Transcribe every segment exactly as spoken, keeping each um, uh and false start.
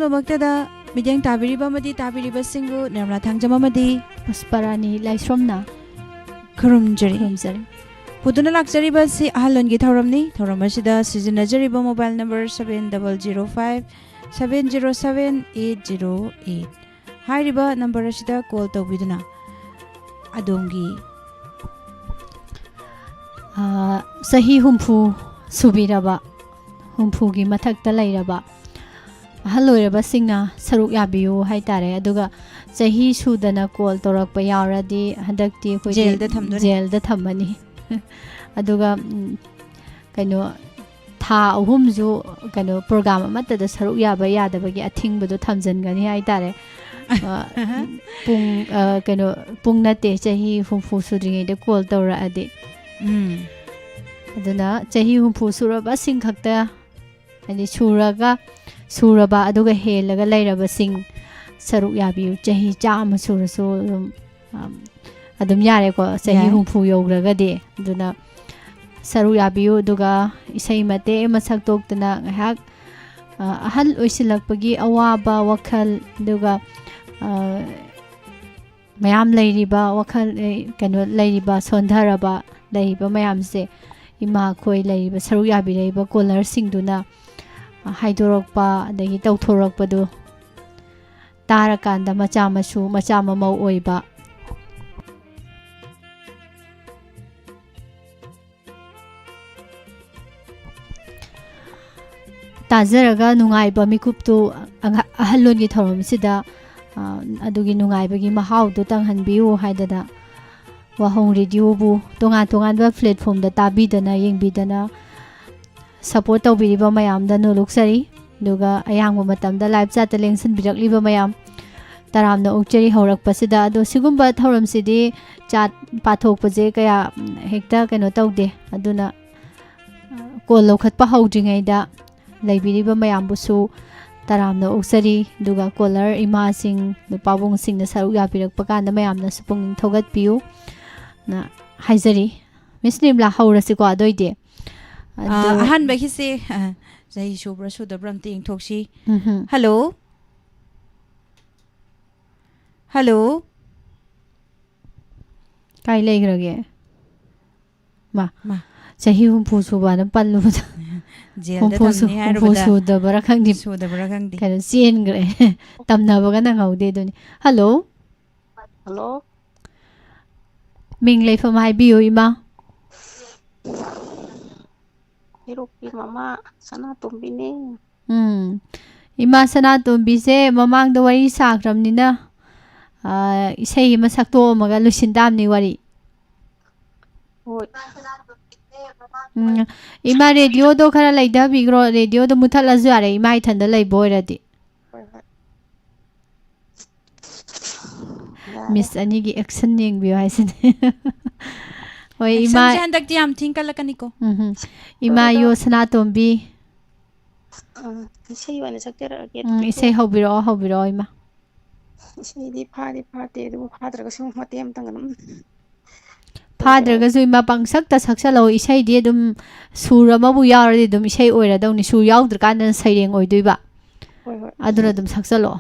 ꯃꯛꯇꯗ ꯃꯤꯠꯌꯦꯡ ꯇꯥꯕꯤꯔꯤꯕ ꯑꯃꯗꯤ ꯇꯥꯕꯤꯔꯤꯕꯁꯤꯡꯕꯨ ꯅꯤꯔꯃꯂꯥ ꯊꯥꯡꯖꯝ ꯑꯃꯗꯤ ꯄꯨꯁꯄꯔꯥꯅꯤ ꯂꯥꯏꯁ꯭ꯔꯣꯝꯅ ꯈꯨꯔꯨꯝꯖꯔꯤ꯫ ꯈꯨꯔꯨꯝꯖꯔꯤ꯫ ꯄꯨꯗꯨꯅ ꯂꯥꯛꯆꯔꯤꯕ ꯑꯁꯤ ꯑꯍꯜ ꯂꯃꯟꯒꯤ ꯊꯧꯔꯝꯅꯤ꯫ ꯊꯧꯔꯝ ꯑꯁꯤꯗ ꯁꯤꯖꯤꯟꯅꯖꯔꯤꯕ mobile number seven double zero five seven zero seven eight zero eight꯫ ꯍꯥꯏꯔꯤꯕ number ꯑꯁꯤꯗ call ꯇꯧꯕꯤꯗꯨꯅ ꯑꯗꯣꯝꯒꯤ ꯑꯥ, ꯆꯍꯤ ꯍꯨꯝꯐꯨ ꯁꯨꯕꯤꯔꯕ, ꯍꯨꯝꯐꯨꯒꯤ ꯃꯊꯛꯇ ꯂꯩꯔꯕ ꯑꯍꯜ ꯑꯣꯏꯔꯕꯁꯤꯡꯅ ꯁꯔꯨꯛ ꯌꯥꯕꯤꯌꯨ ꯍꯥꯏꯇꯥꯔꯦ꯫ ꯑꯗꯨꯒ ꯆꯍꯤ ꯁꯨꯗꯅ call ꯇꯧꯔꯛꯄ ꯌꯥꯎꯔꯗꯤ ꯍꯟꯗꯛꯇꯤ ꯑꯩꯈꯣꯏꯗꯤ ꯖꯦꯜꯗ ꯊꯝꯗꯣꯏꯅꯤ꯫ ꯖꯦꯜꯗ ꯊꯝꯃꯅꯤ꯫ ꯑꯗꯨꯒ, ꯎꯝ, ꯀꯩꯅꯣ, ꯊꯥ ꯑꯍꯨꯝꯁꯨ, ꯀꯩꯅꯣ, program ꯑꯃꯠꯇꯗ ꯁꯔꯨꯛ ꯌꯥꯕ ꯌꯥꯗꯕꯒꯤ ꯑꯊꯤꯡꯕꯗꯣ ꯊꯝꯖꯤꯟꯒꯅꯤ ꯍꯥꯏꯇꯥꯔꯦ꯫ ꯑ, ꯄꯨꯡ, ꯑ, ꯀꯩꯅꯣ, ꯄꯨꯡ ꯅꯠꯇꯦ, ꯆꯍꯤ ꯍꯨꯝꯐꯨ ꯁꯨꯗ꯭ꯔꯤꯉꯩꯗ call ꯇꯧꯔꯛꯑꯗꯤ꯫ ꯎꯝ꯫ ꯑꯗꯨꯅ ꯆꯍꯤ ꯍꯨꯝꯐꯨ ꯁꯨꯔꯕꯁꯤꯡ ꯈꯛꯇ, ꯍꯥꯏꯗꯤ ꯁꯨꯔꯒ, ꯁꯨꯔꯕ ꯑꯗꯨꯒ ꯍꯦꯜꯂꯒ ꯂꯩꯔꯕꯁꯤꯡ ꯁꯔꯨꯛ ꯌꯥꯕꯤꯌꯨ꯫ ꯆꯍꯤ ꯆꯥꯝꯃ ꯁꯨꯔꯁꯨ ꯑꯗꯨꯝ, ꯑꯝ, ꯑꯗꯨꯝ ꯌꯥꯔꯦꯀꯣ, ꯆꯍꯤ ꯌꯥꯏ꯫ ꯍꯨꯝꯐꯨ ꯌꯧꯈ꯭ꯔꯒꯗꯤ꯫ ꯑꯗꯨꯅ ꯁꯔꯨꯛ ꯌꯥꯕꯤꯌꯨ꯫ ꯑꯗꯨꯒ ꯏꯁꯩ ꯃꯇꯦꯛ ꯑꯃ ꯁꯛꯇꯣꯛꯇꯅ ꯉꯥꯏꯍꯥꯛ, ꯑ, ꯑꯍꯜ ꯑꯣꯏꯁꯤꯜꯂꯛꯄꯒꯤ ꯑꯋꯥꯕ ꯋꯥꯈꯜ, ꯑꯗꯨꯒ, ꯑ, ꯃꯌꯥꯝ ꯂꯩꯔꯤꯕ ꯋꯥꯈꯜ, ꯑꯦ, ꯀꯩꯅꯣ ꯂꯩꯔꯤꯕ ꯁꯣꯟꯊꯔꯕ ꯂꯩꯔꯤꯕ ꯃꯌꯥꯝꯁꯦ ꯏꯃꯥꯈꯣꯏ ꯂꯩꯔꯤꯕ ꯁꯔꯨꯛ ꯌꯥꯕꯤꯔꯛꯏꯕ callerꯁꯤꯡꯗꯨꯅ, ꯑ, ꯍꯥꯏꯗꯣꯔꯛꯄ ꯑꯗꯒꯤ ꯇꯧꯊꯣꯔꯛꯄꯗꯨ ꯇꯥꯔꯀꯥꯟꯗ ꯃꯆꯥ ꯃꯁꯨ, ꯃꯆꯥ ꯃꯃꯧ ꯑꯣꯏꯕ ꯇꯥꯖꯔꯒ ꯅꯨꯡꯉꯥꯏꯕ ꯃꯤꯀꯨꯞꯇꯨ ꯑꯉ-, ꯑꯍꯜꯂꯣꯟꯒꯤ ꯊꯧꯔꯝꯁꯤꯗ, ꯑ, ꯑꯗꯨꯒꯤ ꯅꯨꯡꯉꯥꯏꯕꯒꯤ ꯃꯍꯥꯎꯗꯨ ꯇꯪꯍꯟꯕꯤꯌꯨ ꯍꯥꯏꯗꯅ ꯋꯥꯍꯣꯡ ꯔꯦꯗꯤꯑꯣꯕꯨ ꯇꯣꯉꯥꯟ ꯇꯣꯉꯥꯟꯕ platformꯗ ꯇꯥꯕꯤꯗꯅ ꯌꯦꯡꯕꯤꯗꯅ support ꯇꯧꯕꯤꯔꯤꯕ ꯃꯌꯥꯝꯗ ꯅꯣꯂꯨꯛꯆꯔꯤ꯫ ꯑꯗꯨꯒ ꯑꯌꯥꯡꯕ ꯃꯇꯝꯗ live chatꯇ ꯂꯦꯡꯁꯤꯟꯕꯤꯔꯛꯂꯤꯕ ꯃꯌꯥꯝ ꯇꯔꯥꯝꯅ ꯑꯣꯛꯆꯔꯤ ꯍꯧꯔꯛꯄꯁꯤꯗ꯫ ꯑꯗꯣ ꯁꯤꯒꯨꯝꯕ ꯊꯧꯔꯝꯁꯤꯗꯤ chat ꯄꯥꯊꯣꯛꯄꯁꯦ ꯀꯌꯥ, ꯎꯝ, ꯍꯦꯛꯇ ꯀꯩꯅꯣ ꯇꯧꯗꯦ꯫ ꯑꯗꯨꯅ, ꯑ, call ꯂꯧꯈꯠꯄ ꯍꯧꯗ꯭ꯔꯤꯉꯩꯗ ꯂꯩꯕꯤꯔꯤꯕ ꯃꯌꯥꯝꯕꯨꯁꯨ ꯇꯔꯥꯝꯅ ꯑꯣꯛꯆꯔꯤ꯫ ꯑꯗꯨꯒ caller ꯏꯃꯥꯁꯤꯡ, ꯅꯨꯄꯥꯕꯨꯡꯁꯤꯡꯅ ꯁꯔꯨꯛ ꯌꯥꯕꯤꯔꯛꯄ ꯀꯥꯟꯗ ꯃꯌꯥꯝꯅꯁꯨ ꯄꯨꯛꯅꯤꯡ ꯊꯧꯒꯠꯄꯤꯌꯨ ꯅ ꯍꯥꯏꯖꯔꯤ꯫ Miss ꯅꯤꯔꯃꯂꯥ, ꯍꯧꯔꯁꯤꯀꯣ ꯑꯗꯨ ꯑꯣꯏꯗꯤ꯫ ꯑ, ꯑꯗꯨ ꯑꯍꯥꯟꯕꯒꯤꯁꯤ, ꯑ, ꯆꯍꯤ ꯁꯨꯕ꯭ꯔꯥ ꯁꯨꯗꯕ꯭ꯔꯥ ꯑꯝꯇ ꯌꯦꯡꯊꯣꯛꯁꯤ꯫ ꯎꯝꯍꯨꯝ꯫ ꯍꯜꯂꯣ? ꯍꯜꯂꯣ? ꯀꯥꯏ ꯂꯩꯈ꯭ꯔꯒꯦ? ꯃꯥ, ꯃꯥ꯫ ꯆꯍꯤ ꯍꯨꯝꯐꯨ ꯁꯨꯕꯅ ꯄꯜꯂꯨꯕꯗ ꯖꯦꯜꯗ ꯍꯨꯝꯐꯨ ꯁꯨ-, ꯊꯝꯅꯤ ꯍꯨꯝꯐꯨ ꯍꯥꯏꯔꯨꯕꯗ ꯁꯨꯗꯕ꯭ꯔꯥ ꯈꯪꯗꯦ꯫ ꯁꯨꯗꯕ꯭ꯔꯥ ꯈꯪꯗꯦ꯫ ꯀꯩꯅꯣ, ꯆꯦꯟꯈ꯭ꯔꯦ꯫ ꯇꯝꯅꯕꯒ ꯅꯪꯍꯧꯗꯦ ꯑꯗꯨꯅꯤ꯫ ꯍꯜꯂꯣ? ꯍꯜꯂꯣ꯫ ꯃꯤꯡ ꯂꯩꯐꯝ ꯍꯥꯏꯕꯤꯌꯨ, ꯏꯃꯥ꯫ ꯍꯩꯔꯣꯛꯀꯤ ꯃꯃꯥ ꯁꯅꯥꯇꯣꯝꯕꯤꯅꯦ꯫ ꯎꯝ꯫ ꯏꯃꯥ ꯁꯅꯥꯇꯣꯝꯕꯤꯁꯦ ꯃꯃꯥꯡꯗ ꯋꯥꯔꯤ ꯁꯥꯈ꯭ꯔꯕꯅꯤꯅ, ꯑꯥ, ꯏꯁꯩ ꯑꯃ ꯁꯛꯇꯣꯛꯑꯝꯃꯒ ꯂꯣꯏꯁꯤꯟ ꯇꯥꯕꯅꯤ ꯋꯥꯔꯤ꯫ ꯍꯣꯏ꯫ ꯎꯝ꯫ ꯏꯃꯥ, ꯔꯦꯗꯤꯑꯣꯗꯣ ꯈꯔ ꯂꯩꯊꯕꯤꯈ꯭ꯔꯣ꯫ ꯔꯦꯗꯤꯑꯣꯗꯣ ꯃꯨꯊꯠꯂꯁꯨ ꯌꯥꯔꯦ, ꯏꯃꯥ ꯏꯊꯟꯗ ꯂꯩꯕ ꯑꯣꯏꯔꯗꯤ꯫ ꯍꯣꯏ, ꯍꯣꯏ꯫ ꯌꯥꯔꯦ꯫ ꯃꯤꯁ ꯑꯅꯤꯒꯤ ꯑꯦꯛꯁꯟ ꯌꯦꯡꯕꯤꯌꯨ ꯍꯥꯏꯁꯤꯅꯦ꯫ ꯍꯣꯏ, ꯏꯃꯥ꯫ ꯑꯦꯛꯁꯟꯁꯦ ꯍꯟꯗꯛꯇꯤ ꯌꯥꯝ ꯊꯤꯅ ꯀꯜꯂꯛꯀꯅꯤꯀꯣ꯫ ꯎꯝ ꯍꯝ꯫ ꯏꯃꯥ ꯌꯣ ꯁꯅꯥꯇꯣꯝꯕꯤ꯫ ꯑꯥ, ꯏꯁꯩ ꯑꯣꯏꯅ ꯁꯛꯆꯔꯛꯑꯒꯦ ꯎꯝ, ꯑꯗꯨꯗꯤ꯫ ꯏꯁꯩ ꯍꯧꯕꯤꯔꯛꯑꯣ, ꯍꯧꯕꯤꯔꯛꯑꯣ, ꯏꯃꯥ꯫ ꯏꯁꯩꯗꯤ ꯐꯥꯗꯤ ꯐꯥꯗꯦ, ꯑꯗꯨꯕꯨ ꯐꯥꯗ꯭ꯔꯒꯁꯨ ꯃꯇꯦꯛ ꯑꯃꯇꯪ ꯑꯗꯨꯝ ꯐꯥꯗ꯭ꯔꯒꯁꯨ ꯏꯃꯥ ꯄꯪꯁꯛꯇ ꯁꯛꯆꯜꯂꯛꯑꯣ꯫ ꯏꯁꯩꯗꯤ ꯑꯗꯨꯝ ꯁꯨꯔ ꯑꯃꯕꯨ ꯌꯥꯎꯔꯗꯤ ꯑꯗꯨꯝ ꯏꯁꯩ ꯑꯣꯏꯔꯗꯧꯅꯤ꯫ ꯁꯨꯔ ꯌꯥꯎꯗ꯭ꯔꯀꯥꯟꯗꯅ ꯁꯩꯔꯦꯡ ꯑꯣꯏꯗꯣꯏꯕ꯫ ꯍꯣꯏ, ꯍꯣꯏ꯫ ꯑꯗꯨꯅ ꯑꯗꯨꯝ ꯁꯛꯆꯜꯂꯛꯑꯣ꯫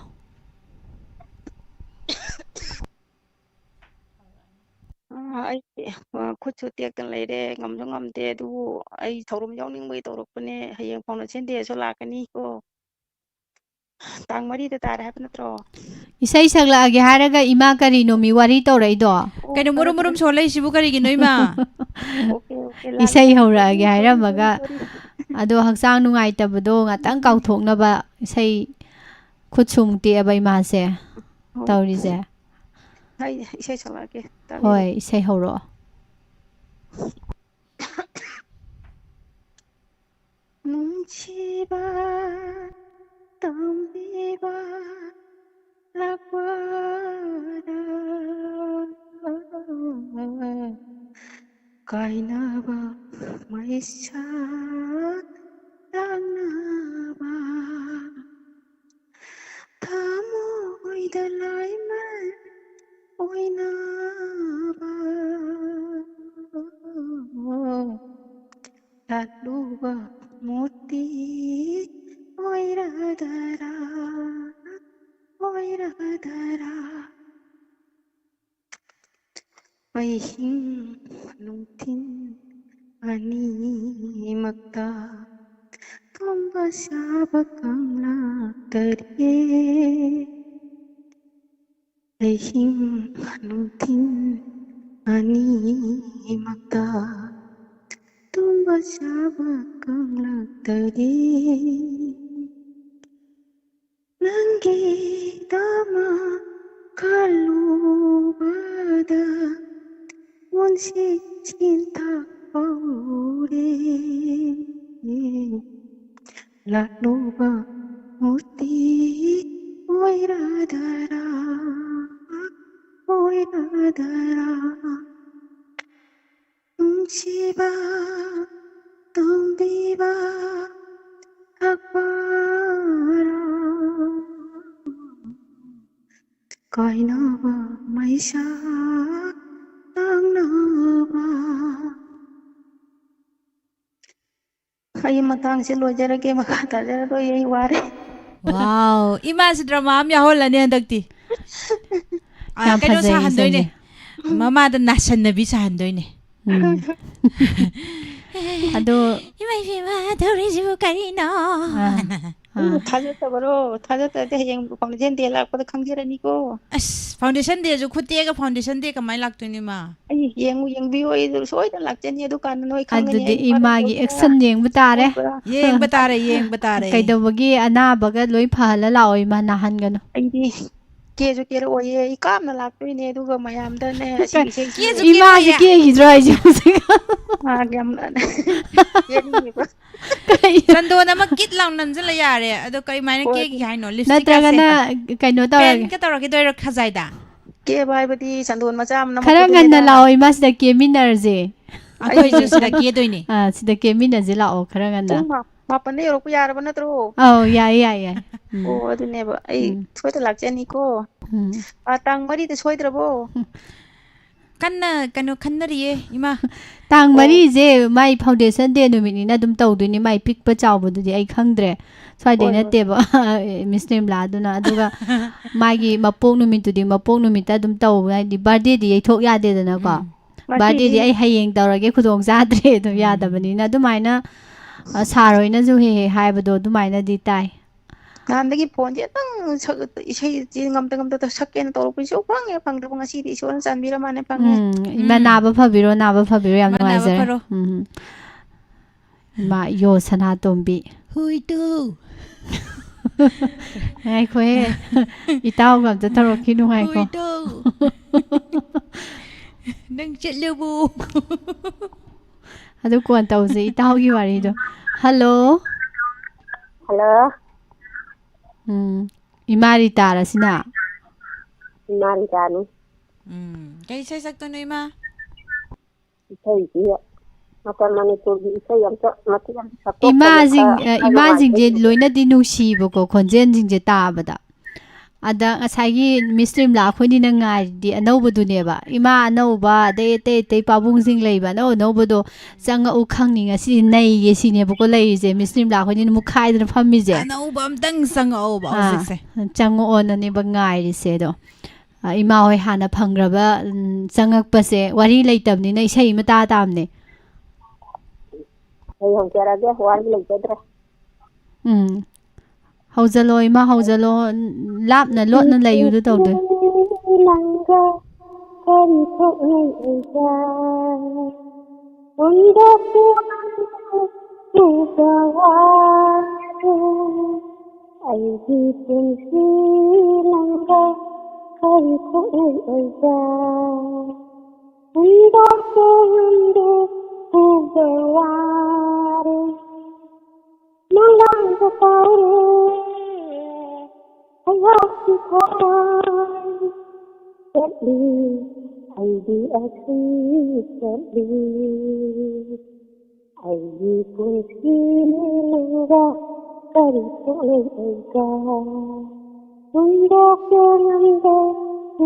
ꯑꯥ, ꯑꯩ, ꯑꯥ, ꯈꯨꯠꯁꯨ ꯇꯦꯛꯇꯅ ꯂꯩꯔꯦ, ꯉꯝꯁꯨ ꯉꯝꯗꯦ, ꯑꯗꯨꯕꯨ ꯑꯩ ꯊꯧꯔꯝ ꯌꯥꯎꯅꯤꯡꯕꯒꯤ ꯇꯧꯔꯛꯄꯅꯦ꯫ ꯍꯌꯦꯡ ꯐꯥꯎꯅꯁꯦꯟ ꯗꯦꯁꯨ ꯂꯥꯛꯀꯅꯤꯀꯣ꯫ ꯇꯥꯡ ꯃꯔꯤꯗ ꯇꯥꯔꯦ ꯍꯥꯏꯕ ꯅꯠꯇ꯭ꯔꯣ? ꯏꯁꯩ ꯁꯛꯂꯛꯑꯒꯦ ꯍꯥꯏꯔꯒ ꯏꯃꯥ ꯀꯔꯤꯅꯣꯃꯤ ꯋꯥꯔꯤ ꯇꯧꯔꯛꯏꯗꯣ? ꯑꯣ, ꯀꯩꯅꯣ ꯃꯨꯔꯨꯝ ꯐꯔꯦ, ꯃꯨꯔꯨꯝ ꯐꯔꯦ꯫ ꯁꯣꯜꯂꯛꯏꯁꯤꯕꯨ ꯀꯔꯤꯒꯤꯅꯣ, ꯏꯃꯥ? ꯑꯣꯀꯦ, ꯑꯣꯀꯦ, ꯂꯥꯟ-, ꯏꯁꯩ ꯍꯧꯔꯛꯑꯒꯦ sorry, ꯍꯥꯏꯔꯝꯃꯒ sorry, sorry꯫ ꯑꯗꯣ ꯍꯛꯆꯥꯡ ꯅꯨꯡꯉꯥꯏꯇꯕꯗꯣ ꯉꯥꯛꯇꯪ ꯀꯥꯎꯊꯣꯛꯅꯕ ꯏꯁꯩ ꯈꯨꯠ ꯁꯨ ꯇꯦꯛꯑꯕ ꯏꯃꯥꯁꯦ꯫ ꯍꯣꯏ, ꯇꯧꯔꯤꯁꯦ꯫ ꯑꯩ ꯏꯁꯩ ꯁꯛꯂꯛꯑꯒꯦ, ꯇꯥꯕꯤꯔꯣ꯫ ꯍꯣꯏ, ꯏꯁꯩ ꯍꯧꯔꯛꯑꯣ꯫ ꯅꯨꯡꯁꯤꯕ ꯇꯝꯕꯤꯕ ꯂꯥꯛꯄꯗ ꯀꯥꯏꯅꯕ ꯃꯩꯁꯥ ꯂꯥꯛꯅꯕ ꯊꯃꯣꯏꯗ ꯂꯥꯏꯃꯩ ꯑꯣꯏꯅꯕ ꯂꯥꯛꯂꯨꯕ ꯃꯨꯔꯇꯤ ꯑꯣꯏꯔꯗꯔꯥ, ꯑꯣꯏꯔꯗꯔꯥ꯫ ꯑꯍꯤꯡ ꯅꯨꯡꯊꯤꯜ ꯑꯅꯤꯃꯛꯇ ꯇꯨꯝꯕ ꯆꯥꯕ ꯈꯪꯂꯛꯇꯔꯦ꯫ ꯑꯍꯤꯡ ꯅꯨꯡꯊꯤꯜ ꯑꯅꯤꯃꯛꯇ ꯇꯨꯝꯕ ꯆꯥꯕ ꯈꯪꯂꯛꯇꯔꯦ꯫ ꯅꯪꯒꯤꯗꯃꯛ ꯈꯜꯂꯨꯕꯗ ꯄꯨꯟꯁꯤ ꯆꯤꯟꯊꯍꯧꯔꯦ꯫ ꯂꯥꯛꯂꯨꯕ ꯃꯨꯔꯇꯤ ꯑꯣꯏꯔꯗꯔꯥ, ꯑꯣꯏꯔꯗꯔꯥ꯫ ꯅꯨꯡꯁꯤꯕ ꯇꯣꯝꯕꯤꯕ ꯍꯛꯄꯔꯣ? ꯀꯥꯏꯅꯕ ꯃꯩꯁꯥ ꯇꯥꯡꯅꯕ꯫ ꯑꯩ ꯃꯇꯥꯡꯁꯦ ꯂꯣꯏꯖꯔꯒꯦ, ꯃꯈꯥ ꯇꯥꯖꯔꯔꯣꯏ, ꯑꯩ ꯋꯥꯔꯦ꯫ ꯋꯥꯎ, ꯏꯃꯥꯁꯤ ꯗ꯭ꯔꯃꯥ ꯑꯃ ꯌꯥꯎꯍꯜꯂꯅꯤ ꯍꯟꯗꯛꯇꯤ꯫ ꯑ, ꯌꯥꯝ ꯀꯩꯅꯣ ꯐꯖꯩ, ꯁꯥꯍꯟꯗꯣꯏꯅꯦ꯫ ꯏꯆꯟꯁꯦ꯫ ꯃꯃꯥꯗ ꯅꯥꯁꯟꯅꯕꯤ ꯁꯥꯍꯟꯗꯣꯏꯅꯦ꯫ ꯎꯝ꯫ ꯑꯗꯣ ꯏꯃꯥ ꯏꯕꯦꯝꯃ, ꯇꯧꯔꯤꯁꯤꯕꯨ ꯀꯔꯤꯅꯣ? ꯑꯥ, ꯑꯥ꯫ ꯊꯥꯖꯗꯕꯔꯣ? ꯊꯥꯖꯗ꯭ꯔꯗꯤ ꯍꯌꯦꯡ foundation day ꯂꯥꯛꯄꯗ ꯈꯪꯖꯔꯅꯤꯀꯣ꯫ ꯑꯁ, foundation dayꯁꯨ ꯈꯨꯠ ꯇꯦꯛꯑꯒ foundation day ꯀꯃꯥꯏꯅ ꯂꯥꯛꯇꯣꯏꯅꯣ, ꯏꯃꯥ? ꯑꯩ ꯌꯦꯡꯉꯨ, ꯌꯦꯡꯕꯤꯌꯨ, ꯑꯩ ꯁꯣꯏꯗꯅ ꯂꯥꯛꯆꯅꯤ꯫ ꯑꯗꯨꯀꯥꯟꯗ ꯅꯣꯏ ꯈꯪꯒꯅꯤ ꯑꯗꯨꯗꯤ ꯑꯩ ꯏꯃꯥꯒꯤ ꯄꯥꯔꯤꯕ action ꯌꯦꯡꯕ ꯇꯥꯔꯦ꯫ ꯈꯪꯕ꯭ꯔꯥ? ꯌꯦꯡꯕ ꯇꯥꯔꯦ, ꯌꯦꯡꯕ ꯇꯥꯔꯦ꯫ ꯀꯩꯗꯧꯕꯒꯤ ꯑꯅꯥꯕꯒ ꯂꯣꯏ ꯐꯍꯜꯂ ꯂꯥꯛꯑꯣ, ꯏꯃꯥ, ꯅꯥꯍꯟꯒꯅꯨ꯫ ꯑꯩꯗꯤ ꯀꯦꯁꯨ ꯀꯦꯔꯛꯑꯣꯏꯌꯦ, ꯑꯩ ꯀꯥꯞꯅ ꯂꯥꯛꯇꯣꯏꯅꯦ꯫ ꯑꯗꯨꯒ ꯃꯌꯥꯝꯗꯅꯦ ꯀ-, ꯁꯤꯒꯤꯁꯦ ꯀꯦꯁꯨ ꯏꯃꯥꯁꯦ ꯀꯦꯔꯛꯑꯣꯏꯌꯦ꯫ ꯀꯦꯈꯤꯗ꯭ꯔꯣ ꯍꯥꯏꯁꯦ ꯍꯧꯖꯤꯛ? ꯃꯥꯒꯤ ꯌꯥꯝꯅ ꯀꯦꯅꯤꯡꯉꯤꯕ꯫ ꯀꯩ? ꯆꯟꯗꯣꯟ ꯑꯃ ꯀꯤꯠ ꯂꯥꯎ ꯅꯝꯁꯤꯜꯂ ꯌꯥꯔꯦ꯫ ꯑꯗꯣ ꯀꯃꯥꯏꯅ ꯍꯣꯏ, ꯀꯦꯒꯦ ꯑꯗꯨ ꯍꯥꯏꯅꯣ? ꯂꯤꯞꯁꯇꯤꯛ ꯅꯠꯇ꯭ꯔꯒꯅ ꯀꯥꯁꯦ? ꯀꯩꯅꯣ ꯇꯧꯔꯒꯦ꯫ ꯄꯦꯟꯒ ꯇꯧꯔꯒꯦ ꯗꯣꯏꯔꯣ ꯈꯖꯥꯏꯗ? ꯀꯦꯕ ꯍꯥꯏꯕꯗꯤ ꯆꯟꯗꯣꯟ ꯃꯆꯥ ꯑꯃ ꯈꯔ ꯉꯟꯅ ꯅꯝꯃꯛꯄꯗꯨꯅꯤꯗ꯫ ꯂꯥꯛꯑꯣ, ꯏꯃꯥ, ꯁꯤꯗ ꯀꯦꯃꯤꯟꯅꯔꯁꯦ꯫ ꯑꯩꯈꯣꯏꯁꯨ ꯁꯤꯗ ꯀꯦꯗꯣꯏꯅꯦ꯫ ꯑꯥ, ꯁꯤꯗ ꯀꯦꯃꯤꯟꯅꯁꯦ ꯂꯥꯛꯑꯣ ꯈꯔ ꯉꯟꯅ꯫ ꯄꯨꯡ ꯃꯥ-, ꯃꯥꯄꯟꯗ ꯌꯧꯔꯛꯄ ꯌꯥꯔꯕ ꯅꯠꯇ꯭ꯔꯣ? ꯑꯧ, ꯌꯥꯏ, ꯌꯥꯏ, ꯌꯥꯏ꯫ ꯎꯝ꯫ ꯑꯣ, ꯑꯗꯨꯅꯦꯕ꯫ ꯑꯩ ꯎꯝ꯫ ꯁꯣꯏꯗꯅ ꯂꯥꯛꯆꯅꯤꯀꯣ꯫ ꯎꯝ꯫ ꯑꯥ, ꯇꯥꯡ ꯃꯔꯤꯗ ꯁꯣꯏꯗ꯭ꯔꯕꯣ? ꯀꯟꯅ ꯀꯩꯅꯣ ꯈꯟꯅꯔꯤꯌꯦ, ꯏꯃꯥ꯫ ꯇꯥꯡ ꯑꯣ꯫ ꯃꯔꯤꯁꯦ ꯃꯥꯏ ꯐꯥꯎꯟꯗꯦꯁꯟ ꯗꯦ ꯅꯨꯃꯤꯠꯅꯤꯅ ꯑꯗꯨꯝ ꯇꯧꯗꯣꯏꯅꯤ꯫ ꯃꯥꯏ ꯄꯤꯛꯄ ꯆꯥꯎꯕꯗꯨꯗꯤ ꯑꯩ ꯈꯪꯗ꯭ꯔꯦ, ꯁ꯭ꯋꯥꯏꯗꯩ ꯍꯣꯏ, ꯍꯣꯏ꯫ ꯅꯠꯇꯦꯕ꯫ ꯃꯤꯁ ꯅꯤꯔꯃꯂꯥꯗꯨꯅ꯫ ꯑꯗꯨꯒ ꯃꯥꯒꯤ ꯃꯄꯣꯛ ꯅꯨꯃꯤꯠꯇꯨꯗꯤ ꯃꯄꯣꯛ ꯅꯨꯃꯤꯠꯇ ꯑꯗꯨꯝ ꯇꯧꯕ, ꯍꯥꯏꯗꯤ ꯕꯥꯔꯗꯦꯗꯤ ꯌꯩꯊꯣꯛ ꯌꯥꯗꯦꯗꯅꯀꯣ꯫ ꯎꯝ꯫ ꯕꯥꯔꯗꯦꯗꯤ ꯑꯩ ꯍꯌꯦꯡ ꯇꯧꯔꯒꯦ, ꯈꯨꯗꯣꯡ ꯆꯥꯗ꯭ꯔꯦ, ꯑꯗꯨꯝ ꯎꯝ꯫ ꯌꯥꯗꯕꯅꯤꯅ꯫ ꯑꯗꯨꯃꯥꯏꯅ ꯑ, ꯁꯥꯔ ꯍꯣꯏꯅꯁꯨ ꯍꯦꯛ ꯍꯦꯛ ꯍꯥꯏꯕꯗꯣ ꯑꯗꯨꯃꯥꯏꯅꯗꯤ ꯇꯥꯏ꯫ ꯅꯍꯥꯟꯗꯒꯤ ꯐꯣꯟꯁꯦ ꯑꯗꯨꯝ ꯁꯛ-, ꯏꯁꯩꯁꯦ ꯉꯝꯇ ꯉꯝꯇ ꯁꯛꯀꯦꯅ ꯇꯧꯔꯛꯄꯁꯨ ꯐꯪꯉꯦ, ꯐꯪꯗꯕ ꯉꯁꯤꯗꯤ ꯏꯁꯣꯔꯅ ꯆꯥꯟꯕꯤꯔ ꯃꯥꯅꯦ ꯐꯪꯉꯦ꯫ ꯎꯝ, ꯏꯃꯥ ꯎꯝ꯫ ꯅꯥꯕ ꯐꯕꯤꯔꯣ, ꯅꯥꯕ ꯐꯕꯤꯔꯣ, ꯌꯥꯝ ꯏꯃꯥ ꯅꯥꯕ ꯅꯨꯡꯉꯥꯏꯖꯔꯦ꯫ ꯐꯔꯣ꯫ ꯎꯝ꯫ ꯏꯃꯥ ꯌꯣ ꯁꯅꯥꯇꯣꯝꯕꯤ꯫ ꯍꯨꯏꯗꯨ꯫ ꯉꯥꯏꯈꯣꯍꯦ꯫ ꯏꯇꯥꯎꯒ ꯑꯝꯇ ꯇꯧꯔꯛꯈꯤꯅꯨ, ꯉꯥꯏꯈꯣ꯫ ꯍꯨꯏꯗꯨ꯫ ꯅꯪ ꯆꯠꯂꯕꯨ꯫ ꯑꯗꯨ ꯀꯣꯟ ꯇꯧꯁꯦ, ꯏꯇꯥꯎꯒꯤ ꯋꯥꯔꯤꯗꯣ꯫ ꯍꯜꯂꯣ꯫ ꯍꯜꯂꯣ꯫ ꯎꯝ, ꯏꯃꯥ ꯔꯤꯇꯥꯔ ꯁꯤꯅ? ꯏꯃꯥ ꯔꯤꯇꯥꯅꯤ꯫ ꯎꯝ꯫ ꯀꯩ ꯏꯁꯩ ꯁꯛꯇꯣꯏꯅꯣ, ꯏꯃꯥ? ꯏꯁꯩꯁꯤ ꯃꯇꯝ ꯃꯅꯤꯄꯨꯔꯒꯤ ꯏꯁꯩ ꯑꯝꯇ ꯃꯇꯦꯛ ꯑꯝꯇ ꯁꯛꯇꯣꯛꯇꯅ ꯏꯃꯥꯁꯤꯡ ꯈꯔ ꯑ, ꯏꯃꯥꯁꯤꯡꯁꯦ ꯅꯨꯡꯉꯥꯏꯖꯩ꯫ ꯂꯣꯏꯅꯗꯤ ꯅꯨꯡꯁꯤꯕꯀꯣ, ꯈꯣꯟꯖꯦꯜꯁꯤꯡꯁꯦ ꯇꯥꯕꯗ꯫ ꯑꯗ ꯉꯁꯥꯏꯒꯤ ꯃꯤꯁ ꯅꯤꯔꯃꯂꯥ ꯑꯩꯈꯣꯏꯅꯤꯅ ꯉꯥꯏꯔꯤꯗꯤ ꯑꯅꯧꯕꯗꯨꯅꯦꯕ꯫ ꯏꯃꯥ ꯑꯅꯧꯕ, ꯑꯗꯩ ꯑꯇꯩ ꯑꯇꯩ ꯄꯥꯕꯨꯡꯁꯤꯡ ꯂꯩꯕ ꯑꯅꯧ ꯑꯅꯧꯕꯗꯣ ꯆꯪꯉꯛꯎ, ꯈꯪꯅꯤ ꯉꯁꯤꯗꯤ ꯅꯩꯒꯦ ꯁꯤꯅꯦꯕꯀꯣ ꯂꯩꯔꯤꯁꯦ꯫ ꯃꯤꯁ ꯅꯤꯔꯃꯂꯥ ꯑꯩꯈꯣꯏꯅꯤꯅ ꯃꯨꯛꯈꯥꯏꯗꯅ ꯐꯝꯃꯤꯁꯦ꯫ ꯑꯅꯧꯕ ꯑꯝꯇꯪ ꯆꯪꯉꯛꯑꯣꯕ ꯑꯥ, ꯍꯧꯖꯤꯛꯁꯦ꯫ ꯆꯪꯉꯛꯑꯣꯅꯅꯦꯕ ꯉꯥꯏꯔꯤꯁꯦ꯫ ꯑꯗꯣ ꯑ, ꯏꯃꯥ ꯍꯣꯏ ꯍꯥꯟꯅ ꯐꯪꯈ꯭ꯔꯕ, ꯎꯝ, ꯆꯪꯉꯛꯄꯁꯦ ꯋꯥꯔꯤ ꯂꯩꯇꯕꯅꯤꯅ ꯏꯁꯩ ꯑꯃ ꯇꯥ ꯇꯥꯕꯅꯦ꯫ ꯑꯩ ꯍꯧꯖꯔꯒꯦ, ꯋꯥꯔꯤ ꯂꯩꯖꯗ꯭ꯔꯦ꯫ ꯎꯝ꯫ ꯍꯧꯖꯜꯂꯣ ꯏꯃꯥ, ꯍꯧꯖꯜꯂꯣ꯫ ꯂꯥꯞꯅ ꯂꯣꯠꯅ ꯂꯩꯌꯨꯗꯣ ꯇꯧꯗꯣꯏ꯫ ꯅꯪꯒ ꯀꯔꯤ ꯊꯣꯛꯅꯩ ꯑꯩꯒ? ꯍꯨꯟꯗꯣꯛꯄ ꯎꯕ ꯋꯥꯔꯦ꯫ ꯑꯩꯒꯤ ꯄꯨꯟꯁꯤ ꯅꯪꯒ ꯀꯔꯤ ꯊꯣꯛꯅꯩ ꯑꯩꯒ? ꯍꯨꯟꯗꯣꯛꯄ ꯉꯝꯗꯦ ꯎꯕ ꯋꯥꯔꯦ꯫ ꯃꯪꯂꯥꯟꯗ ꯇꯥꯎꯔꯦ ꯑꯩꯍꯥꯛꯀꯤ ꯊꯋꯥꯏ꯫ ꯆꯠꯂꯤ ꯑꯩꯗꯤ ꯑꯁꯤ ꯆꯠꯂꯤ꯫ ꯑꯩꯒꯤ ꯄꯨꯟꯁꯤ ꯅꯪꯒ ꯀꯔꯤ ꯊꯣꯛꯅꯩ ꯑꯩꯒ? ꯍꯨꯟꯗꯣꯛꯄ ꯉꯝꯗꯦ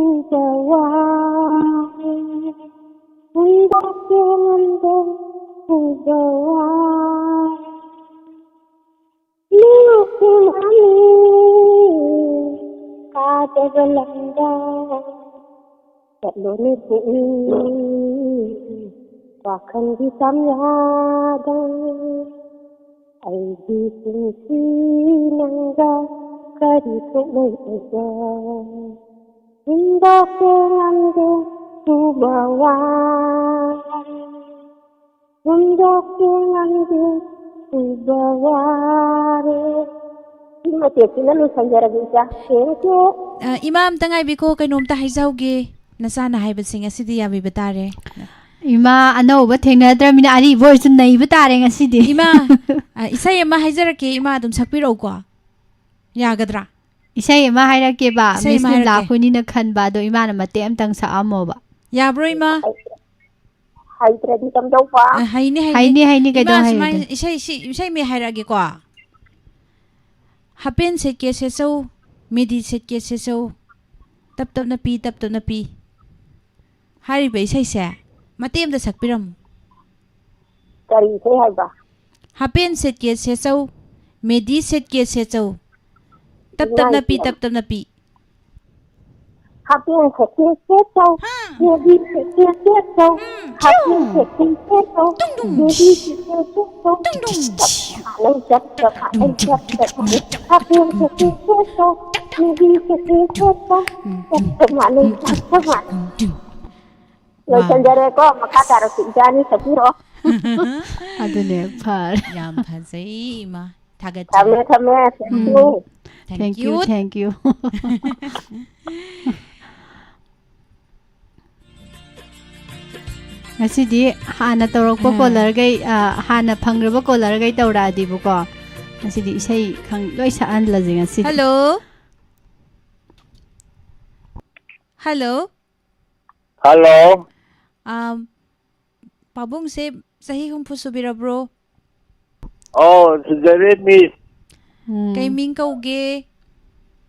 ꯎꯕ ꯋꯥꯔꯦ, ꯍꯨꯟꯗꯣꯛꯀꯦ ꯉꯝꯗꯦ ꯎꯕ ꯋꯥꯔꯦ꯫ ꯃꯤꯁꯤꯡ ꯑꯅꯤ ꯀꯥꯗꯕ ꯂꯝꯗ ꯆꯠꯂꯨꯅꯤ ꯄꯨꯛꯅꯤꯡ ꯋꯥꯈꯜꯒꯤ ꯇꯝꯌꯥꯗ꯫ ꯑꯩꯒꯤ ꯄꯨꯟꯁꯤ ꯅꯪꯒ ꯀꯔꯤ ꯊꯣꯛꯅꯩ ꯑꯩꯒ ꯍꯨꯟꯗꯣꯛꯀꯦ ꯉꯝꯗꯦ ꯎꯕ ꯋꯥꯔꯦ꯫ ꯍꯨꯟꯗꯣꯛꯀꯦ ꯉꯝꯗꯦ ꯎꯕ ꯋꯥꯔꯦ꯫ ꯁꯤ ꯃꯇꯦꯛꯁꯤꯅ ꯂꯣꯏꯁꯟꯖꯔꯒꯦ ꯏꯆꯥ꯫ Thank you꯫ ꯑ, ꯏꯃꯥ ꯑꯝꯇ ꯉꯥꯏꯕꯤꯀꯣ, ꯀꯩꯅꯣꯝꯇ ꯍꯥꯏꯖꯍꯧꯒꯦ꯫ ꯅꯆꯥꯅ ꯍꯥꯏꯕꯁꯤꯡ ꯑꯁꯤꯗꯤ ꯌꯥꯕꯤꯕ ꯇꯥꯔꯦ꯫ ꯏꯃꯥ ꯑꯅꯧꯕ ꯊꯦꯡꯅꯗ꯭ꯔꯃꯤꯅ ꯑꯔꯤꯕ ꯑꯣꯏꯔꯁꯨ ꯅꯩꯕ ꯇꯥꯔꯦ ꯉꯁꯤꯗꯤ꯫ ꯏꯃꯥ, ꯑ, ꯏꯁꯩ ꯑꯃ ꯍꯥꯏꯖꯔꯛꯀꯦ, ꯏꯃꯥ ꯑꯗꯨꯝ ꯁꯛꯄꯤꯔꯛꯎꯀꯣ꯫ ꯌꯥꯒꯗ꯭ꯔꯥ? ꯏꯁꯩ ꯑꯃ ꯍꯥꯏꯔꯛꯀꯦꯕ, ꯏꯁꯩ ꯑꯃ ꯃꯤꯁꯅ ꯍꯥꯏꯔꯛꯀꯦ꯫ ꯂꯥꯛꯈꯣꯏꯅꯤꯅ ꯈꯟꯕ, ꯑꯗꯣ ꯏꯃꯥꯅ ꯃꯇꯦꯛ ꯑꯝꯇꯪ ꯁꯛꯑꯝꯃꯣꯕ꯫ ꯌꯥꯕ꯭ꯔꯣ, ꯏꯃꯥ? ꯍꯩꯇ꯭ꯔꯗꯤ ꯀꯝꯗꯧꯕ? ꯑ, ꯍꯩꯅꯤ, ꯍꯩꯅꯤ꯫ ꯍꯩꯅꯤ, ꯍꯩꯅꯤ, ꯀꯩꯗꯧ ꯏꯃꯥ, ꯁꯨꯃꯥꯏꯅ ꯍꯩꯔꯣꯏꯗꯣꯏꯅꯣ? ꯏꯁꯩ, ꯁꯤ, ꯏꯁꯩ ꯃꯌꯦꯛ ꯍꯥꯏꯔꯛꯑꯒꯦꯀꯣ꯫ ꯍꯥꯄꯦꯟ ꯁꯦꯠꯀꯦ ꯁꯦꯠꯆꯧ, ꯃꯦꯗꯤ ꯁꯦꯠꯀꯦ ꯁꯦꯠꯆꯧ, ꯇꯞ ꯇꯞꯅ ꯄꯤ, ꯇꯞ ꯇꯞꯅ ꯄꯤ꯫ ꯍꯥꯏꯔꯤꯕ ꯏꯁꯩꯁꯦ ꯃꯇꯦꯛ ꯑꯃꯗ ꯁꯛꯄꯤꯔꯝꯃꯨ꯫ ꯀꯔꯤ ꯏꯁꯩ ꯍꯥꯏꯕ? ꯍꯥꯄꯦꯟ ꯁꯦꯠꯀꯦ ꯁꯦꯠꯆꯧ, ꯃꯦꯗꯤ ꯁꯦꯠꯀꯦ ꯁꯦꯠꯆꯧ, ꯇꯞ ꯇꯞꯅ ꯄꯤ, ꯏꯃꯥꯏ ꯄꯦꯝꯃ꯫ ꯇꯞ ꯇꯞꯅ ꯄꯤ꯫ ꯍꯥꯄꯦꯟ ꯁꯦꯠꯀꯦ ꯁꯦꯠꯆꯧ, ꯍꯥ꯫ ꯃꯦꯗꯤ ꯁꯦꯠꯀꯦ ꯁꯦꯠꯆꯧ, ꯎꯝ꯫ ꯍꯥꯄꯦꯟ ꯁꯦꯠꯀꯦ ꯁꯦꯠꯆꯧ, ꯇꯨꯡ ꯇꯨꯡ꯫ ꯃꯦꯗꯤ ꯁꯦꯠꯀꯦ ꯁꯦꯠꯆꯧ꯫ ꯇꯨꯡ ꯇꯨꯡ꯫ ꯆꯞ ꯃꯥꯟꯅꯩ, ꯆꯞ ꯆꯞ ꯃꯥꯟꯅꯩ, ꯆꯞ ꯆꯞ ꯃꯥꯟꯅꯩ꯫ ꯍꯥꯄꯦꯟ ꯁꯦꯠꯀꯦ ꯁꯦꯠꯆꯧ, ꯃꯦꯗꯤ ꯁꯦꯠꯀꯦ ꯁꯦꯠꯆꯧ, ꯆꯞ ꯆꯞ ꯃꯥꯟꯅꯩ, ꯆꯞ ꯆꯞ ꯃꯥꯟꯅꯩ꯫ ꯋꯥ꯫ ꯂꯣꯏꯁꯟꯖꯔꯦꯀꯣ, ꯃꯈꯥ ꯇꯥꯔꯛꯁꯤ ꯏꯆꯥꯅꯤ ꯁꯛꯄꯤꯔꯛꯑꯣ꯫ ꯑꯗꯨꯅꯦ ꯐꯔꯦ꯫ ꯌꯥꯝ ꯐꯖꯩ, ꯏꯃꯥ꯫ ꯊꯥꯒꯠꯆꯔꯤ꯫ ꯊꯝꯃꯦ, ꯊꯝꯃꯦ꯫ Thank um. You꯫ Thank Thank you, you꯫ Thank you꯫ ꯉꯁꯤꯗꯤ ꯍꯥꯟꯅ ꯇꯧꯔꯛꯄ ꯑꯥ꯫ Callerꯈꯩ, ꯑ, ꯍꯥꯟꯅ ꯐꯪꯈ꯭ꯔꯕ callerꯈꯩ ꯇꯧꯔꯛꯑꯗꯤꯕꯀꯣ, ꯉꯁꯤꯗꯤ ꯏꯁꯩ ꯈꯪ-, ꯂꯣꯏ ꯁꯛꯍꯜꯂꯁꯦ ꯉꯁꯤꯗꯤ꯫ Hello꯫ Hello꯫ Hello꯫ ꯑꯥ, ꯄꯥꯕꯨꯡꯁꯦ ꯆꯍꯤ ꯍꯨꯝꯐꯨ ꯁꯨꯕꯤꯔꯕ꯭ꯔꯣ? ꯑꯧ, ꯁꯨꯖꯔꯦ, Miss꯫ ꯎꯝ꯫ ꯀꯩ ꯃꯤꯡ ꯀꯧꯒꯦ?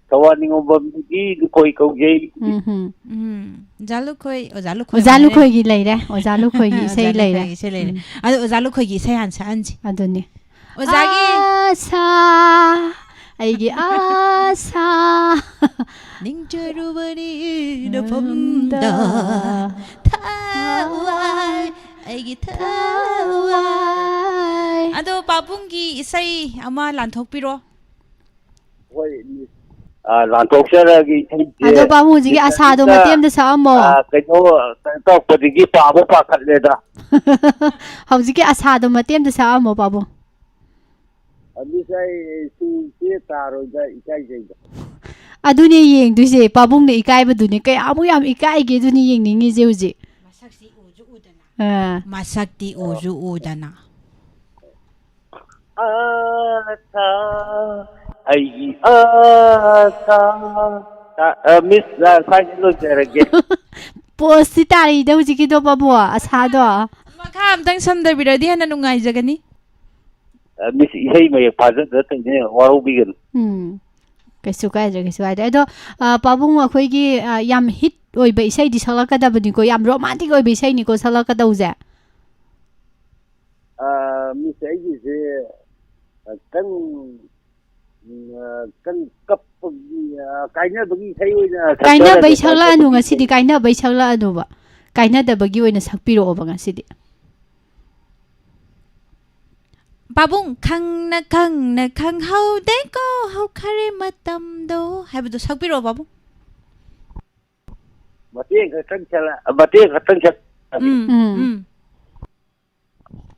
ꯊꯧꯕꯥꯜ ꯅꯤꯉꯣꯝꯕꯝꯗꯒꯤ ꯂꯨꯈꯣꯏ ꯀꯧꯖꯩ꯫ ꯎꯝ ꯍꯝ꯫ ꯎꯝ, ꯑꯣꯖꯥ ꯂꯨꯈꯣꯏ, ꯑꯣꯖꯥ ꯂꯨꯈꯣꯏ ꯑꯣꯖꯥ ꯍꯥꯏꯔꯦ꯫ ꯂꯨꯈꯣꯏꯒꯤ ꯂꯩꯔꯦ, ꯑꯣꯖꯥ ꯂꯨꯈꯣꯏꯒꯤ ꯑꯣꯖꯥ ꯏꯁꯩ ꯂꯩꯔꯦ꯫ ꯂꯨꯈꯣꯏꯒꯤ ꯏꯁꯩ ꯂꯩꯔꯦ꯫ ꯎꯝ꯫ ꯑꯗꯣ ꯑꯣꯖꯥ ꯂꯨꯈꯣꯏꯒꯤ ꯏꯁꯩ ꯍꯥꯟꯅ ꯁꯛꯍꯟꯁꯤ꯫ ꯑꯗꯨꯅꯤ꯫ ꯑꯣꯖꯥꯒꯤ ꯑꯁꯥ, ꯑꯩꯒꯤ ꯑꯁꯥ꯫ ꯅꯤꯡꯖꯔꯨꯕꯅꯤ ꯅꯐꯝꯗ ꯊꯋꯥꯏ, ꯑꯩꯒꯤ ꯊꯋꯥꯏ꯫ ꯑꯗꯣ ꯄꯥꯕꯨꯡꯒꯤ ꯏꯁꯩ ꯑꯃ ꯂꯥꯟꯊꯣꯛꯄꯤꯔꯣ꯫ ꯍꯣꯏ, ꯃꯤꯁ꯫ ꯑ, ꯂꯥꯟꯊꯣꯛꯆꯔꯒꯦ ꯏꯁꯩꯁꯦ꯫ ꯑꯗꯣ ꯄꯥꯕꯨꯡ, ꯍꯧꯖꯤꯛꯀꯤ ꯑꯁꯥꯗꯣ ꯂꯩꯁꯥꯕꯤꯅ, ꯃꯇꯦꯛ ꯑꯃꯇ ꯁꯛꯑꯝꯃꯣ꯫ ꯑ, ꯀꯩꯅꯣ, ꯀꯩꯅꯣ ꯇꯧꯔꯛꯄꯗꯒꯤ ꯄꯥꯕ ꯄꯥꯈꯠꯂꯦꯗ꯫ ꯍꯧꯖꯤꯛꯀꯤ ꯑꯁꯥꯗꯣ ꯃꯇꯦꯛ ꯑꯃꯇ ꯁꯛꯑꯝꯃꯣ ꯄꯥꯕꯨꯡ꯫ ꯑꯗꯨꯁꯨ ꯑꯩ ꯁꯨꯔꯁꯦ ꯇꯥꯔꯣꯏꯗ, ꯏꯀꯥꯏꯖꯩꯗ꯫ ꯑꯗꯨꯅꯦ ꯌꯦꯡꯗꯣꯏꯁꯦ, ꯄꯥꯕꯨꯡꯅ ꯏꯀꯥꯏꯕꯗꯨꯅꯦ꯫ ꯀꯌꯥꯃꯨꯛ ꯌꯥꯝ ꯏꯀꯥꯏꯒꯦ, ꯑꯗꯨꯅꯤ ꯌꯦꯡꯅꯤꯡꯉꯤꯁꯦ ꯍꯧꯖꯤꯛ꯫ ꯃꯁꯛꯁꯤ ꯎꯁꯨ ꯎꯗꯅ꯫ ꯑꯥ꯫ ꯃꯁꯛꯇꯤ ꯎꯁꯨ ꯎꯗꯅ꯫ ꯑꯁꯥ, ꯑꯩꯒꯤ ꯑꯁꯥ꯫ ꯇ-, ꯑ, ꯃꯤꯁ, ꯑ, ꯁ꯭ꯋꯥꯏꯗ ꯂꯣꯏꯖꯔꯒꯦ꯫ ꯄꯣꯁꯇꯤ ꯇꯥꯔꯤꯗ ꯍꯧꯖꯤꯛꯀꯤꯗꯣ ꯄꯥꯕꯨꯡ, ꯑꯁꯥꯗꯣ꯫ ꯃꯈꯥ ꯑꯝꯇꯪ ꯁꯝꯗꯕꯤꯔꯗꯤ ꯍꯦꯟꯅ ꯅꯨꯡꯉꯥꯏꯖꯒꯅꯤ꯫ ꯑ, ꯃꯤꯁ, ꯏꯁꯩ ꯃꯌꯦꯛ ꯐꯥꯖꯗ ꯇꯧꯅꯦ, ꯋꯥꯔꯧꯕꯤꯒꯅꯨ꯫ ꯎꯝ꯫ ꯀꯩꯁꯨ ꯀꯥꯏꯗ꯭ꯔꯦ, ꯀꯩꯁꯨ ꯀꯥꯏꯗ꯭ꯔꯦ꯫ ꯑꯗꯣ, ꯑ, ꯄꯥꯕꯨꯡ, ꯑꯩꯈꯣꯏꯒꯤ, ꯑ, ꯌꯥꯝ ꯍꯤꯠ ꯑꯣꯏꯕ ꯏꯁꯩꯗꯤ ꯁꯛꯂꯛꯀꯗꯕꯅꯤꯀꯣ, ꯌꯥꯝ ꯔꯣꯃꯥꯟꯇꯤꯛ ꯑꯣꯏꯕ ꯏꯁꯩꯅꯤꯀꯣ ꯁꯛꯂꯛꯀꯗꯧꯁꯦ꯫ ꯑ, ꯃꯤꯁ, ꯑꯩꯒꯤꯁꯦ, ꯑ, ꯀꯟ-, ꯎꯝ, ꯑ, ꯀꯟ ꯀꯞꯄꯒꯤ, ꯑ, ꯀꯥꯏꯅꯕꯒꯤ ꯏꯁꯩ ꯑꯣꯏꯅ ꯀꯥꯏꯅꯕꯩ ꯁꯛꯆꯔꯒꯦ, ꯁꯛꯂꯛꯑꯅꯨ ꯀꯥꯏꯅꯕꯒꯤ ꯉꯁꯤꯗꯤ, ꯏꯁꯩ꯫ ꯀꯥꯏꯅꯕꯩ ꯁꯛꯂꯛꯑꯅꯨꯕ꯫ ꯀꯥꯏꯅꯗꯕꯒꯤ ꯑꯣꯏꯅ ꯁꯛꯄꯤꯔꯛꯑꯣꯕ ꯉꯁꯤꯗꯤ꯫ ꯄꯥꯕꯨꯡ, "ꯈꯪꯅ ꯈꯪꯅ ꯈꯪꯍꯧꯗꯦꯀꯣ ꯍꯧꯈꯔꯦ ꯃꯇꯝꯗꯣ" ꯍꯥꯏꯕꯗꯣ ꯁꯛꯄꯤꯔꯛꯑꯣ ꯄꯥꯕꯨꯡ꯫ ꯃꯇꯦꯛ ꯈꯛꯇꯪ ꯁꯛꯂ-, ꯃꯇꯦꯛ ꯈꯛꯇꯪ ꯁꯛ-, ꯎꯝ, ꯎꯝ꯫ ꯎꯝ꯫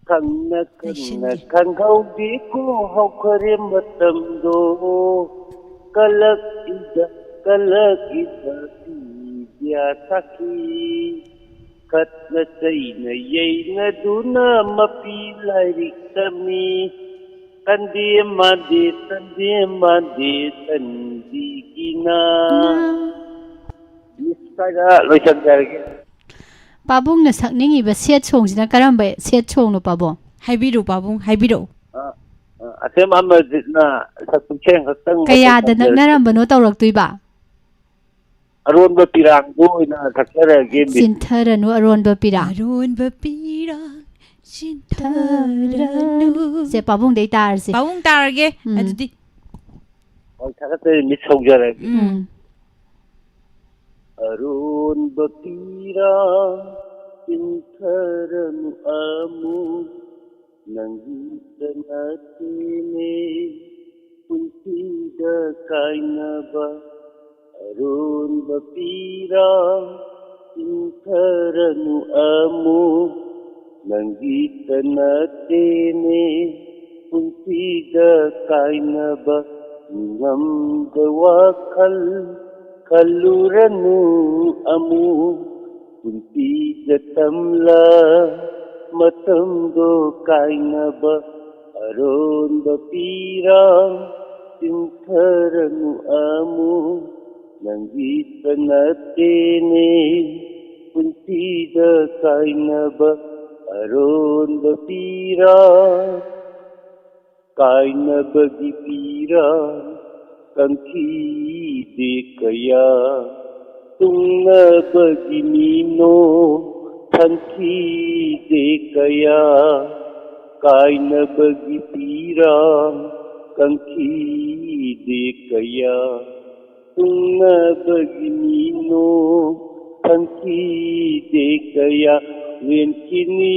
ꯈꯪꯅ ꯈꯪꯅ ꯂꯩꯁꯤꯟꯒꯦ꯫ ꯈꯪꯍꯧꯗꯦꯀꯣ ꯍꯧꯈꯔꯦ ꯃꯇꯝꯗꯣ, ꯀꯂꯛꯏꯗ, ꯀꯂꯛꯏꯗ ꯄꯤꯕ꯭ꯌꯥ ꯁꯥꯈꯤ꯫ ꯈꯠꯅ ꯆꯩꯅ ꯌꯩꯅꯗꯨꯅ ꯃꯄꯤ ꯂꯥꯏꯔꯤꯛ ꯇꯝꯃꯤ꯫ ꯇꯟꯗꯦ ꯃꯥꯟꯗꯦ, ꯇꯟꯗꯦ ꯃꯥꯟꯗꯦ, ꯇꯟꯕꯤꯒꯤꯅ꯫ ꯃꯤꯁ, ꯁ꯭ꯋꯥꯏꯗ ꯂꯣꯏꯁꯤꯟꯖꯔꯒꯦ꯫ ꯄꯥꯕꯨꯡꯅ ꯁꯛꯅꯤꯡꯉꯤꯕ ꯁꯦꯠ ꯁꯣꯡꯁꯤꯅ ꯀꯔꯝꯕ ꯁꯦꯠ ꯁꯣꯡꯅꯣ ꯄꯥꯕꯨꯡ? ꯍꯥꯏꯕꯤꯔꯨ ꯄꯥꯕꯨꯡ, ꯍꯥꯏꯕꯤꯔꯛꯎ꯫ ꯑ, ꯑ, ꯁꯦꯝ ꯑꯃꯔꯖꯤꯠꯅ ꯁꯛꯄ ꯏꯁꯩ ꯈꯛꯇꯪ ꯀꯌꯥꯗ ꯃꯇꯧ ꯇꯝꯖꯔꯛꯀꯦ꯫ ꯅꯛꯅꯔꯝꯕꯅꯣ ꯇꯧꯔꯛꯇꯣꯏꯕ? ꯑꯔꯣꯟꯕ ꯄꯤꯔꯥꯡꯗꯣ ꯑꯣꯏꯅ ꯁꯛꯆꯔꯛꯑꯒꯦ, ꯃꯤꯁ꯫ ꯆꯤꯟꯊꯔꯅꯨ ꯑꯔꯣꯟꯕ ꯄꯤꯔꯥꯡ꯫ ꯑꯔꯣꯟꯕ ꯄꯤꯔꯥꯡ ꯆꯤꯟꯊꯔꯅꯨ꯫ ꯁꯦ, ꯄꯥꯕꯨꯡꯗꯩ ꯇꯥꯔꯁꯦ꯫ ꯄꯥꯕꯨꯡ ꯇꯥꯔꯒꯦ꯫ ꯎꯝ꯫ ꯑꯗꯨꯗꯤ ꯍꯣꯏ, ꯊꯥꯒꯠꯆꯔꯤ, ꯃꯤꯁ ꯁꯧꯖꯔꯒꯦ꯫ ꯎꯝ꯫ ꯎꯝ꯫ ꯑꯔꯣꯟꯕ ꯄꯤꯔꯥꯡ ꯆꯤꯟꯊꯔꯅꯨ ꯑꯃꯨꯛ, ꯅꯪꯒꯤꯇ ꯅꯠꯇꯦꯅꯦ ꯄꯨꯟꯁꯤꯗ ꯀꯥꯏꯅꯕ꯫ ꯑꯔꯣꯟꯕ ꯄꯤꯔꯥꯡ ꯆꯤꯟꯊꯔꯅꯨ ꯑꯃꯨꯛ, ꯅꯪꯒꯤꯇ ꯅꯠꯇꯦꯅꯦ ꯄꯨꯟꯁꯤꯗ ꯀꯥꯏꯅꯕ꯫ ꯃꯤꯉꯝꯗ ꯋꯥꯈꯜ ꯈꯜꯂꯨꯔꯅꯨ ꯑꯃꯨꯛ, ꯄꯨꯟꯁꯤꯗ ꯇꯝꯂ ꯃꯇꯝꯗꯣ ꯀꯥꯏꯅꯕ꯫ ꯑꯔꯣꯟꯕ ꯄꯤꯔꯥꯡ ꯆꯤꯟꯊꯔꯅꯨ ꯑꯃꯨꯛ, ꯅꯪꯒꯤꯇ ꯅꯠꯇꯦꯅꯦ ꯄꯨꯟꯁꯤꯗ ꯀꯥꯏꯅꯕ꯫ ꯑꯔꯣꯟꯕ ꯄꯤꯔꯥꯡ ꯀꯥꯏꯅꯕꯒꯤ ꯄꯤꯔꯥꯡ ꯀꯪꯈꯤꯗꯦ ꯀꯌꯥ, ꯇꯨꯡꯅꯕꯒꯤ ꯃꯤꯅꯣ ꯊꯟꯈꯤꯗꯦ ꯀꯌꯥ, ꯀꯥꯏꯅꯕꯒꯤ ꯄꯤꯔꯥꯡ ꯀꯪꯈꯤꯗꯦ ꯀꯌꯥ, ꯇꯨꯡꯅꯕꯒꯤ ꯃꯤꯅꯣ ꯊꯟꯈꯤꯗꯦ ꯀꯌꯥ꯫ ꯂꯦꯟꯈꯤꯅꯤ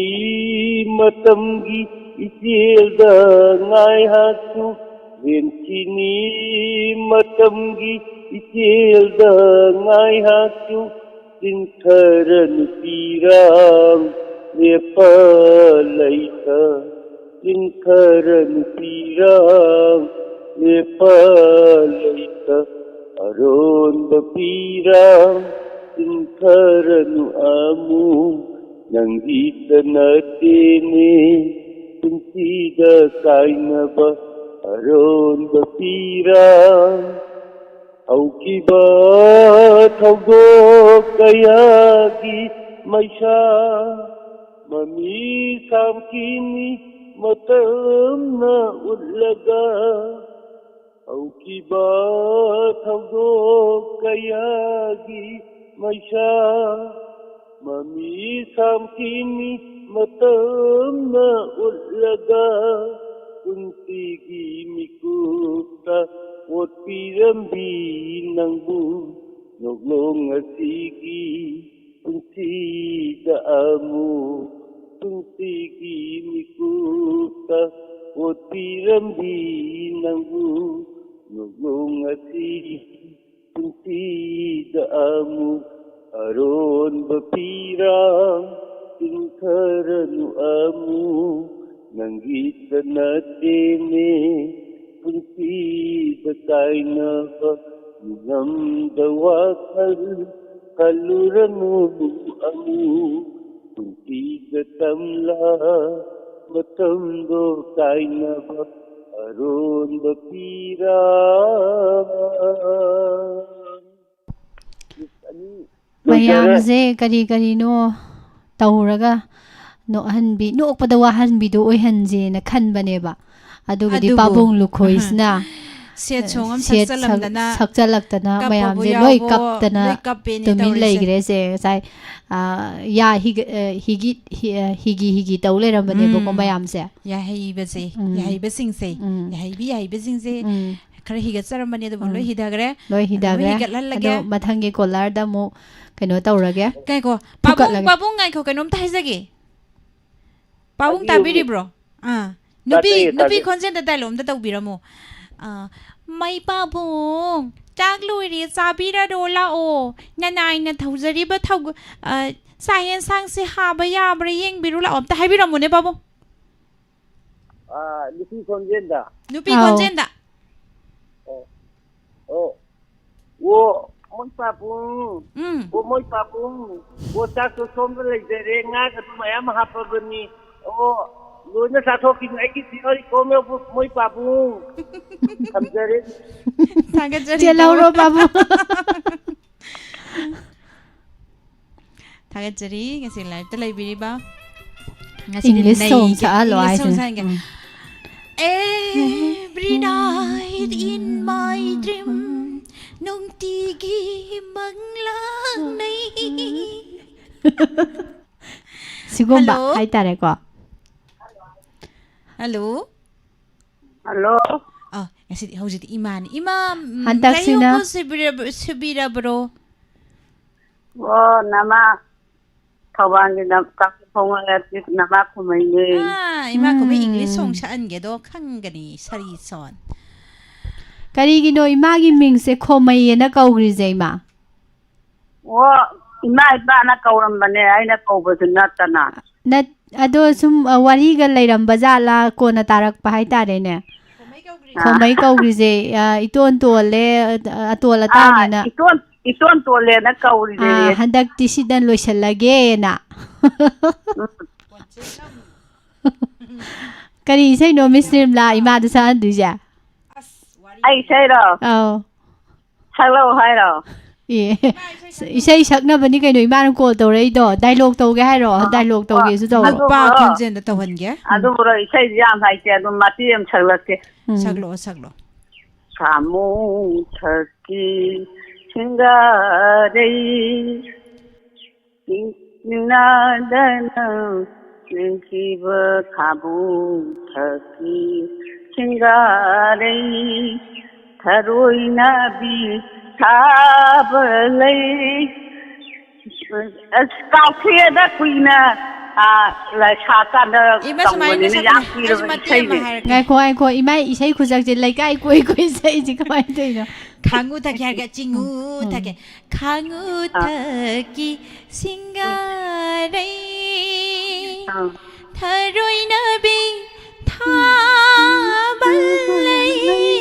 ꯃꯇꯝꯒꯤ ꯏꯆꯦꯜꯗ ꯉꯥꯏꯍꯥꯛꯁꯨ, ꯂꯦꯟꯈꯤꯅꯤ ꯃꯇꯝꯒꯤ ꯏꯆꯦꯜꯗ ꯉꯥꯏꯍꯥꯛꯁꯨ꯫ ꯆꯤꯟꯊꯔꯅꯨ ꯄꯤꯔꯥꯡ ꯂꯦꯞꯄ ꯂꯩꯇ, ꯆꯤꯟꯊꯔꯅꯨ ꯄꯤꯔꯥꯡ ꯂꯦꯞꯄ ꯂꯩꯇ꯫ ꯑꯔꯣꯟꯕ ꯄꯤꯔꯥꯡ ꯆꯤꯟꯊꯔꯅꯨ ꯑꯃꯨꯛ, ꯅꯪꯒꯤꯇ ꯅꯠꯇꯦꯅꯦ ꯄꯨꯟꯁꯤꯗ ꯀꯥꯏꯅꯕ꯫ ꯑꯔꯣꯟꯕ ꯄꯤꯔꯥꯡ ꯍꯧꯈꯤꯕ ꯊꯧꯗꯣꯛ ꯀꯌꯥꯒꯤ ꯃꯩꯁꯥ ꯃꯃꯤ ꯁꯥꯝꯈꯤꯅꯤ ꯃꯇꯝꯅ ꯎꯠꯂꯒ ꯍꯧꯈꯤꯕ ꯊꯧꯗꯣꯛ ꯀꯌꯥꯒꯤ ꯃꯩꯁꯥ ꯃꯃꯤ ꯁꯥꯝꯈꯤꯅꯤ꯫ ꯃꯇꯝꯅ ꯎꯠꯂꯒ ꯄꯨꯟꯁꯤꯒꯤ ꯃꯤꯀꯨꯞꯇ ꯑꯣꯠꯄꯤꯔꯝꯕꯤ ꯅꯪꯕꯨ ꯅꯣꯛꯂꯣꯡ ꯑꯁꯤꯒꯤ ꯄꯨꯟꯁꯤꯗ ꯑꯃꯨꯛ ꯄꯨꯟꯁꯤꯒꯤ ꯃꯤꯀꯨꯞꯇ ꯑꯣꯠꯄꯤꯔꯝꯕꯤ ꯅꯪꯕꯨ ꯅꯣꯛꯂꯣꯡ ꯑꯁꯤ ꯄꯨꯟꯁꯤꯗ ꯑꯃꯨꯛ ꯑꯔꯣꯟꯕ ꯄꯤꯔꯥꯡ ꯆꯤꯟꯊꯔꯅꯨ ꯑꯃꯨꯛ ꯅꯪꯒꯤꯇ ꯅꯠꯇꯦꯅꯦ ꯄꯨꯟꯁꯤꯗ ꯀꯥꯏꯅꯕ ꯅꯤꯡꯉꯝꯗ ꯋꯥꯈꯜ ꯈꯜꯂꯨꯔꯅꯨ ꯑꯃꯨꯛ ꯄꯨꯟꯁꯤꯗ ꯇꯝꯂꯥ ꯃꯇꯝꯗꯣ ꯀꯥꯏꯅꯕ ꯑꯔꯣꯟꯕ ꯄꯤꯔꯥꯡ꯫ ꯃꯌꯥꯝꯁꯦ ꯀꯔꯤ ꯀꯔꯤꯅꯣ ꯇꯧꯔꯒ ꯅꯣꯛꯍꯟꯕꯤ, ꯅꯣꯛꯄꯗ ꯋꯥꯍꯟꯕꯤꯗꯣ ꯑꯣꯏꯍꯟꯁꯦꯅ ꯈꯟꯕꯅꯦꯕ꯫ ꯑꯗꯨꯒꯗꯤ ꯑꯗꯨꯕꯨ ꯄꯥꯕꯨꯡ ꯂꯨꯈꯣꯏꯁꯤꯅ, ꯁꯦꯠ ꯁꯣꯡ ꯑꯃ ꯁꯦꯠ ꯁꯛ-, ꯁꯛꯆꯜꯂꯝꯗꯅ ꯁꯛꯆꯜꯂꯛꯇꯅ ꯀꯞꯄꯕꯨ ꯃꯌꯥꯝꯁꯦ ꯂꯣꯏ ꯌꯥꯎꯕꯣ, ꯀꯞꯇꯅ ꯂꯣꯏ ꯀꯞꯄꯦꯅꯦ ꯇꯨꯃꯤꯟ ꯇꯧꯔꯤꯁꯦ꯫ ꯂꯩꯈ꯭ꯔꯦꯁꯦ꯫ ꯉꯁꯥꯏ, ꯑ, ꯌꯥ ꯍꯤꯒ-, ꯑ, ꯍꯤꯒꯤ, ꯍꯤ-, ꯑ, ꯍꯤꯒꯤ ꯍꯤꯒꯤ ꯇꯧ ꯂꯩꯔꯝꯕꯅꯦꯕꯀꯣ ꯎꯝ꯫ ꯃꯌꯥꯝꯁꯦ꯫ ꯌꯥꯍꯩꯕꯁꯦ, ꯎꯝ꯫ ꯌꯥꯍꯩꯕꯁꯤꯡꯁꯦ, ꯎꯝ꯫ ꯌꯥꯍꯩꯕꯤ ꯌꯥꯍꯩꯕꯁꯤꯡꯁꯦ ꯎꯝ꯫ ꯈꯔ ꯍꯤꯒꯠꯆꯔꯝꯕꯅꯦ, ꯑꯗꯨꯕꯨ ꯎꯝ꯫ ꯂꯣꯏ ꯍꯤꯊꯈ꯭ꯔꯦ꯫ ꯂꯣꯏ ꯑꯗꯨ ꯂꯣꯏ ꯍꯤꯊꯈ꯭ꯔꯦ꯫ ꯍꯤꯒꯠꯍꯜꯂꯒꯦ꯫ ꯑꯗꯣ ꯃꯊꯪꯒꯤ ꯀꯣꯂꯔꯗ ꯑꯃꯨꯛ ꯀꯩꯅꯣ ꯇꯧꯔꯒꯦ꯫ ꯉꯥꯏꯈꯣ, ꯄꯥꯕꯨꯡ, ꯐꯨꯀꯠꯂꯒꯦ꯫ ꯄꯥꯕꯨꯡ, ꯉꯥꯏꯈꯣ, ꯀꯩꯅꯣꯝꯇ ꯍꯥꯏꯖꯒꯦ꯫ ꯄꯥꯕꯨꯡ ꯍꯥꯏꯕꯤꯌꯨ꯫ ꯇꯥꯕꯤꯔꯤꯕ꯭ꯔꯣ? ꯑꯥ, ꯅꯨꯄꯤ, ꯇꯥꯖꯩꯌꯦ, ꯅꯨꯄꯤ ꯇꯥꯖꯩ꯫ ꯈꯣꯟꯖꯦꯜꯗ ꯗꯥꯏꯂꯣꯛ ꯑꯝꯇ ꯇꯧꯕꯤꯔꯝꯃꯣ꯫ ꯑꯥ, "ꯃꯩ ꯄꯥꯕꯨꯡ, ꯆꯥꯛ ꯂꯣꯏꯔꯦ, ꯆꯥꯕꯤꯔꯔꯣ ꯂꯥꯛꯑꯣ꯫ ꯅꯅꯥꯏꯅ ꯊꯧꯖꯔꯤꯕ ꯊꯧ-, ꯑꯥ, ꯆꯥꯛ ꯌꯦꯟꯁꯥꯡꯁꯦ ꯍꯥꯕ ꯌꯥꯕ꯭ꯔꯥ ꯌꯦꯡꯕꯤꯔꯨ ꯂꯥꯛꯑꯣ", ꯑꯝꯇ ꯍꯥꯏꯕꯤꯔꯝꯃꯨꯅꯦ ꯄꯥꯕꯨꯡ꯫ ꯑꯥ, ꯅꯨꯄꯤ ꯈꯣꯟꯖꯦꯜꯗ꯫ ꯅꯨꯄꯤ ꯑꯥꯎ꯫ ꯈꯣꯟꯖꯦꯜꯗ꯫ ꯑꯣ, ꯑꯣ, ꯑꯣ, ꯃꯣꯏ ꯄꯥꯕꯨꯡ꯫ ꯎꯝ꯫ ꯑꯣ, ꯃꯣꯏ ꯄꯥꯕꯨꯡ꯫ ꯑꯣ, ꯆꯥꯛꯇꯣ ꯁꯣꯝꯗ ꯂꯩꯖꯔꯦ, ꯉꯥꯒꯁꯨ ꯃꯌꯥꯝ ꯍꯥꯞꯄꯕꯅꯤ꯫ ꯑꯣ, ꯂꯣꯏꯅ ꯆꯥꯊꯣꯛꯈꯤꯅꯤ꯫ ꯑꯩꯒꯤ ꯐꯤꯌꯣꯔ ꯏꯀꯣꯃꯦꯜꯕꯨ ꯃꯣꯏ ꯄꯥꯕꯨꯡ꯫ ꯊꯝꯖꯔꯦ꯫ ꯊꯥꯒꯠꯆꯔꯤ ꯆꯦꯜꯍꯧꯔꯣ, ꯄꯥꯕꯨꯡ꯫ ꯄꯥꯕꯨꯡ꯫ ꯊꯥꯒꯠꯆꯔꯤ ꯉꯁꯤ ꯂꯥꯏꯞꯇ ꯂꯩꯕꯤꯔꯤꯕ ꯉꯁꯤꯗꯤ English song ꯅꯩꯒꯦ꯫ ꯁꯛꯍꯜꯂꯣ English song ꯍꯥꯏꯁꯤꯅꯦ꯫ ꯁꯛꯍꯟꯒꯦ꯫ ꯎꯝ꯫ Every night in my dream, ꯅꯨꯡꯇꯤꯒꯤ ꯃꯪꯂꯥꯡꯅꯩ꯫ ꯁꯤꯒꯨꯝꯕ ꯍꯜꯂꯣ꯫ ꯍꯥꯏꯇꯥꯔꯦꯀꯣ꯫ ꯍꯜꯂꯣ꯫ ꯍꯜꯂꯣ꯫ ꯑ, ꯉꯁꯤꯗꯤ, ꯍꯧꯖꯤꯛꯇꯤ ꯏꯃꯥꯅꯤ꯫ ꯏꯃꯥ, ꯎꯝ, ꯍꯟꯗꯛꯁꯤꯅ ꯂꯥꯏꯍꯧꯕ ꯁꯤꯕꯤꯔꯕ-, ꯁꯤꯕꯤꯔꯕ꯭ꯔꯣ? ꯑꯣ, ꯅꯃꯥ ꯊꯧꯕꯥꯜꯒꯤ ꯅꯝ-, ꯀꯥꯡꯄꯣꯛꯄꯤ ꯈꯣꯡꯉꯥꯏ ꯅꯃꯥ ꯈꯨꯃꯩꯅꯦ꯫ ꯑꯥ, ꯏꯃꯥ ꯈꯨꯃꯩ ꯎꯝ꯫ English song ꯁꯛꯍꯟꯒꯦꯗꯣ ꯈꯪꯒꯅꯤ, ꯁꯥꯔꯤ ꯁꯣꯟ꯫ ꯀꯔꯤꯒꯤꯅꯣ ꯏꯃꯥꯒꯤ ꯃꯤꯡꯁꯦ ꯈꯣꯃꯩ ꯍꯥꯏꯅ ꯀꯧꯔꯤꯁꯦ, ꯏꯃꯥ? ꯑꯣ, ꯏꯃꯥ ꯏꯄꯥꯅ ꯀꯧꯔꯝꯕꯅꯦ, ꯑꯩꯅ ꯀꯧꯕꯁꯨ ꯅꯠꯇꯅ꯫ ꯅꯠ-, ꯑꯗꯣ ꯁꯨꯝ, ꯑ, ꯋꯥꯔꯤꯒ ꯂꯩꯔꯝꯕ ꯖꯥꯠꯂꯥ, ꯀꯣꯟꯅ ꯇꯥꯔꯛꯄ ꯍꯥꯏꯇꯥꯔꯦꯅꯦ꯫ ꯑꯥ꯫ ꯈꯣꯃꯩ ꯀꯧꯈ꯭ꯔꯤꯁꯦ, ꯑ, ꯏꯇꯣꯟ ꯇꯣꯜꯂꯦ, ꯑ, ꯑꯇꯣꯜ ꯑꯥ, ꯑꯇꯥꯡꯅꯦꯅ꯫ ꯏꯇꯣꯟ, ꯏꯇꯣꯟ ꯇꯣꯜꯂꯦꯅ ꯀꯧꯔꯤꯅꯦ꯫ ꯑꯥ, ꯍꯟꯗꯛꯇꯤ ꯁꯤꯗ ꯂꯣꯏꯁꯤꯜꯂꯒꯦꯅ꯫ ꯎꯝ꯫ ꯀꯔꯤ ꯏꯁꯩꯅꯣ, ꯃꯤꯁ ꯅꯤꯔꯃꯂꯥ, ꯏꯃꯥꯗ ꯁꯛꯍꯟꯗꯣꯏꯁꯦ? ꯑꯩ ꯏꯁꯩꯔꯣ? ꯑꯧ꯫ ꯁꯛꯂꯛꯑꯣ ꯍꯥꯏꯔꯣ? ꯑꯦ, ꯏꯁꯩ ꯁꯛꯅꯕꯅꯤ ꯀꯩꯅꯣ ꯏꯃꯥꯅ call ꯇꯧꯔꯛꯏꯗꯣ꯫ Dialogue ꯇꯧꯒꯦ ꯍꯥꯏꯔꯣ? ꯑꯣ, Dialogue ꯑꯣ, ꯇꯧꯒꯦꯁꯨ ꯇꯧꯔꯣ꯫ ꯅꯨꯄꯥ ꯑꯗꯨꯕꯨꯔꯣ? ꯈꯣꯟꯖꯦꯜꯗ ꯇꯧꯍꯟꯒꯦ꯫ ꯎꯝ꯫ ꯑꯗꯨꯕꯨꯔꯣ, ꯏꯁꯩꯗꯤ ꯌꯥꯝ ꯍꯩꯇꯦ, ꯑꯗꯨꯝ ꯃꯇꯦꯛ ꯑꯃ ꯁꯛꯂꯛꯀꯦ꯫ ꯎꯝ꯫ ꯁꯛꯂꯛꯑꯣ, ꯁꯛꯂꯛꯑꯣ꯫ ꯈꯥꯃꯨ ꯊꯛꯀꯤ ꯁꯤꯡꯒꯥꯔꯩ, ꯏꯪ ꯏꯪꯅꯗꯅ ꯆꯦꯟꯈꯤꯕ ꯈꯥꯃꯨ ꯊꯛꯀꯤ ꯁꯤꯡꯒꯥꯔꯩ, ꯊꯔꯣꯏ ꯅꯥꯕꯤ ꯊꯥꯕ ꯂꯩ꯫ ꯑꯁ, ꯀꯥꯎꯊꯣꯛꯑꯦꯗ, ꯀꯨꯏꯅ, ꯑ, ꯂꯥꯏ ꯁꯥꯀꯥꯟꯗ ꯏꯃꯥ, ꯁꯨꯃꯥꯏꯅ ꯇꯧꯕꯅꯤꯅ ꯁꯛꯄꯅꯦ꯫ ꯌꯥꯝ ꯑꯩꯁꯨ ꯀꯨꯏꯔꯕ ꯃꯇꯦꯛ ꯑꯃ ꯏꯁꯩꯅꯦ꯫ ꯍꯥꯏꯔꯛꯀꯦ꯫ ꯉꯥꯏꯈꯣ, ꯉꯥꯏꯈꯣ, ꯏꯃꯥ ꯏꯁꯩ ꯈꯨꯁꯛꯁꯦ ꯂꯩꯀꯥꯏ ꯀꯣꯏ ꯀꯣꯏ ꯁꯛꯏꯁꯦ ꯀꯃꯥꯏꯅ ꯇꯧꯔꯤꯅꯣ? ꯈꯥꯉꯨ ꯊꯛꯀꯦ ꯍꯥꯏꯔꯒ ꯆꯤꯡꯉꯨ ꯎꯝ꯫ ꯊꯛꯀꯦ꯫ ꯈꯥꯉꯨ ꯑꯥ꯫ ꯊꯛꯀꯤ ꯁꯤꯡꯒꯥꯔꯩ ꯑꯥ꯫ ꯊꯔꯣꯏꯅꯕꯤ ꯊꯥꯕꯜ ꯂꯩ꯫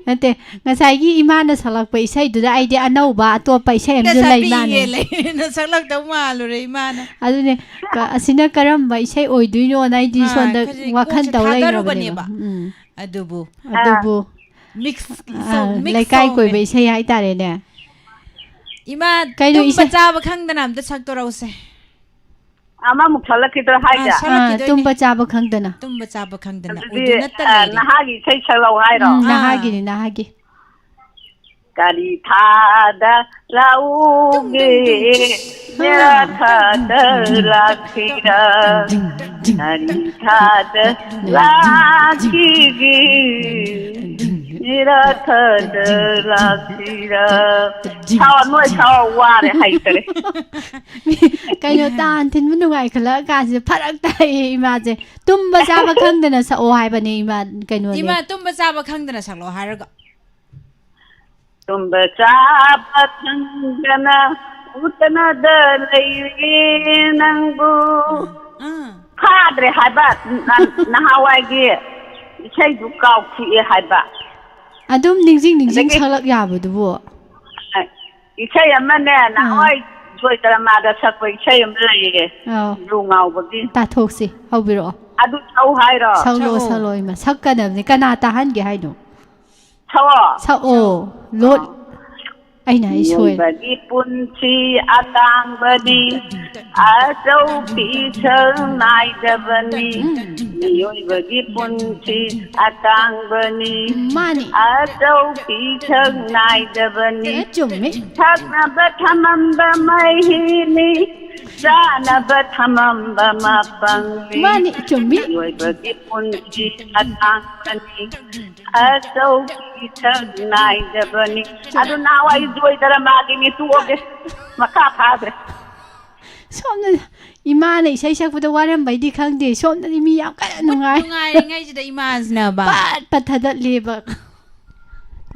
ꯅꯠꯇꯦ, ꯉꯁꯥꯏꯒꯤ ꯏꯃꯥꯅ ꯁꯛꯂꯛꯄ ꯏꯁꯩꯗꯨꯗ ꯑꯩꯗꯤ ꯑꯅꯧꯕ ꯑꯇꯣꯞꯄ ꯏꯁꯩ ꯑꯃꯁꯨ ꯂꯩ ꯃꯥꯜꯂꯦ꯫ ꯂꯩ꯫ ꯅ ꯁꯛꯂꯛꯇꯧ ꯃꯥꯜꯂꯨꯔꯦ ꯏꯃꯥꯅ꯫ ꯑꯗꯨꯅꯦ, ꯀ-, ꯑꯁꯤꯅ ꯀꯔꯝꯕ ꯏꯁꯩ ꯑꯣꯏꯗꯣꯏꯅꯣꯅ ꯑꯩꯗꯤ ꯑꯥ, ꯁꯣꯝꯗ ꯈꯖꯤꯛ ꯋꯥꯈꯜ ꯀꯣꯛꯁꯦ ꯇꯧ ꯂꯩꯔꯕꯅꯦꯕ꯫ ꯊꯥꯗꯔꯨꯕꯅꯦꯕ꯫ ꯎꯝ꯫ ꯑꯗꯨꯕꯨ꯫ ꯑꯗꯨꯕꯨ꯫ Mix ꯑꯥ, song, mix ꯂꯩꯀꯥꯏ song ꯀꯣꯏꯕ ꯅꯦ꯫ ꯏꯁꯩ ꯍꯥꯏꯇꯥꯔꯦꯅꯦ꯫ ꯏꯃꯥ, ꯀꯩꯅꯣ ꯇꯨꯝꯕ ꯏꯁꯩ ꯆꯥꯕ ꯈꯪꯗꯅ ꯑꯝꯇ ꯁꯛꯇꯣꯔꯛꯎꯁꯦ꯫ ꯑꯃꯃꯨꯛ ꯁꯛꯂꯛꯈꯤꯗ꯭ꯔꯣ ꯍꯥꯏꯁꯦ? ꯑꯥ, ꯁꯛꯂꯛꯈꯤꯗꯣꯏꯅꯦ꯫ ꯑꯥ, ꯇꯨꯝꯕ ꯆꯥꯕ ꯈꯪꯗꯅ꯫ ꯇꯨꯝꯕ ꯆꯥꯕ ꯈꯪꯗꯅ꯫ ꯑꯗꯨꯗꯤ, ꯎꯗꯨꯅꯠꯇ ꯑ, ꯂꯩꯔꯦ꯫ ꯅꯍꯥꯒꯤ ꯏꯁꯩ ꯁꯛꯂꯛꯑꯣ ꯍꯥꯏꯔꯣ? ꯎꯝ, ꯑꯥ꯫ ꯅꯍꯥꯒꯤꯅꯤ, ꯅꯍꯥꯒꯤ꯫ ꯀꯔꯤ ꯊꯥꯗ ꯂꯥꯛꯎꯒꯦ? ꯇꯨꯡ, ꯇꯨꯡ, ꯇꯨꯡ꯫ ꯃꯦꯔꯥ ꯑꯥ꯫ ꯊꯥꯗ ꯂꯥꯛꯈꯤꯔ? ꯀꯔꯤ ꯊꯥꯗ ꯂꯥꯛꯈꯤꯒꯦ? ꯃꯦꯔꯥ ꯊꯥꯗ ꯂꯥꯛꯈꯤꯔ? ꯁꯥꯎ, ꯅꯣꯏ ꯁꯥꯎ, ꯋꯥꯔꯦ, ꯍꯩꯇꯔꯦ꯫ ꯃꯤ ꯀꯩꯅꯣ, ꯇꯥꯟ ꯊꯤꯟꯕ ꯅꯨꯡꯉꯥꯏꯈꯠꯂꯛꯑ ꯀꯥꯟꯁꯤꯗ ꯐꯔꯛ ꯇꯥꯏꯌꯦ ꯏꯃꯥꯁꯦ꯫ ꯇꯨꯝꯕ ꯆꯥꯕ ꯈꯪꯗꯅ ꯁꯛꯑꯣ ꯍꯥꯏꯕꯅꯦ ꯏꯃꯥ, ꯀꯩꯅꯣꯅꯦ꯫ ꯏꯃꯥ, ꯇꯨꯝꯕ ꯆꯥꯕ ꯈꯪꯗꯅ ꯁꯛꯂꯛꯑꯣ ꯍꯥꯏꯔꯒ꯫ ꯇꯨꯝꯕ ꯆꯥꯕ ꯈꯪꯗꯅ ꯎꯇꯅꯗ ꯂꯩꯔꯦ ꯅꯪꯕꯨ꯫ ꯑꯥ꯫ ꯐꯥꯗ꯭ꯔꯦ ꯍꯥꯏꯕ, ꯅ-, ꯅꯍꯥꯟꯋꯥꯏꯒꯤ ꯏꯁꯩꯗꯨ ꯀꯥꯎꯊꯣꯛꯑꯦ ꯍꯥꯏꯕ꯫ ꯑꯗꯨꯝ ꯅꯤꯡꯁꯤꯡ ꯅꯤꯡꯁꯤꯡ ꯑꯗꯒꯤ ꯁꯛꯂꯛ ꯌꯥꯕꯗꯨꯕꯨ꯫ ꯏꯁꯩ ꯑꯃꯅꯦ, ꯑꯥ꯫ ꯅꯍꯥꯟꯋꯥꯏ ꯖꯣꯏ ꯗ꯭ꯔꯃꯥꯗ ꯁꯛꯄ ꯏꯁꯩ ꯑꯃ ꯂꯩꯌꯦ, ꯑꯥꯎ꯫ ꯌꯨ ꯉꯥꯎꯕꯒꯤ꯫ ꯇꯥꯊꯣꯛꯁꯤ, ꯍꯧꯕꯤꯔꯛꯑꯣ꯫ ꯑꯗꯨ ꯁꯛꯎ ꯍꯥꯏꯔꯣ? ꯁꯛꯂꯛꯑꯣ, ꯁꯛꯂꯛꯑꯣ꯫ ꯁꯛꯂꯛꯑꯣ ꯏꯃꯥ꯫ ꯁꯛꯀꯗꯕꯅꯤ꯫ ꯀꯅꯥ ꯇꯥꯍꯟꯒꯦ ꯍꯥꯏꯅꯣ? ꯁꯛꯑꯣ꯫ ꯁꯛꯑꯣ꯫ ꯂꯣꯠ-, ꯑꯥ꯫ ꯑꯩꯅ ꯍꯥꯏ ꯁꯣꯏꯔꯦ꯫ ꯃꯤꯑꯣꯏꯕꯒꯤ ꯄꯨꯟꯁꯤ ꯑꯇꯥꯡꯕꯅꯤ, ꯑꯆꯧ ꯄꯤꯁꯛ ꯅꯥꯏꯗꯕꯅꯤ꯫ ꯎꯝ꯫ ꯃꯤꯑꯣꯏꯕꯒꯤ ꯄꯨꯟꯁꯤ ꯑꯇꯥꯡꯕꯅꯤ, ꯃꯥꯅꯤ꯫ ꯑꯆꯧ ꯄꯤꯁꯛ ꯅꯥꯏꯗꯕꯅꯤ꯫ ꯑꯦ, ꯆꯨꯝꯃꯤ꯫ ꯊꯛꯅꯕ ꯊꯝꯃꯝꯕ ꯃꯍꯤꯅꯤ, ꯆꯥꯅꯕ ꯊꯝꯃꯝꯕ ꯃꯄꯪꯅꯤ꯫ ꯃꯥꯅꯤ, ꯆꯨꯝꯃꯤ꯫ ꯃꯤꯑꯣꯏꯕꯒꯤ ꯄꯨꯟꯁꯤ ꯑꯇꯥꯡꯕꯅꯤ, ꯑꯆꯧ ꯄꯤꯁꯛ ꯅꯥꯏꯗꯕꯅꯤ꯫ ꯑꯗꯨ ꯅꯍꯥꯟꯋꯥꯏ ꯖꯣꯏ ꯗ꯭ꯔꯃꯥꯒꯤꯅꯤ, ꯇꯣꯛꯑꯒꯦ꯫ ꯃꯈꯥ ꯐꯥꯗ꯭ꯔꯦ꯫ ꯁꯣꯝꯗ ꯏꯃꯥꯅ ꯏꯁꯩ ꯁꯛꯄꯗ ꯋꯥꯔꯝꯕꯩꯗꯤ ꯈꯪꯗꯦ, ꯁꯣꯝꯗꯗꯤ ꯃꯤ ꯌꯥꯝ ꯀꯟꯅ ꯅꯨꯡꯉꯥꯏ-, ꯅꯨꯡꯉꯥꯏꯔꯤꯉꯩꯁꯤꯗ ꯏꯃꯥꯁꯤꯅꯕ꯫ ꯄꯠ ꯄꯠ ꯊꯥꯗꯠꯂꯦꯕ꯫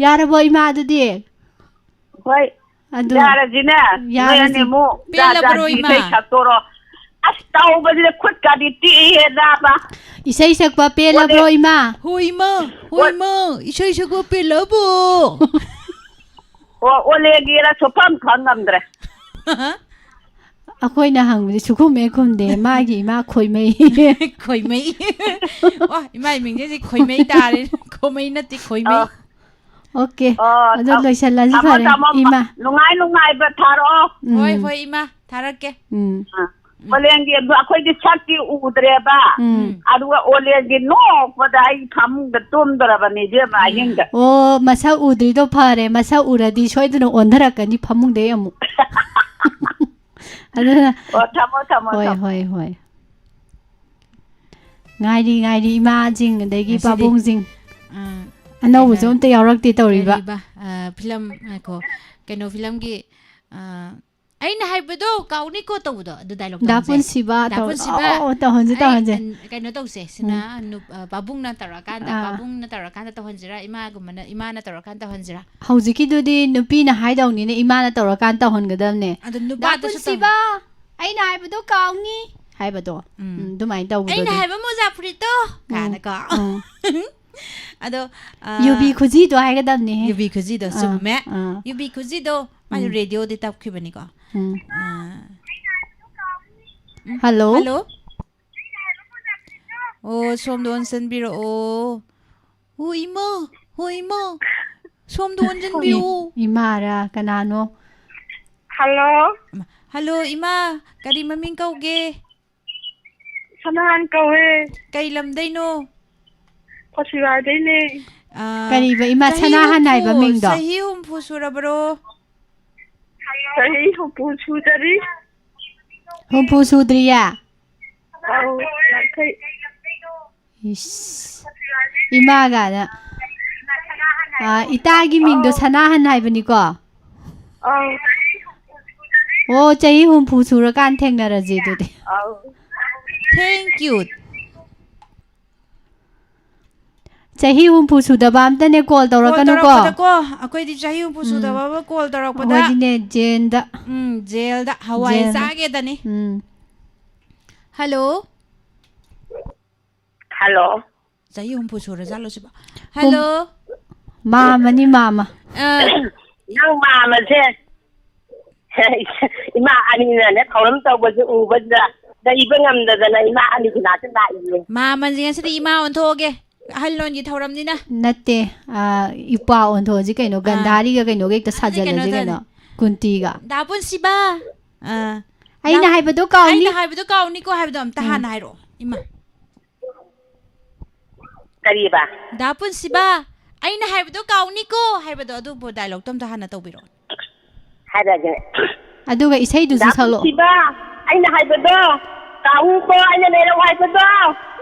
ꯌꯥꯔꯕꯣ ꯏꯃꯥ ꯑꯗꯨꯗꯤ? ꯍꯣꯏ, ꯑꯗꯨ ꯌꯥꯔꯁꯤꯅꯦ꯫ ꯅꯣꯏ ꯌꯥꯔꯁꯤ꯫ ꯑꯅꯤꯃꯨꯛ ꯖꯥꯠ ꯄꯦꯜꯂꯕ꯭ꯔꯣ, ꯖꯥꯠꯀꯤ ꯏꯃꯥ? ꯏꯁꯩ ꯁꯛꯇꯣꯔꯣ꯫ ꯑꯁ, ꯇꯧꯕꯁꯤꯗ ꯈꯨꯠꯀꯗꯤ ꯇꯦꯛꯏꯍꯦ, ꯅꯥꯕ꯫ ꯏꯁꯩ ꯁꯛꯄ ꯄꯦꯜꯂꯕ꯭ꯔꯣ, ꯑꯣꯂꯦ꯫ ꯏꯃꯥ? ꯍꯣꯏ, ꯏꯃꯥ꯫ ꯍꯣꯏ, ꯏꯃꯥ꯫ ꯏꯁꯩ ꯁꯛꯄ ꯄꯦꯜꯂꯕꯣ? ꯑꯣ, ꯑꯣꯂꯦꯒꯤꯔ ꯁꯨꯛꯈꯪ ꯈꯪ ꯉꯝꯗ꯭ꯔꯦ꯫ ꯑꯩꯈꯣꯏꯅ ꯍꯪꯕꯗꯤ ꯁꯨꯈꯨꯝ ꯍꯦꯛ ꯈꯨꯝꯗꯦ꯫ ꯃꯥꯒꯤ ꯏꯃꯥ ꯈꯣꯏꯃꯩ꯫ ꯈꯣꯏꯃꯩ꯫ ꯑꯣ, ꯏꯃꯥ ꯏꯃꯤꯡꯁꯦ ꯍꯧꯖꯤꯛ ꯈꯣꯏꯃꯩ ꯇꯥꯔꯦ꯫ ꯈꯣꯃꯩ ꯅꯠꯇꯦ, ꯈꯣꯏꯃꯩ꯫ ꯑꯣ꯫ ꯑꯣꯀꯦ꯫ ꯑꯣ, ꯑꯗꯣ ꯊꯝ-, ꯂꯣꯏꯁꯜꯂꯁꯤ ꯊꯝꯃꯣ, ꯐꯔꯦ, ꯊꯝꯃꯣ꯫ ꯏꯃꯥ꯫ ꯅꯨꯡꯉꯥꯏ ꯅꯨꯡꯉꯥꯏꯕ ꯊꯥꯔꯛꯑꯣ꯫ ꯎꯝ꯫ ꯍꯣꯏ, ꯍꯣꯏ, ꯏꯃꯥ, ꯊꯥꯔꯛꯀꯦ꯫ ꯎꯝ꯫ ꯑꯥ꯫ ꯑꯣꯂꯦꯟꯒꯤ ꯑꯗꯨ ꯑꯩꯈꯣꯏꯗꯤ ꯁꯛꯇꯤ ꯎꯗ꯭ꯔꯦꯕ꯫ ꯎꯝ꯫ ꯑꯗꯨꯒ ꯑꯣꯂꯦꯟꯒꯤ ꯅꯣꯛꯄꯗ ꯑꯩ ꯐꯃꯨꯡꯗ ꯇꯨꯝꯗꯣꯔꯕꯅꯤ ꯏꯕꯦꯝꯃ ꯑꯍꯤꯡꯗ꯫ ꯑꯣ, ꯃꯁꯛ ꯎꯗ꯭ꯔꯤꯗꯣ ꯐꯔꯦ꯫ ꯃꯁꯛ ꯎꯔꯗꯤ ꯁꯣꯏꯗꯅ ꯑꯣꯟꯊꯔꯛꯀꯅꯤ ꯐꯃꯨꯡꯗꯩ ꯑꯃꯨꯛ꯫ ꯑꯗꯨꯅ ꯑꯣ, ꯊꯝꯃꯣ, ꯊꯝꯃꯣ, ꯍꯣꯏ, ꯊꯝꯃꯣ꯫ ꯍꯣꯏ, ꯍꯣꯏ꯫ ꯉꯥꯏꯔꯤ, ꯉꯥꯏꯔꯤ, ꯏꯃꯥꯁꯤꯡ ꯑꯗꯒꯤ ꯉꯁꯤꯗꯤ, ꯄꯥꯕꯨꯡꯁꯤꯡ꯫ ꯑꯥ, ꯑꯅꯧꯕꯁꯨ ꯀꯩꯅꯣ, ꯑꯝꯇ ꯌꯥꯎꯔꯛꯇꯦ ꯇꯧꯔꯤꯕ꯫ ꯀꯔꯤꯕ, ꯑꯥ, ꯐꯤꯂꯝ, ꯉꯥꯏꯈꯣ, ꯀꯩꯅꯣ ꯐꯤꯂꯝꯒꯤ, ꯑꯥ, "ꯑꯩꯅ ꯍꯥꯏꯕꯗꯣ ꯀꯥꯎꯅꯤꯀꯣ" ꯇꯧꯕꯗꯣ, ꯑꯗꯨ ꯗꯥꯏꯂꯣꯛꯇꯣ ꯗꯥ ꯍꯧꯖꯤꯛ꯫ ꯄꯨꯟꯁꯤꯕ ꯗꯥ ꯇꯧ-, ꯄꯨꯟꯁꯤꯕ, ꯑꯣ, ꯑꯣ, ꯇꯧꯍꯟꯁꯤ, ꯑꯩ, ꯇꯧꯍꯟꯁꯤ꯫ ꯑꯟ-, ꯀꯩꯅꯣ ꯇꯧꯁꯦ, ꯁꯤꯅ ꯎꯝ꯫ ꯅꯨꯞ-, ꯑ, ꯄꯥꯕꯨꯡꯅ ꯇꯧꯔꯀꯥꯟꯗ, ꯑꯥ꯫ ꯄꯥꯕꯨꯡꯅ ꯇꯧꯔꯀꯥꯟꯗ ꯇꯧꯍꯟꯁꯤꯔꯥ, ꯏꯃꯥꯒꯨꯝꯕꯅ, ꯏꯃꯥꯅ ꯇꯧꯔꯀꯥꯟꯗ ꯇꯧꯍꯟꯁꯤꯔꯥ? ꯍꯧꯖꯤꯛꯀꯤꯗꯨꯗꯤ ꯅꯨꯄꯤꯅ ꯍꯥꯏꯗꯧꯅꯤꯅ ꯏꯃꯥꯅ ꯇꯧꯔꯀꯥꯟꯗ ꯇꯧꯍꯟꯒꯗꯕꯅꯦ꯫ ꯑꯗꯣ "ꯗꯥ ꯅꯨꯄꯥꯗꯨꯁꯨ ꯄꯨꯟꯁꯤꯕ, ꯇꯧ-, ꯑꯩꯅ ꯍꯥꯏꯕꯗꯣ ꯀꯥꯎꯅꯤ" ꯍꯥꯏꯕꯗꯣ꯫ ꯎꯝ꯫ ꯎꯝ, ꯑꯗꯨꯃꯥꯏꯅ ꯇꯧꯕꯗꯣ "ꯑꯩꯅ ꯑꯗꯨꯝ꯫ ꯍꯥꯏꯕ ꯃꯣꯖꯥ ꯐꯨꯔꯤꯠꯇꯣ" ꯎꯝ, ꯀꯥꯏꯅꯀꯣ꯫ ꯎꯝ꯫ ꯑꯗꯣ, ꯑ, ꯌꯨꯕꯤ ꯈꯨꯖꯤꯗꯣ ꯍꯥꯏꯒꯗꯕꯅꯦꯍꯦ꯫ ꯌꯨꯕꯤ ꯈꯨꯖꯤꯗꯣ, ꯑꯥ, ꯆꯨꯝꯃꯦ꯫ ꯑꯥ꯫ ꯌꯨꯕꯤ ꯈꯨꯖꯤꯗꯣ, ꯃꯥꯁꯨ ꯎꯝ꯫ ꯔꯦꯗꯤꯑꯣꯗꯤ ꯇꯞꯈꯤꯕꯅꯤꯀꯣ꯫ ꯎꯝ꯫ ꯑꯥ꯫ ꯎꯝ꯫ ꯍꯜꯂꯣ? ꯍꯜꯂꯣ? ꯑꯣ, ꯁꯣꯝꯗ ꯑꯣꯟꯁꯤꯟꯕꯤꯔꯛꯑꯣ꯫ ꯑꯣ, ꯏꯃꯥ! ꯑꯣ, ꯏꯃꯥ! ꯁꯣꯝꯗ ꯑꯣꯟꯁꯤꯟꯕꯤꯌꯨ꯫ ꯏ-, ꯏꯃꯥꯔꯥ? ꯀꯅꯥꯅꯣ? ꯍꯜꯂꯣ? ꯍꯜꯂꯣ, ꯏꯃꯥ! ꯀꯔꯤ ꯃꯃꯤꯡ ꯀꯧꯒꯦ? ꯁꯅꯥꯍꯥꯟ ꯀꯧꯋꯦ꯫ ꯀꯩ ꯂꯝꯗꯩꯅꯣ? ꯀꯣꯁꯤꯕꯥꯏꯗꯩꯅꯦ꯫ ꯑꯥ, ꯀꯔꯤꯕ, ꯏꯃꯥ ꯆꯍꯤ ꯁꯅꯥꯍꯟ ꯍꯥꯏꯕ ꯍꯨꯝꯐꯨ, ꯃꯤꯡꯗꯣ? ꯆꯍꯤ ꯍꯨꯝꯐꯨ ꯁꯨꯔꯕꯔꯣ? ꯆꯍꯤ ꯍꯨꯝꯐꯨ ꯁꯨꯗꯔꯤ꯫ ꯍꯨꯝꯐꯨ ꯁꯨꯗ꯭ꯔꯤꯌꯦ? ꯑꯧ, ꯌꯥꯡꯈꯩ꯫ ꯏꯁ, ꯏꯃꯥꯒꯥꯅ꯫ ꯑꯥ, ꯏꯇꯥꯒꯤ ꯃꯤꯡꯗꯣ ꯑꯧ꯫ ꯁꯅꯥꯍꯟ ꯍꯥꯏꯕꯅꯤꯀꯣ? ꯑꯧ꯫ ꯑꯣ, ꯆꯍꯤ ꯍꯨꯝꯐꯨ ꯁꯨꯔꯀꯥꯟ ꯊꯦꯡꯅꯔꯁꯦ ꯑꯗꯨꯗꯤ꯫ ꯑꯧ꯫ Thank you꯫ ꯆꯍꯤ ꯍꯨꯝꯐꯨ ꯁꯨꯗꯕ ꯑꯝꯇꯅꯦ call ꯀꯣꯜ ꯇꯧꯔꯛꯀꯅꯨꯀꯣ꯫ ꯇꯧꯔꯛꯄꯗꯀꯣ, ꯑꯩꯈꯣꯏꯗꯤ ꯆꯍꯤ ꯍꯨꯝꯐꯨ ꯎꯝ꯫ ꯁꯨꯗꯕ ꯑꯃ call ꯇꯧꯔꯛꯄꯗ ꯑꯩꯈꯣꯏꯗꯤꯅꯦ, ꯖꯦꯜꯗ꯫ ꯎꯝ, ꯖꯦꯜꯗ ꯍꯋꯥꯏ ꯖꯦꯜꯗ꯫ ꯆꯥꯒꯦꯗꯅꯤ꯫ ꯎꯝ꯫ ꯍꯜꯂꯣ꯫ ꯍꯜꯂꯣ꯫ ꯆꯍꯤ ꯍꯨꯝꯐꯨ ꯁꯨꯔꯖꯥꯠꯂꯣ ꯁꯤꯕꯣ? ꯍꯨꯝ-, ꯍꯜꯂꯣ꯫ ꯃꯥꯝꯃꯅꯤ, ꯃꯥꯝꯃ꯫ ꯑ, ꯅꯪ ꯃꯥꯝꯃꯁꯦ ꯏꯃꯥ ꯑꯅꯤꯅꯅꯦ ꯊꯧꯔꯝ ꯇꯧꯕꯁꯦ ꯎꯕꯗ ꯂꯩꯕ ꯉꯝꯗꯗꯅ ꯏꯃꯥ ꯑꯅꯤꯒꯤ ꯅꯥꯛꯇ ꯂꯥꯛꯏꯅꯦ꯫ ꯃꯥꯝꯃꯁꯦ ꯉꯁꯤꯗꯤ ꯏꯃꯥ ꯑꯣꯟꯊꯣꯛꯑꯒꯦ꯫ ꯑꯍꯜ ꯂꯣꯟꯒꯤ ꯊꯧꯔꯝꯅꯤꯅ꯫ ꯅꯠꯇꯦ, ꯑ, ꯏꯄ꯭ꯋꯥ ꯑꯣꯟꯊꯣꯛꯑꯁꯤ ꯀꯩꯅꯣ, ꯑꯥ꯫ ꯒꯟꯙꯥꯔꯤꯒ ꯀꯩꯅꯣꯒ ꯍꯦꯛꯇ ꯑꯗꯨꯗꯤ ꯀꯩꯅꯣ ꯁꯥꯖꯜꯂꯁꯤ ꯇꯧꯔꯅꯤ꯫ ꯀꯩꯅꯣ, ꯀꯨꯟꯇꯤꯒ꯫ ꯗꯥ ꯄꯨꯟꯁꯤꯕ! ꯑꯥ꯫ ꯑꯩꯅ ꯍꯥꯏꯕꯗꯣ ꯀꯥꯎꯅꯤ꯫ ꯑꯩꯅ ꯍꯥꯏꯕꯗꯣ ꯀꯥꯎꯅꯤꯀꯣ ꯍꯥꯏꯕꯗꯣ ꯑꯝꯇ ꯍꯥꯟꯅ ꯍꯥꯏꯔꯛꯑꯣ ꯏꯃꯥ꯫ ꯀꯔꯤꯕ? ꯗꯥ ꯄꯨꯟꯁꯤꯕ, ꯑꯩꯅ ꯍꯥꯏꯕꯗꯣ ꯀꯥꯎꯅꯤꯀꯣ ꯍꯥꯏꯕꯗꯣ ꯑꯗꯨꯕꯨ ꯗꯥꯏꯂꯣꯛꯇꯣ ꯑꯝꯇ ꯍꯥꯟꯅ ꯇꯧꯕꯤꯔꯛꯑꯣ꯫ ꯍꯥꯏꯔꯒꯦ꯫ ꯑꯗꯨꯒ ꯏꯁꯩꯗꯨꯁꯨ ꯁꯛꯂꯛꯑꯣ꯫ ꯁꯤꯕ, ꯑꯩꯅ ꯍꯥꯏꯕꯗꯣ ꯀꯥꯎꯀꯣ, ꯑꯩꯅ ꯂꯩꯔꯧ ꯍꯥꯏꯕꯗꯣ꯫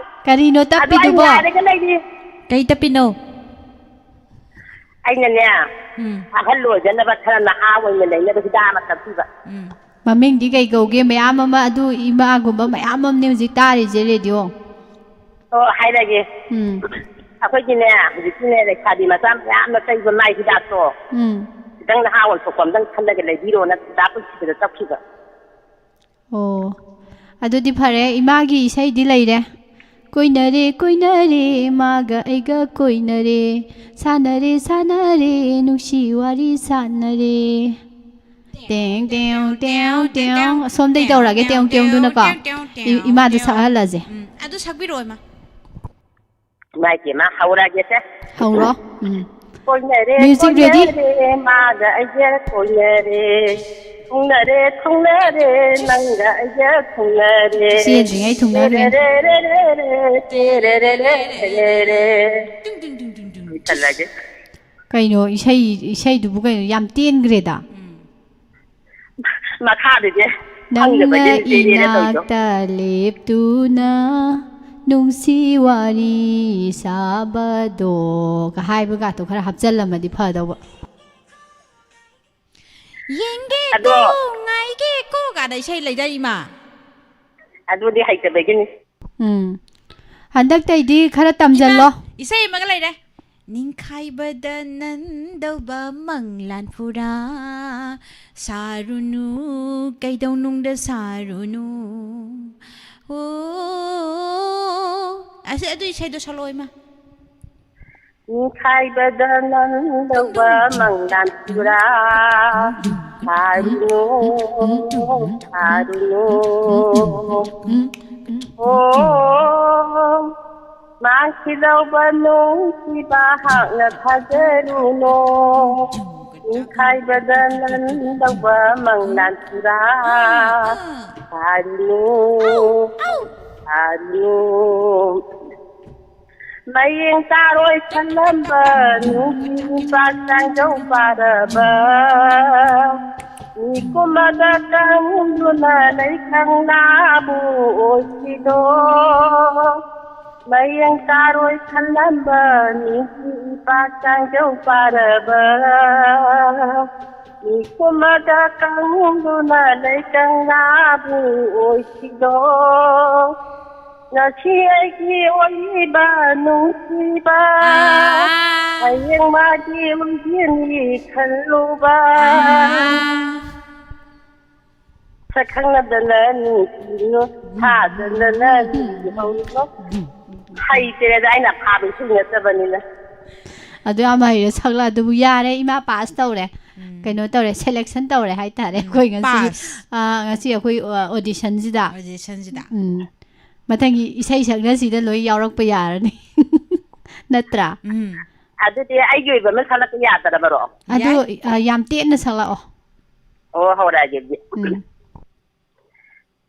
ꯀꯔꯤꯅꯣ ꯑꯗꯣ ꯑꯩ ꯇꯞꯄꯤꯗꯨꯕꯣ? ꯉꯥꯏꯔꯒ ꯂꯩꯔꯤ꯫ ꯀꯩ ꯇꯞꯄꯤꯅꯣ? ꯑꯩꯅꯅꯦ ꯎꯝ ꯑꯍꯜ ꯑꯣꯏꯗꯅꯕ ꯈꯔ ꯅꯍꯥ ꯑꯣꯏꯅ ꯂꯩꯅꯕ ꯍꯤꯗꯥꯛ ꯑꯃ ꯇꯞꯄꯤꯕ꯫ ꯎꯝ ꯃꯃꯤꯡꯗꯤ ꯀꯩ ꯀꯧꯒꯦ? ꯃꯌꯥꯝ ꯑꯃ ꯑꯗꯨ ꯏꯃꯥꯒꯨꯝꯕ ꯃꯌꯥꯝ ꯑꯃꯅꯦ ꯍꯧꯖꯤꯛ ꯇꯥꯔꯤꯁꯦ ꯔꯦꯗꯤꯑꯣ꯫ ꯑꯣ ꯍꯥꯏꯔꯒꯦ꯫ ꯎꯝ ꯑꯩꯈꯣꯏꯒꯤꯅꯦ ꯍꯧꯖꯤꯛꯀꯤꯅꯦ ꯂꯩꯁꯥꯕꯤ ꯃꯆꯥ ꯃꯌꯥꯝꯅ ꯇꯩꯕ ꯃꯥꯏ ꯍꯤꯗꯥꯛꯇꯣ꯫ ꯎꯝ ꯈꯤꯇꯪ ꯅꯍꯥ ꯑꯣꯏꯊꯣꯛꯄ ꯑꯝꯇꯪ ꯈꯜꯂꯒ ꯂꯩꯕꯤꯔꯣꯅ ꯗꯥ ꯄꯨꯟꯁꯤꯕꯗ ꯇꯞꯈꯤꯕ꯫ ꯑꯣ ꯑꯗꯨꯗꯤ ꯐꯔꯦ, ꯏꯃꯥꯒꯤ ꯏꯁꯩꯗꯤ ꯂꯩꯔꯦ꯫ ꯀꯣꯏꯅꯔꯦ ꯀꯣꯏꯅꯔꯦ ꯃꯥꯒ ꯑꯩꯒ ꯀꯣꯏꯅꯔꯦ, ꯁꯥꯟꯅꯔꯦ ꯁꯥꯟꯅꯔꯦ ꯅꯨꯡꯁꯤ ꯋꯥꯔꯤ ꯁꯥꯟꯅꯔꯦ꯫ ꯇꯦꯡ ꯇꯦꯡ ꯇꯦꯡ ꯇꯦꯡ꯫ ꯑꯁꯣꯝꯗꯩ ꯇꯧꯔꯒꯦ ꯇꯦꯡ ꯇꯦꯡꯗꯨꯅꯀꯣ꯫ ꯏ- ꯏꯃꯥꯗ ꯁꯛꯍꯜꯂꯁꯦ꯫ ꯎꯝ ꯑꯗꯨ ꯁꯛꯄꯤꯔꯛꯑꯣ ꯏꯃꯥ꯫ ꯏꯃꯥꯏ ꯄꯦꯝꯃ ꯍꯧꯔꯒꯦꯁꯦ꯫ ꯍꯧꯔꯣ꯫ ꯎꯝ ꯀꯣꯏꯅꯔꯦ Music ready? ꯀꯣꯏꯅꯔꯦ ꯃꯥꯒ ꯑꯩꯒ ꯀꯣꯏꯅꯔꯦ꯫ ꯊꯨꯡꯅꯔꯦ ꯊꯨꯡꯅꯔꯦ ꯅꯪꯒ ꯑꯩꯒ ꯊꯨꯡꯅꯔꯦ꯫ ꯆꯦꯟꯗ꯭ꯔꯤꯉꯩ ꯊꯨꯡꯅꯈ꯭ꯔꯦ꯫ ꯇꯦꯔꯦꯔꯦꯔꯦꯔꯦ, ꯇꯦꯔꯦꯔꯦꯔꯦꯔꯦ꯫ ꯇꯨꯡ ꯇꯨꯡ ꯇꯨꯡ ꯇꯨꯡ ꯇꯨꯡ꯫ ꯂꯣꯏꯁꯜꯂꯒꯦ꯫ ꯀꯩꯅꯣ ꯏꯁꯩ ꯏꯁꯩꯗꯨꯕꯨ ꯀꯩꯅꯣ ꯌꯥꯝ ꯇꯦꯟꯈ꯭ꯔꯦꯗ꯫ ꯎꯝ ꯃꯈꯥꯗꯨꯗꯤ ꯅꯪꯅ ꯈꯪꯗꯕꯒꯤ ꯇꯦꯔꯦꯔꯦ ꯇꯧꯔꯤꯗꯣ꯫ ꯏꯅꯥꯛꯇ ꯂꯦꯞꯇꯨꯅ ꯅꯨꯡꯁꯤ ꯋꯥꯔꯤ ꯁꯥꯕꯗꯣ ꯀ ꯍꯥꯏꯕꯒꯥꯇꯣ ꯈꯔ ꯍꯥꯞꯆꯜꯂꯝꯃꯗꯤ ꯐꯗꯧꯕ꯫ ꯌꯦꯡꯒꯦ ꯑꯗꯣ ꯀꯣ ꯉꯥꯏꯒꯦ ꯀꯣ ꯀꯥꯏꯅ ꯏꯁꯩ ꯂꯩꯗꯥꯏ ꯏꯃꯥ꯫ ꯑꯗꯨꯗꯤ ꯍꯩꯇꯕꯒꯤꯅꯤ꯫ ꯎꯝ ꯍꯟꯗꯛꯇꯩꯗꯤ ꯈꯔ ꯇꯝꯖꯜꯂꯣ꯫ ꯏꯁꯩ ꯑꯃꯒ ꯂꯩꯔꯦ꯫ ꯅꯤꯡꯈꯥꯏꯕꯗ ꯅꯟꯗꯧꯕ ꯃꯪꯂꯥꯟ ꯄꯨꯔꯥ ꯁꯥꯔꯨꯅꯨ, ꯀꯩꯗꯧꯅꯨꯡꯗ ꯁꯥꯔꯨꯅꯨ꯫ ꯑꯣ ꯑꯁꯤ ꯑꯗꯨ ꯏꯁꯩꯗꯣ ꯁꯛꯂꯛꯑꯣ ꯏꯃꯥ꯫ ꯅꯤꯡꯈꯥꯏꯕꯗ ꯅꯟꯗꯧꯕ ꯃꯪꯂꯥꯟ ꯄꯨꯔꯥ ꯁꯥꯔꯨꯅꯨ, ꯁꯥꯔꯨꯅꯨ꯫ ꯑꯣ ꯃꯥꯡꯈꯤꯗꯧꯕ ꯅꯨꯡꯁꯤꯕ ꯍꯥꯛꯅ ꯊꯥꯖꯔꯨꯅꯨ꯫ ꯅꯤꯡꯈꯥꯏꯕꯗ ꯅꯟꯗꯧꯕ ꯃꯪꯂꯥꯟ ꯆꯨꯔꯥ ꯁꯥꯔꯨꯅꯨ, ꯁꯥꯔꯨꯅꯨ꯫ ꯃꯌꯦꯡ ꯇꯥꯔꯣꯏ ꯈꯜꯂꯝꯕ ꯅꯨꯡꯁꯤ ꯅꯨꯄꯥ ꯆꯥꯡꯖꯧ ꯄꯥꯔꯕ, ꯃꯤꯀꯨꯝꯃꯗ ꯀꯪꯗꯨꯅ ꯂꯩ ꯀꯪꯂꯥꯕꯨ ꯑꯣꯏꯁꯤꯗꯣ꯫ ꯃꯌꯦꯡ ꯇꯥꯔꯣꯏ ꯈꯜꯂꯝꯕ ꯅꯨꯡꯁꯤ ꯏꯄꯥ ꯆꯥꯡꯖꯧ ꯄꯥꯔꯕ, ꯃꯤꯀꯨꯝꯃꯗ ꯀꯪꯗꯨꯅ ꯂꯩ ꯀꯪꯂꯥꯕꯨ ꯑꯣꯏꯁꯤꯗꯣ꯫ ꯉꯁꯤ ꯑꯩꯒꯤ ꯑꯣꯏꯔꯤꯕ ꯅꯨꯡꯁꯤꯕ, ꯍꯌꯦꯡ ꯃꯥꯒꯤ ꯑꯣꯏꯒꯅꯤ ꯈꯜꯂꯨꯕ꯫ ꯁꯛ ꯈꯪꯅꯗꯅ ꯅꯨꯡꯁꯤꯅꯨ, ꯊꯥꯗꯅ ꯅꯨꯡꯁꯤꯍꯧꯅꯨ꯫ ꯍꯩꯇ꯭ꯔꯦꯗ, ꯑꯩꯅ ꯐꯥꯕ ꯏꯁꯩ ꯅꯠꯇꯕꯅꯤꯅ꯫ ꯑꯗꯨ ꯌꯥꯝ ꯍꯩꯔꯦ ꯁꯛꯂ꯫ ꯑꯗꯨꯕꯨ ꯌꯥꯔꯦ, ꯏꯃꯥ ꯄꯥꯁ ꯇꯧꯔꯦ꯫ ꯀꯩꯅꯣ ꯇꯧꯔꯦ, ꯁꯦꯂꯦꯛꯁꯟ ꯇꯧꯔꯦ ꯍꯥꯏꯇꯥꯔꯦ ꯑꯩꯈꯣꯏ ꯉꯁꯤ꯫ ꯄꯥꯁ꯫ ꯑꯥ, ꯉꯁꯤ ꯑꯩꯈꯣꯏ, ꯑ, ꯑꯣꯗꯤꯁꯟꯁꯤꯗ꯫ ꯑꯣꯗꯤꯁꯟꯁꯤꯗ꯫ ꯎꯝ꯫ ꯃꯊꯪꯒꯤ ꯏꯁꯩ ꯁꯛꯅꯁꯤꯗ ꯂꯣꯏ ꯌꯥꯎꯔꯛꯄ ꯌꯥꯔꯅꯤ꯫ ꯅꯠꯇ꯭ꯔꯥ? ꯎꯝ꯫ ꯑꯗꯨꯗꯤ ꯑꯩꯒꯤ ꯑꯣꯏꯕ ꯑꯃ ꯁꯛꯂꯛꯄ ꯌꯥꯗ꯭ꯔꯕꯔꯣ? ꯑꯗꯨ, ꯌꯥꯏ꯫ ꯑ, ꯌꯥꯝ ꯇꯦꯟꯅ ꯁꯛꯂꯛꯑꯣ꯫ ꯑꯣ, ꯍꯧꯔꯛꯑꯒꯦ ꯑꯗꯨꯗꯤ꯫ ꯎꯝ꯫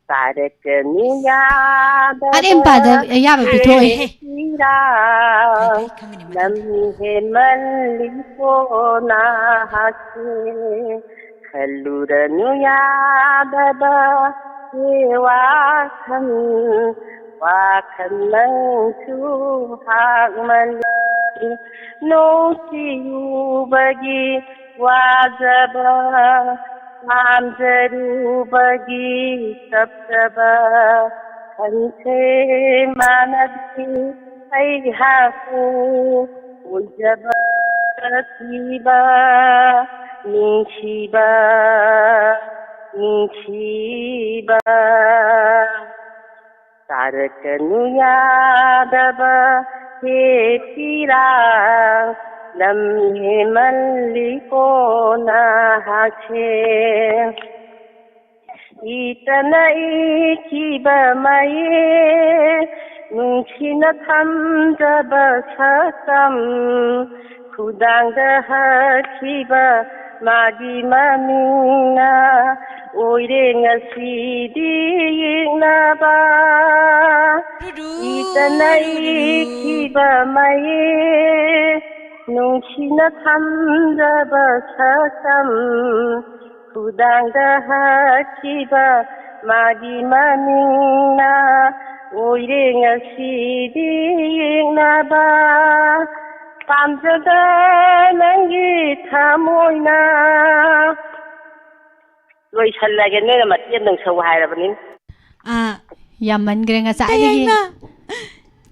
ꯇꯥꯔꯛꯀꯅꯤ ꯌꯥꯗꯕ ꯑꯔꯦꯝꯕꯗ ꯑꯌꯥꯕ ꯄꯤꯊꯣꯛꯑꯦ꯫ ꯄꯤꯔꯥꯡ, ꯈꯪꯉꯦ, ꯈꯪꯉꯦ, ꯃꯊꯪ꯫ ꯂꯝ ꯍꯦꯟꯃꯜꯂꯤꯀꯣ ꯅꯍꯥꯛꯁꯦ꯫ ꯈꯜꯂꯨꯔꯅꯨ ꯌꯥꯗꯕ ꯋꯥꯈꯜ, ꯋꯥꯈꯜ ꯅꯪꯁꯨ ꯍꯥꯛꯃꯜꯂꯤ꯫ ꯅꯨꯡꯁꯤꯔꯨꯕꯒꯤ ꯋꯥꯖꯕ, ꯄꯥꯝꯖꯔꯨꯕꯒꯤ ꯇꯞꯆꯕ, ꯈꯟꯁꯦ ꯃꯥꯟꯅꯗꯦ ꯑꯩꯍꯥꯛꯄꯨ ꯑꯣꯏꯖꯕ ꯊꯤꯕ, ꯅꯨꯡꯁꯤꯕ, ꯅꯨꯡꯁꯤꯕ꯫ ꯇꯥꯔꯛꯀꯅꯨ ꯌꯥꯗꯕ ꯍꯦ ꯄꯤꯔꯥꯡ, ꯂꯝ ꯍꯦꯟꯃꯜꯂꯤꯀꯣ ꯅꯍꯥꯛꯁꯦ꯫ ꯏꯇꯅ ꯏꯈꯤꯕ ꯃꯌꯦꯛ, ꯅꯨꯡꯁꯤꯅ ꯊꯝꯖꯕ ꯁꯛꯇꯝ, ꯈꯨꯗꯥꯡꯗ ꯍꯛꯈꯤꯕ ꯃꯥꯒꯤ ꯃꯃꯤꯡꯅ ꯑꯣꯏꯔꯦ ꯉꯁꯤꯗꯤ ꯌꯦꯛꯅꯕ꯫ ꯏꯇꯅ ꯏꯈꯤꯕ ꯃꯌꯦꯛ, ꯅꯨꯡꯁꯤꯅ ꯊꯝꯖꯕ ꯁꯛꯇꯝ, ꯈꯨꯗꯥꯡꯗ ꯍꯛꯈꯤꯕ ꯃꯥꯒꯤ ꯃꯃꯤꯡꯅ ꯑꯣꯏꯔꯦ ꯉꯁꯤꯗꯤ ꯌꯦꯛꯅꯕ꯫ ꯄꯥꯝꯖꯗ ꯅꯪꯒꯤ ꯊꯃꯣꯏꯅ꯫ ꯂꯣꯏꯁꯜꯂꯒꯦ, ꯅꯣꯏꯅ ꯃꯇꯦꯛ ꯑꯃꯗꯪ ꯁꯛꯎ ꯍꯥꯏꯔꯕꯅꯤ꯫ ꯑꯥ, ꯌꯥꯝꯃꯟꯈ꯭ꯔꯦ ꯉꯁꯥꯏꯗꯒꯤ꯫ ꯇꯌꯥꯏꯃ,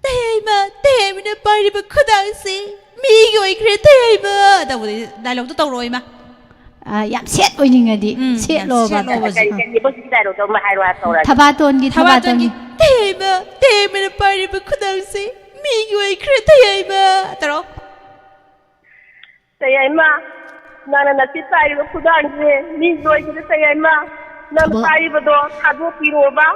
ꯇꯌꯥꯏꯃ, ꯇꯌꯥꯏꯃꯅ ꯄꯥꯏꯔꯤꯕ ꯈꯨꯗꯥꯡꯁꯤ ꯃꯤꯒꯤ ꯑꯣꯏꯈ꯭ꯔꯦ ꯇꯌꯥꯏꯃ꯫ ꯇꯧꯕꯗꯤ ꯗꯥꯏꯂꯣꯛꯇꯣ ꯇꯧꯔꯛꯑꯣ ꯏꯃꯥ꯫ ꯑꯥ, ꯌꯥꯝ ꯁꯦꯠ ꯑꯣꯏꯅꯤꯡꯉꯗꯤ ꯎꯝ, ꯌꯥꯝ ꯁꯦꯠꯂꯣꯕ꯫ ꯁꯦꯠꯂꯣꯕ꯫ ꯀꯔꯤ ꯀꯔꯤꯕ ꯁꯤꯒꯤ ꯗꯥꯏꯂꯣꯛꯇꯣ ꯑꯃ ꯍꯥꯏꯔꯣ ꯍꯥꯏ ꯇꯧꯔꯒꯦ꯫ ꯊꯕꯥꯇꯣꯟꯒꯤ, ꯊꯕꯥꯇꯣꯟꯒꯤ ꯊꯕꯥꯇꯣꯟꯒꯤ꯫ ꯇꯌꯥꯏꯃ, ꯇꯌꯥꯏꯃꯅ ꯄꯥꯏꯔꯤꯕ ꯈꯨꯗꯥꯡꯁꯤ ꯃꯤꯒꯤ ꯑꯣꯏꯈ꯭ꯔꯦ ꯇꯌꯥꯏꯃ꯫ ꯇꯧꯔꯣ꯫ ꯇꯌꯥꯏꯃ, ꯅꯪꯅ ꯅꯆꯦ ꯄꯥꯏꯔꯤꯕ ꯈꯨꯗꯥꯡꯁꯦ ꯃꯤ ꯂꯣꯏꯈꯤꯗ ꯇꯌꯥꯏꯃ꯫ ꯅꯪꯅ ꯊꯕꯛ꯫ ꯄꯥꯏꯔꯤꯕꯗꯣ ꯊꯥꯗꯣꯛꯄꯤꯔꯣꯕ꯫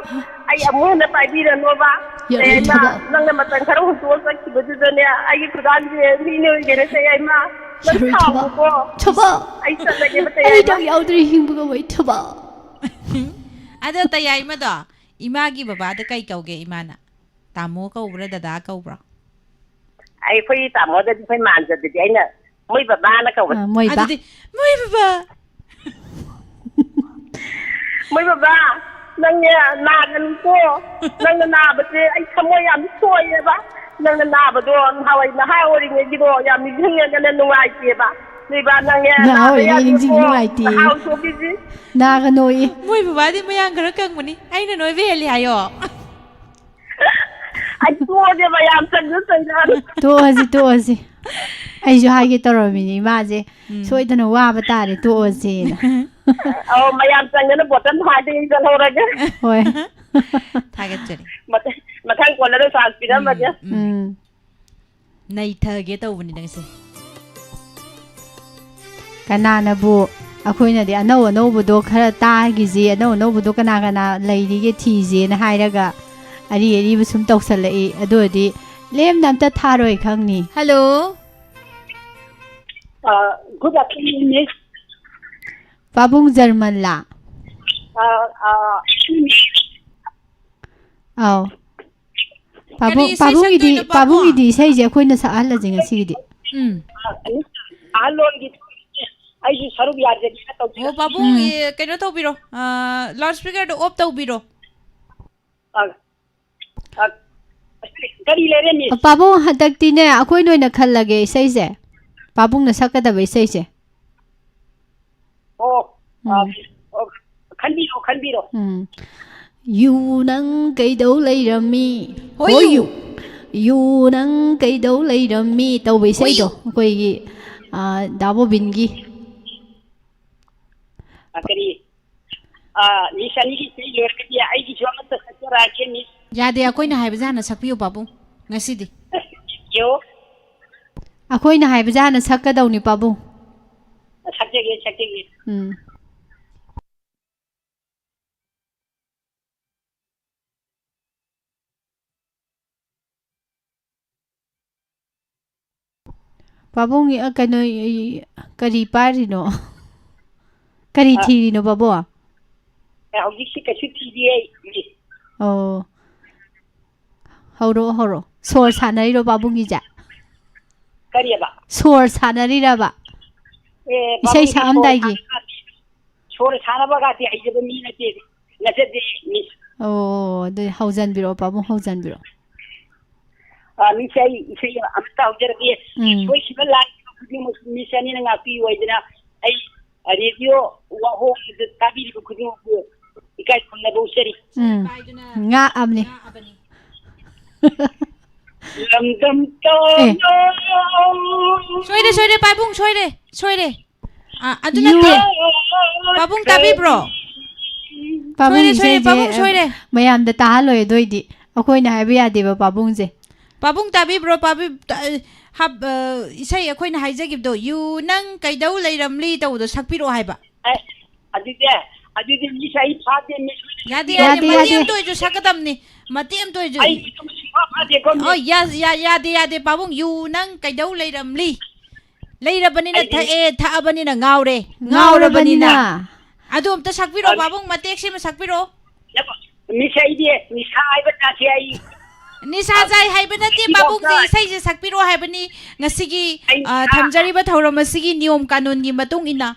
ꯑꯩ ꯑꯃꯨꯛ ꯍꯟꯅ ꯄꯥꯏꯕꯤꯔꯅꯣꯕ꯫ ꯌꯥꯔꯦ, ꯇꯌꯥꯏꯃ, ꯊꯕꯛ꯫ ꯅꯪꯅ ꯃꯇꯝ ꯈꯔ ꯍꯨꯟꯗꯣꯛꯑ ꯆꯠꯈꯤꯕꯗꯨꯗꯅꯦ ꯑꯩꯒꯤ ꯈꯨꯗꯥꯡꯁꯦ ꯃꯤ ꯂꯣꯏꯈꯤꯗ ꯇꯌꯥꯏꯃ꯫ ꯅꯪ ꯌꯥꯔꯣꯏ, ꯊꯕꯛ꯫ ꯁꯥꯎꯅꯨꯀꯣ꯫ ꯊꯕꯛ꯫ ꯑꯩ ꯆꯠꯂꯒꯦꯕ ꯑꯩ ꯇꯌꯥꯏꯃ꯫ ꯅꯪ ꯌꯥꯎꯗ꯭ꯔꯤ ꯍꯤꯡꯕ ꯉꯝꯃꯣꯏ, ꯊꯕꯛ꯫ ꯑꯗꯣ ꯇꯌꯥꯏꯃꯗꯣ ꯏꯃꯥꯒꯤ ꯕꯕꯥꯗ ꯀꯩ ꯀꯧꯒꯦ ꯏꯃꯥꯅ? ꯇꯥꯃꯣ ꯀꯧꯕ꯭ꯔꯥ, ꯗꯗꯥ ꯀꯧꯕ꯭ꯔꯥ? ꯑꯩꯈꯣꯏ ꯇꯥꯃꯣꯗꯗꯤ ꯑꯩꯈꯣꯏ ꯃꯥꯟꯖꯗꯗꯤ ꯑꯩꯅ ꯃꯣꯏ ꯕꯕꯥꯅ ꯀꯧꯋꯦ꯫ ꯑꯥ, ꯃꯣꯏ ꯕꯥ꯫ ꯑꯗꯨꯗꯤ ꯃꯣꯏ ꯕꯕꯥ꯫ ꯃꯣꯏ ꯕꯕꯥ, ꯅꯪꯅꯦ ꯅꯥꯒꯅꯨꯀꯣ꯫ ꯅꯪꯅ ꯅꯥꯕꯁꯦ ꯑꯩ ꯊꯃꯣꯏ ꯌꯥꯝ ꯁꯣꯛꯑꯦꯕ꯫ ꯅꯪꯅ ꯅꯥꯕꯗꯣ ꯅꯍꯥꯟꯋꯥꯏ ꯅꯍꯥ ꯑꯣꯏꯔꯤꯉꯩꯒꯤꯗꯣ ꯌꯥꯝ ꯅꯤꯡꯁꯤꯡꯉꯒꯅꯦ ꯅꯨꯡꯉꯥꯏꯇꯦꯕ꯫ ꯅꯣꯏ ꯕꯥ, ꯅꯪꯅꯦ ꯅꯍꯥ ꯅꯥꯕ ꯑꯣꯏꯔꯤꯉꯩ ꯅꯤꯡꯁꯤꯡ ꯌꯥꯗꯦꯀꯣ꯫ ꯅꯨꯡꯉꯥꯏꯇꯦ꯫ ꯅꯍꯥ ꯑꯣꯏꯊꯣꯛꯈꯤꯁꯤ꯫ ꯅꯥꯒꯅꯣꯌꯦ꯫ ꯃꯣꯏ ꯕꯕꯥꯗꯤ ꯃꯌꯥꯡ ꯈꯔ ꯀꯪꯕꯅꯤ, ꯑꯩꯅ ꯅꯣꯏꯕ ꯍꯦꯜꯂꯤ ꯍꯥꯏꯌꯣ꯫ ꯑꯩ ꯇꯣꯛꯑꯒꯦꯕ, ꯌꯥꯝ ꯆꯪꯁꯨ ꯆꯪꯖꯔꯣꯏ꯫ ꯇꯣꯛꯑꯁꯤ, ꯇꯣꯛꯑꯁꯤ꯫ ꯑꯩꯁꯨ ꯍꯥꯏꯒꯦ ꯇꯧꯔꯝꯃꯤꯅꯦ, ꯏꯃꯥꯁꯦ ꯎꯝ꯫ ꯁꯣꯏꯗꯅ ꯋꯥꯕ ꯇꯥꯔꯦ, ꯇꯣꯛꯑꯁꯦꯅ꯫ ꯑꯧ, ꯃꯌꯥꯝ ꯆꯪꯗꯅ ꯕꯣꯇꯜ ꯍꯥꯏꯗ ꯆꯠꯍꯧꯔꯒꯦ꯫ ꯍꯣꯏ꯫ ꯊꯥꯒꯠꯆꯔꯤ꯫ ꯃꯊꯪ ꯃꯊꯪ ꯀꯣꯟꯅꯗ ꯆꯥꯟꯁ ꯄꯤꯔꯝꯃꯒꯦ꯫ ꯎꯝ, ꯎꯝ꯫ ꯎꯝ꯫ ꯅꯩꯊꯒꯦ ꯇꯧꯕꯅꯤ ꯅꯪꯁꯦ꯫ ꯀꯅꯥꯅꯕꯨ ꯑꯩꯈꯣꯏꯅꯗꯤ ꯑꯅꯧ ꯑꯅꯧꯕꯗꯣ ꯈꯔ ꯇꯥꯈꯤꯁꯤ, ꯑꯅꯧ ꯑꯅꯧꯕꯗꯣ ꯀꯅꯥ ꯀꯅꯥ ꯂꯩꯔꯤꯒꯦ ꯊꯤꯁꯦꯅ ꯍꯥꯏꯔꯒ ꯑꯔꯤ ꯑꯔꯤꯕ ꯁꯨꯝ ꯇꯧꯁꯜꯂꯛꯏ꯫ ꯑꯗꯨ ꯑꯣꯏꯔꯗꯤ ꯂꯦꯝꯅ ꯑꯝꯇ ꯊꯥꯔꯣꯏ ꯈꯪꯅꯤ꯫ Hello. Uh, good afternoon, Miss. ꯄꯥꯕꯨꯡ ꯖꯔꯃꯟꯂꯥ? Uh, uh, ꯑꯥꯎ꯫ ꯄꯥꯕꯨꯡ, ꯀꯔꯤ ꯏꯁꯩ ꯄꯥꯕꯨꯡꯒꯤꯗꯤ, ꯁꯛꯇꯣꯏꯅꯣ, ꯄꯥꯕꯨꯡ? ꯄꯥꯕꯨꯡꯒꯤꯗꯤ ꯏꯁꯩꯁꯦ ꯑꯩꯈꯣꯏꯅ ꯁꯛꯍꯜꯂꯁꯦ ꯉꯁꯤꯒꯤꯗꯤ꯫ ꯎꯝ꯫ ꯑꯍꯜ ꯂꯣꯟꯒꯤ ꯑꯩꯁꯨ ꯁꯔꯨꯛ ꯌꯥꯖꯒꯦꯅ ꯇꯧꯖꯔꯛꯄꯅꯤ꯫ ꯑꯣ, ꯄꯥꯕꯨꯡ, ꯎꯝ꯫ ꯑꯦ, ꯀꯩꯅꯣ ꯇꯧꯕꯤꯔꯣ, ꯑ, loudspeakerꯗꯣ off ꯇꯧꯕꯤꯔꯣ꯫ ꯑ, ꯑ, ꯀꯔꯤ ꯂꯩꯔꯦ, Miss? ꯄꯥꯕꯨꯡ, ꯍꯟꯗꯛꯇꯤꯅꯦ, ꯑꯩꯈꯣꯏꯅ ꯑꯣꯏꯅ ꯈꯜꯂꯒꯦ ꯏꯁꯩꯁꯦ꯫ ꯄꯥꯕꯨꯡꯅ ꯁꯛꯀꯗꯕ ꯏꯁꯩꯁꯦ꯫ ꯑꯣ, ꯑ, ꯎꯝ꯫ ꯑꯣ, ꯈꯟꯕꯤꯔꯣ, ꯈꯟꯕꯤꯔꯣ꯫ ꯎꯝ꯫ ꯌꯨ ꯅꯪ ꯀꯩꯗꯧ ꯂꯩꯔꯝꯃꯤ? ꯍꯣꯏꯌꯨ꯫ ꯍꯣꯏꯌꯨ꯫ ꯌꯨ ꯅꯪ ꯀꯩꯗꯧ ꯂꯩꯔꯝꯃꯤ ꯇꯧꯕ ꯏꯁꯩꯗꯣ, ꯍꯣꯏꯌꯨ꯫ ꯑꯩꯈꯣꯏꯒꯤ, ꯑ, ꯗꯥ ꯕꯣꯕꯤꯟꯒꯤ꯫ ꯑ, ꯀꯔꯤ? ꯑ, Miss ꯑꯅꯤꯒꯤ ꯏꯁꯩ ꯂꯣꯏꯔꯒꯗꯤ ꯑꯩꯒꯤꯁꯨ ꯑꯃꯠꯇ ꯁꯛꯆꯔꯛꯑꯒꯦ, Miss꯫ ꯌꯥꯗꯦ, ꯑꯩꯈꯣꯏꯅ ꯍꯥꯏꯕꯁꯦ ꯍꯥꯟꯅ ꯁꯛꯄꯤꯌꯨ, ꯄꯥꯕꯨꯡ, ꯉꯁꯤꯗꯤ꯫ ꯌꯣ꯫ ꯑꯩꯈꯣꯏꯅ ꯍꯥꯏꯕꯁꯦ ꯍꯥꯟꯅ ꯁꯛꯀꯗꯧꯅꯤ, ꯄꯥꯕꯨꯡ꯫ ꯁꯛꯆꯒꯦ, ꯁꯛꯆꯒꯦ꯫ ꯎꯝ꯫ ꯄꯥꯕꯨꯡ, ꯑ, ꯀꯩꯅꯣ, ꯏ-, ꯀꯔꯤ ꯄꯥꯏꯔꯤꯅꯣ? ꯀꯔꯤ ꯑ, ꯊꯤꯔꯤꯅꯣ, ꯄꯥꯕꯨꯡ? ꯑꯦ, ꯍꯧꯖꯤꯛꯁꯤ ꯀꯩꯁꯨ ꯊꯤꯗꯦ ꯑꯩ, Miss꯫ ꯑꯣ꯫ ꯍꯧꯔꯛꯑꯣ, ꯍꯧꯔꯛꯑꯣ꯫ ꯁꯣꯔ ꯁꯥꯟꯅꯔꯤꯔꯣ ꯄꯥꯕꯨꯡꯒꯤꯁꯦ? ꯀꯔꯤꯑꯕ? ꯁꯣꯔ ꯁꯥꯟꯅꯔꯤꯔꯕ? ꯑꯦ, ꯏꯁꯩ ꯄꯥꯕꯨꯡꯒꯤ ꯁꯣꯔ ꯁꯛꯑꯝꯗꯥꯏꯒꯤ? ꯁꯥꯟꯅꯕ ꯁꯣꯔ ꯁꯥꯟꯅꯕꯒꯗꯤ ꯍꯩꯖꯕ ꯃꯤ ꯅꯠꯇꯦ, ꯅꯠꯆꯗꯦ, Miss꯫ ꯑꯣ, ꯑꯗꯨꯗꯤ ꯍꯧꯖꯟꯕꯤꯔꯛꯑꯣ, ꯄꯥꯕꯨꯡ, ꯍꯧꯖꯟꯕꯤꯔꯛꯑꯣ꯫ ꯑ, Miss, ꯑꯩ ꯏꯁꯩ ꯑꯃꯇ ꯍꯧꯖꯔꯛꯀꯦ꯫ ꯎꯝ꯫ ꯁꯣꯏꯈꯤꯕ ꯂꯥꯟꯈꯤꯕ ꯈꯨꯗꯤꯡꯃꯛ Miss ꯑꯅꯤꯅ ꯉꯥꯛꯄꯤꯌꯨ ꯍꯥꯏꯗꯅ ꯑꯩ, ꯑ, radio ꯋꯥꯍꯣꯡꯗ ꯇꯥꯕꯤꯔꯤꯕ ꯈꯨꯗꯤꯡꯃꯛꯄꯨ ꯏꯀꯥꯏ ꯈꯨꯝꯅꯕ ꯎꯠꯆꯔꯤ꯫ ꯎꯝ꯫ ꯉꯥꯛꯑꯕꯅꯤ꯫ ꯂꯝꯗꯝ ꯑꯦ꯫ ꯇꯥꯅ ꯁꯣꯏꯔꯦ, ꯁꯣꯏꯔꯦ, ꯄꯥꯕꯨꯡ, ꯁꯣꯏꯔꯦ, ꯁꯣꯏꯔꯦ꯫ ꯑ, ꯑꯗꯨ ꯌꯨ꯫ ꯅꯠꯇꯦ꯫ ꯄꯥꯕꯨꯡ ꯇꯥꯕꯤꯕ꯭ꯔꯣ? ꯄꯥꯕꯨꯡ ꯁꯣꯏꯔꯦ, ꯁꯣꯏꯔꯦ, ꯏꯁꯩꯁꯦ, ꯄꯥꯕꯨꯡ ꯑ, ꯁꯣꯏꯔꯦ꯫ ꯃꯌꯥꯝꯗ ꯇꯥꯍꯜꯂꯣꯏ ꯑꯗꯨ ꯑꯣꯏꯗꯤ꯫ ꯑꯩꯈꯣꯏꯅ ꯍꯥꯏꯕ ꯌꯥꯗꯦꯕ ꯄꯥꯕꯨꯡꯁꯦ꯫ ꯄꯥꯕꯨꯡ ꯇꯥꯕꯤꯕ꯭ꯔꯣ? ꯄꯥꯕꯤ-, ꯇ-, ꯍꯥꯞ-, ꯑ, ꯏꯁꯩ ꯑꯩꯈꯣꯏꯅ ꯍꯥꯏꯖꯈꯤꯕꯗꯣ, "ꯌꯨ ꯅꯪ ꯀꯩꯗꯧ ꯂꯩꯔꯝꯂꯤ" ꯇꯧꯕꯗꯣ ꯁꯛꯄꯤꯔꯛꯑꯣ ꯍꯥꯏꯕ꯫ ꯑꯦ, ꯑꯗꯨꯗꯤ, ꯑꯗꯨꯗꯤ Miss ꯑꯩ ꯐꯥꯗꯦ, Miss꯫ ꯌꯥꯗꯦ, ꯌꯥꯗꯦ, ꯌꯥꯗꯦ, ꯃꯇꯦꯛ ꯌꯥꯗꯦ꯫ ꯑꯃꯇ ꯑꯣꯏꯁꯨ ꯁꯛꯀꯗꯕꯅꯤ꯫ ꯃꯇꯦꯛ ꯑꯃꯇ ꯑꯣꯏꯁꯨ꯫ ꯑꯩ ꯁꯨꯡꯐꯥ ꯐꯥꯗꯦꯀꯣ, Miss꯫ ꯑꯣ, ꯌꯥ-, ꯌꯥ-, ꯌꯥꯗꯦ, ꯌꯥꯗꯦ, ꯄꯥꯕꯨꯡ, "ꯌꯨ ꯅꯪ ꯀꯩꯗꯧ ꯂꯩꯔꯝꯂꯤ"꯫ ꯂꯩꯔꯕꯅꯤꯅ ꯑꯩꯗꯤ ꯊꯛꯑꯦ, ꯊꯛꯑꯕꯅꯤꯅ ꯉꯥꯎꯔꯦ꯫ ꯉꯥꯎꯔꯕꯅꯤꯅ꯫ ꯑꯗꯨ ꯑꯝꯇ ꯁꯛꯄꯤꯔꯣ, ꯑ- ꯄꯥꯕꯨꯡ, ꯃꯇꯦꯛꯁꯤꯃ ꯁꯛꯄꯤꯔꯣ꯫ ꯃꯤꯁ, ꯑꯩꯗꯤ ꯅꯤꯁꯥ ꯍꯥꯏꯕ ꯖꯥꯠꯁꯦ ꯑꯩ ꯅꯤꯁꯥ ꯆꯥꯏ ꯍꯥꯏꯕ ꯅꯠꯇꯦ, ꯁꯤꯐꯥꯎ ꯄꯥꯕꯨꯡꯁꯦ ꯆꯥꯏ꯫ ꯏꯁꯩꯁꯦ ꯁꯛꯄꯤꯔꯣ ꯍꯥꯏꯕꯅꯤ꯫ ꯉꯁꯤꯒꯤ ꯑꯩ ꯑ, ꯅꯤꯁꯥ ꯊꯝꯖꯔꯤꯕ ꯊꯧꯔꯝ ꯑꯁꯤꯒꯤ ꯅꯤꯌꯣꯝ ꯀꯥꯅꯣꯟꯒꯤ ꯃꯇꯨꯡ ꯏꯟꯅ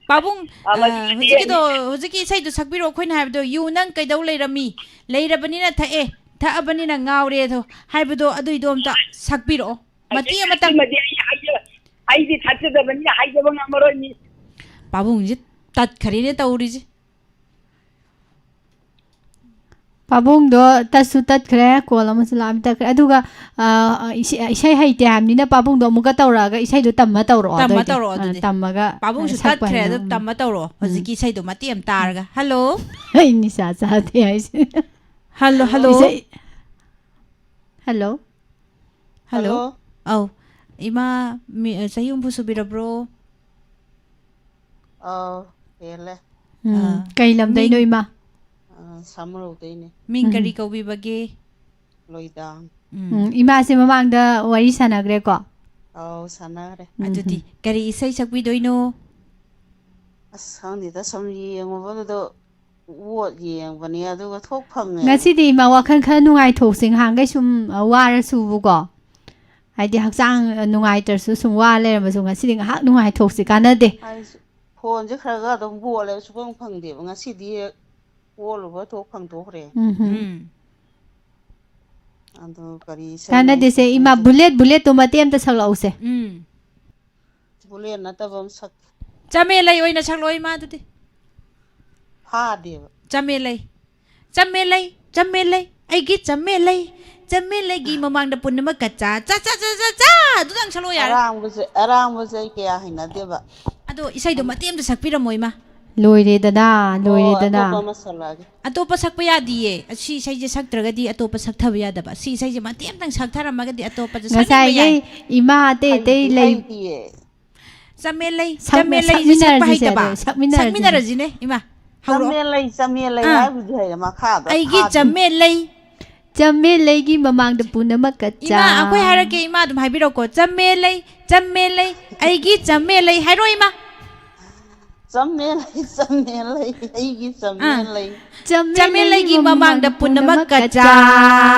ꯄꯥꯕꯨꯡ, ꯑ, ꯑ, ꯃꯁꯤꯗꯤ ꯍꯧꯖꯤꯛꯀꯤꯗꯣ, ꯍꯧꯖꯤꯛꯀꯤ ꯏꯁꯩꯗꯣ ꯁꯛꯄꯤꯔꯛꯑꯣ꯫ ꯑꯩꯈꯣꯏꯅ ꯍꯥꯏꯕꯗꯣ, "ꯌꯨ ꯅꯪ ꯀꯩꯗꯧ ꯂꯩꯔꯝꯃꯤ? ꯂꯩꯔꯕꯅꯤꯅ ꯊꯛꯑꯦ, ꯊꯛꯑꯕꯅꯤꯅ ꯉꯥꯎꯔꯦ" ꯑꯗꯣ ꯍꯥꯏꯕꯗꯣ, ꯑꯗꯨꯏꯗꯣ ꯑꯝꯇ ꯁꯛꯄꯤꯔꯛꯑꯣ, ꯃꯇꯦꯛ ꯑꯃꯇꯪ꯫ ꯁꯤꯃꯗꯤ ꯑꯩ ꯍꯥꯏꯖ-, ꯑꯩꯗꯤ ꯊꯛꯆꯗꯕꯅꯤꯅ ꯍꯥꯏꯖꯕ ꯉꯝꯃꯔꯣꯏ, ꯃꯤ꯫ ꯄꯥꯕꯨꯡꯁꯦ ꯇꯠꯈꯔꯦꯅꯦ ꯇꯧꯔꯤꯁꯦ꯫ ꯄꯥꯕꯨꯡꯗꯣ ꯇꯠꯁꯨ ꯇꯠꯈ꯭ꯔꯦ, ꯀꯣꯜ ꯑꯃꯁꯨ ꯂꯥꯛꯑꯃꯤ, ꯇꯠꯈ꯭ꯔꯦ꯫ ꯑꯗꯨꯒ ꯑ, ꯏꯁꯩ, ꯏꯁꯩ ꯍꯩꯇꯦ ꯍꯥꯏꯕꯅꯤꯅ ꯄꯥꯕꯨꯡꯗꯣ ꯑꯃꯨꯛꯀ ꯇꯧꯔꯛꯑꯒ ꯏꯁꯩꯗꯣ ꯇꯝꯃ ꯇꯧꯔꯛꯑꯣ꯫ ꯇꯝꯃ ꯑꯗꯨꯑꯣꯏꯗꯤ꯫ ꯇꯧꯔꯛꯑꯣ ꯑ, ꯑꯗꯨꯗꯤ꯫ ꯇꯝꯃꯒ ꯄꯥꯕꯨꯡꯁꯨ ꯁꯛꯄ ꯇꯠꯈ꯭ꯔꯦ, ꯍꯩꯅꯕ꯫ ꯑꯗꯨ ꯎꯝ꯫ ꯇꯝꯃ ꯇꯧꯔꯛꯑꯣ꯫ ꯍꯧꯖꯤꯛꯀꯤ ꯏꯁꯩꯗꯣ ꯃꯇꯦꯛ ꯑꯃ ꯇꯥꯔꯒ꯫ ꯍꯜꯂꯣ꯫ ꯑꯩ ꯅꯤꯁꯥ ꯆꯥꯗꯦ ꯍꯥꯏꯁꯦ꯫ Hello, hello. ꯏꯁꯩ-, ꯍꯜꯂꯣ꯫ ꯍꯜꯂꯣ꯫ ꯍꯜꯂꯣ꯫ ꯑꯧ꯫ ꯏꯃꯥ, ꯃꯤ-, ꯆꯍꯤ ꯍꯨꯝꯐꯨ ꯁꯨꯕꯤꯔꯕ꯭ꯔꯣ? ꯑꯥꯎ, ꯍꯦꯜꯂꯦ꯫ ꯎꯝ, ꯑꯥ, ꯀꯩ ꯂꯝꯗꯩꯅꯣ, ꯃꯤꯡ? ꯏꯃꯥ? ꯑꯥ, ꯁꯥꯃꯔꯧꯗꯩꯅꯦ꯫ ꯃꯤꯡ ꯀꯔꯤ ꯎꯝ꯫ ꯀꯧꯕꯤꯕꯒꯦ? ꯂꯣꯏꯗꯥꯡ꯫ ꯎꯝ꯫ ꯎꯝ, ꯏꯃꯥꯁꯦ ꯃꯃꯥꯡꯗ ꯋꯥꯔꯤ ꯁꯥꯟꯅꯈ꯭ꯔꯦꯀꯣ? ꯑꯥꯎ, ꯁꯥꯟꯅꯈ꯭ꯔꯦ꯫ ꯎꯝ, ꯑꯗꯨꯗꯤ ꯎꯝ꯫ ꯀꯔꯤ ꯏꯁꯩ ꯁꯛꯄꯤꯗꯣꯏꯅꯣ? ꯑꯁ, ꯈꯪꯗꯦꯗ, ꯁꯨꯝ ꯌꯦꯡꯉꯨꯕꯗꯨꯗ ꯑꯣꯠ ꯌꯦꯡꯕꯅꯦ, ꯑꯗꯨꯒ ꯊꯣꯛ ꯐꯪꯉꯦ꯫ ꯉꯁꯤꯗꯤ ꯏꯃꯥ ꯋꯥꯈꯜ ꯈꯔ ꯅꯨꯡꯉꯥꯏꯊꯣꯛꯁꯦ, ꯉꯍꯥꯟꯈꯩ ꯁꯨꯝ, ꯑ, ꯋꯥꯔꯁꯨꯕꯀꯣ, ꯍꯥꯏꯗꯤ ꯍꯛꯆꯥꯡ, ꯑ, ꯅꯨꯡꯉꯥꯏꯇ꯭ꯔꯁꯨ, ꯁꯨꯝ ꯋꯥ ꯂꯩꯔꯝꯃꯁꯨ ꯉꯁꯤꯗꯤ ꯉꯥꯏꯍꯥꯛ ꯅꯨꯡꯉꯥꯏꯊꯣꯛꯁꯤ, ꯀꯥꯟꯅꯗꯦ꯫ ꯑꯩꯁꯨ ꯐꯣꯟꯁꯦ ꯈꯔ ꯈꯔ ꯑꯗꯨꯝ ꯕꯣꯠꯂꯦꯕ, ꯁꯨꯐꯪ ꯐꯪꯗꯦꯕ꯫ ꯉꯁꯤꯗꯤ ꯍꯦꯛ ꯑꯣꯠꯂꯨꯕ ꯊꯣꯛ ꯐꯪꯗꯣꯛꯈ꯭ꯔꯦ꯫ ꯎꯝ ꯍꯝ꯫ ꯎꯝ꯫ ꯑꯗꯣ ꯀꯔꯤ ꯏꯁꯩ ꯀꯥꯟꯅꯗꯦꯁꯦ, ꯏꯃꯥ, ꯂꯩ-, ꯕꯨꯂꯦꯠ, ꯕꯨꯂꯦꯠꯇꯣ ꯃꯇꯦꯛ ꯑꯝꯇ ꯁꯛꯂꯛꯎꯁꯦ꯫ ꯎꯝ꯫ ꯕꯨꯂꯦꯠ ꯅꯠꯇꯕ ꯑꯃ ꯁꯛ-, ꯆꯃꯦꯂꯩ ꯑꯣꯏꯅ ꯁꯛꯂꯛꯑꯣ, ꯏꯃꯥ, ꯑꯗꯨꯗꯤ꯫ ꯐꯥꯗꯦꯕ꯫ ꯆꯃꯦꯂꯩ꯫ ꯆꯃꯦꯂꯩ, ꯆꯃꯦꯂꯩ, ꯑꯩꯒꯤ ꯆꯃꯦꯂꯩ꯫ ꯆꯃꯦꯂꯩꯒꯤ ꯃꯃꯥꯡꯗ ꯄꯨꯝꯅꯃꯛ ꯀꯆꯥ, ꯆꯥ, ꯆꯥ, ꯆꯥ, ꯆꯥ, ꯆꯥ꯫ ꯑꯗꯨꯗꯪ ꯁꯛꯂꯛꯑꯣ ꯌꯥꯔꯦ꯫ ꯑꯔꯥꯡꯕꯁꯦ, ꯑꯔꯥꯡꯕꯁꯦ ꯑꯩ ꯀꯌꯥ ꯍꯩꯅꯗꯦꯕ꯫ ꯑꯗꯣ ꯏꯁꯩꯗꯣ ꯃꯇꯦꯛ ꯑꯃꯇ ꯁꯛꯄꯤꯔꯝꯃꯣ, ꯏꯃꯥ꯫ ꯂꯣꯏꯔꯦꯗꯅ, ꯑꯣ, ꯂꯣꯏꯔꯦꯗꯅ꯫ ꯑꯇꯣꯞꯄ ꯑꯃ ꯁꯛꯂꯛꯑꯒꯦ꯫ ꯑꯇꯣꯞꯄ ꯁꯛꯄ ꯌꯥꯗꯤꯌꯦ꯫ ꯑꯁꯤ ꯏꯁꯩꯁꯦ ꯁꯛꯇ꯭ꯔꯒꯗꯤ ꯑꯇꯣꯞꯄ ꯁꯛꯊꯕ ꯌꯥꯗꯕ꯫ ꯁꯤ ꯏꯁꯩꯁꯦ ꯃꯇꯦꯛ ꯑꯃꯇꯪ ꯁꯛꯊꯔꯝꯃꯒꯗꯤ ꯑꯇꯣꯞꯄꯁꯦ ꯁꯛꯅꯤꯡꯕ ꯌꯥꯏ꯫ ꯉꯁꯥꯏꯒꯤ ꯏꯃꯥ ꯑꯇꯩ ꯑꯇꯩ ꯍꯩꯗꯤ ꯂꯩ꯫ ꯍꯩꯇꯤꯌꯦ꯫ ꯆꯃꯦꯂꯩ, ꯁꯛ-, ꯆꯃꯦꯂꯩꯁꯦ ꯁꯛꯄ ꯁꯛꯃꯤꯟꯅꯔꯁꯤꯁꯦ, ꯍꯩꯇꯕ꯫ ꯑꯗꯣ ꯁꯛꯃꯤꯟꯅꯔꯁꯤꯅꯦ꯫ ꯁꯛꯃꯤꯟꯅꯔꯁꯤꯅꯦ, ꯏꯃꯥ꯫ ꯍꯧꯔꯛꯑꯣ꯫ ꯆꯃꯦꯂꯩ, ꯆꯃꯦꯂꯩ ꯑꯥ꯫ ꯍꯥꯏꯕꯨꯗꯤ ꯍꯩꯔꯦ, ꯃꯈꯥꯗ ꯑꯩꯒꯤ ꯐꯥꯗꯦ꯫ ꯆꯃꯦꯂꯩ꯫ ꯆꯝꯃꯦ ꯂꯩꯒꯤ ꯃꯃꯥꯡꯗ ꯄꯨꯝꯅꯃꯛꯀ ꯆꯥ꯫ ꯏꯃꯥ, ꯑꯩꯈꯣꯏ ꯍꯥꯏꯔꯛꯀꯦ, ꯏꯃꯥ ꯑꯗꯨꯝ ꯍꯥꯏꯕꯤꯔꯛꯑꯣꯀꯣ꯫ ꯆꯝꯃꯦ ꯂꯩ, ꯆꯝꯃꯦ ꯂꯩ, ꯑꯩꯒꯤ ꯆꯝꯃꯦ ꯂꯩ꯫ ꯍꯥꯏꯔꯣ, ꯏꯃꯥ꯫ ꯆꯝꯃꯦ ꯂꯩ, ꯆꯝꯃꯦ ꯂꯩ, ꯑꯩꯒꯤ ꯆꯝꯃꯦ ꯑꯥ꯫ ꯂꯩ꯫ ꯆꯝꯃꯦ ꯂꯩꯒꯤ ꯃꯃꯥꯡꯗ ꯄꯨꯝꯅꯃꯛꯀ ꯆꯥ꯫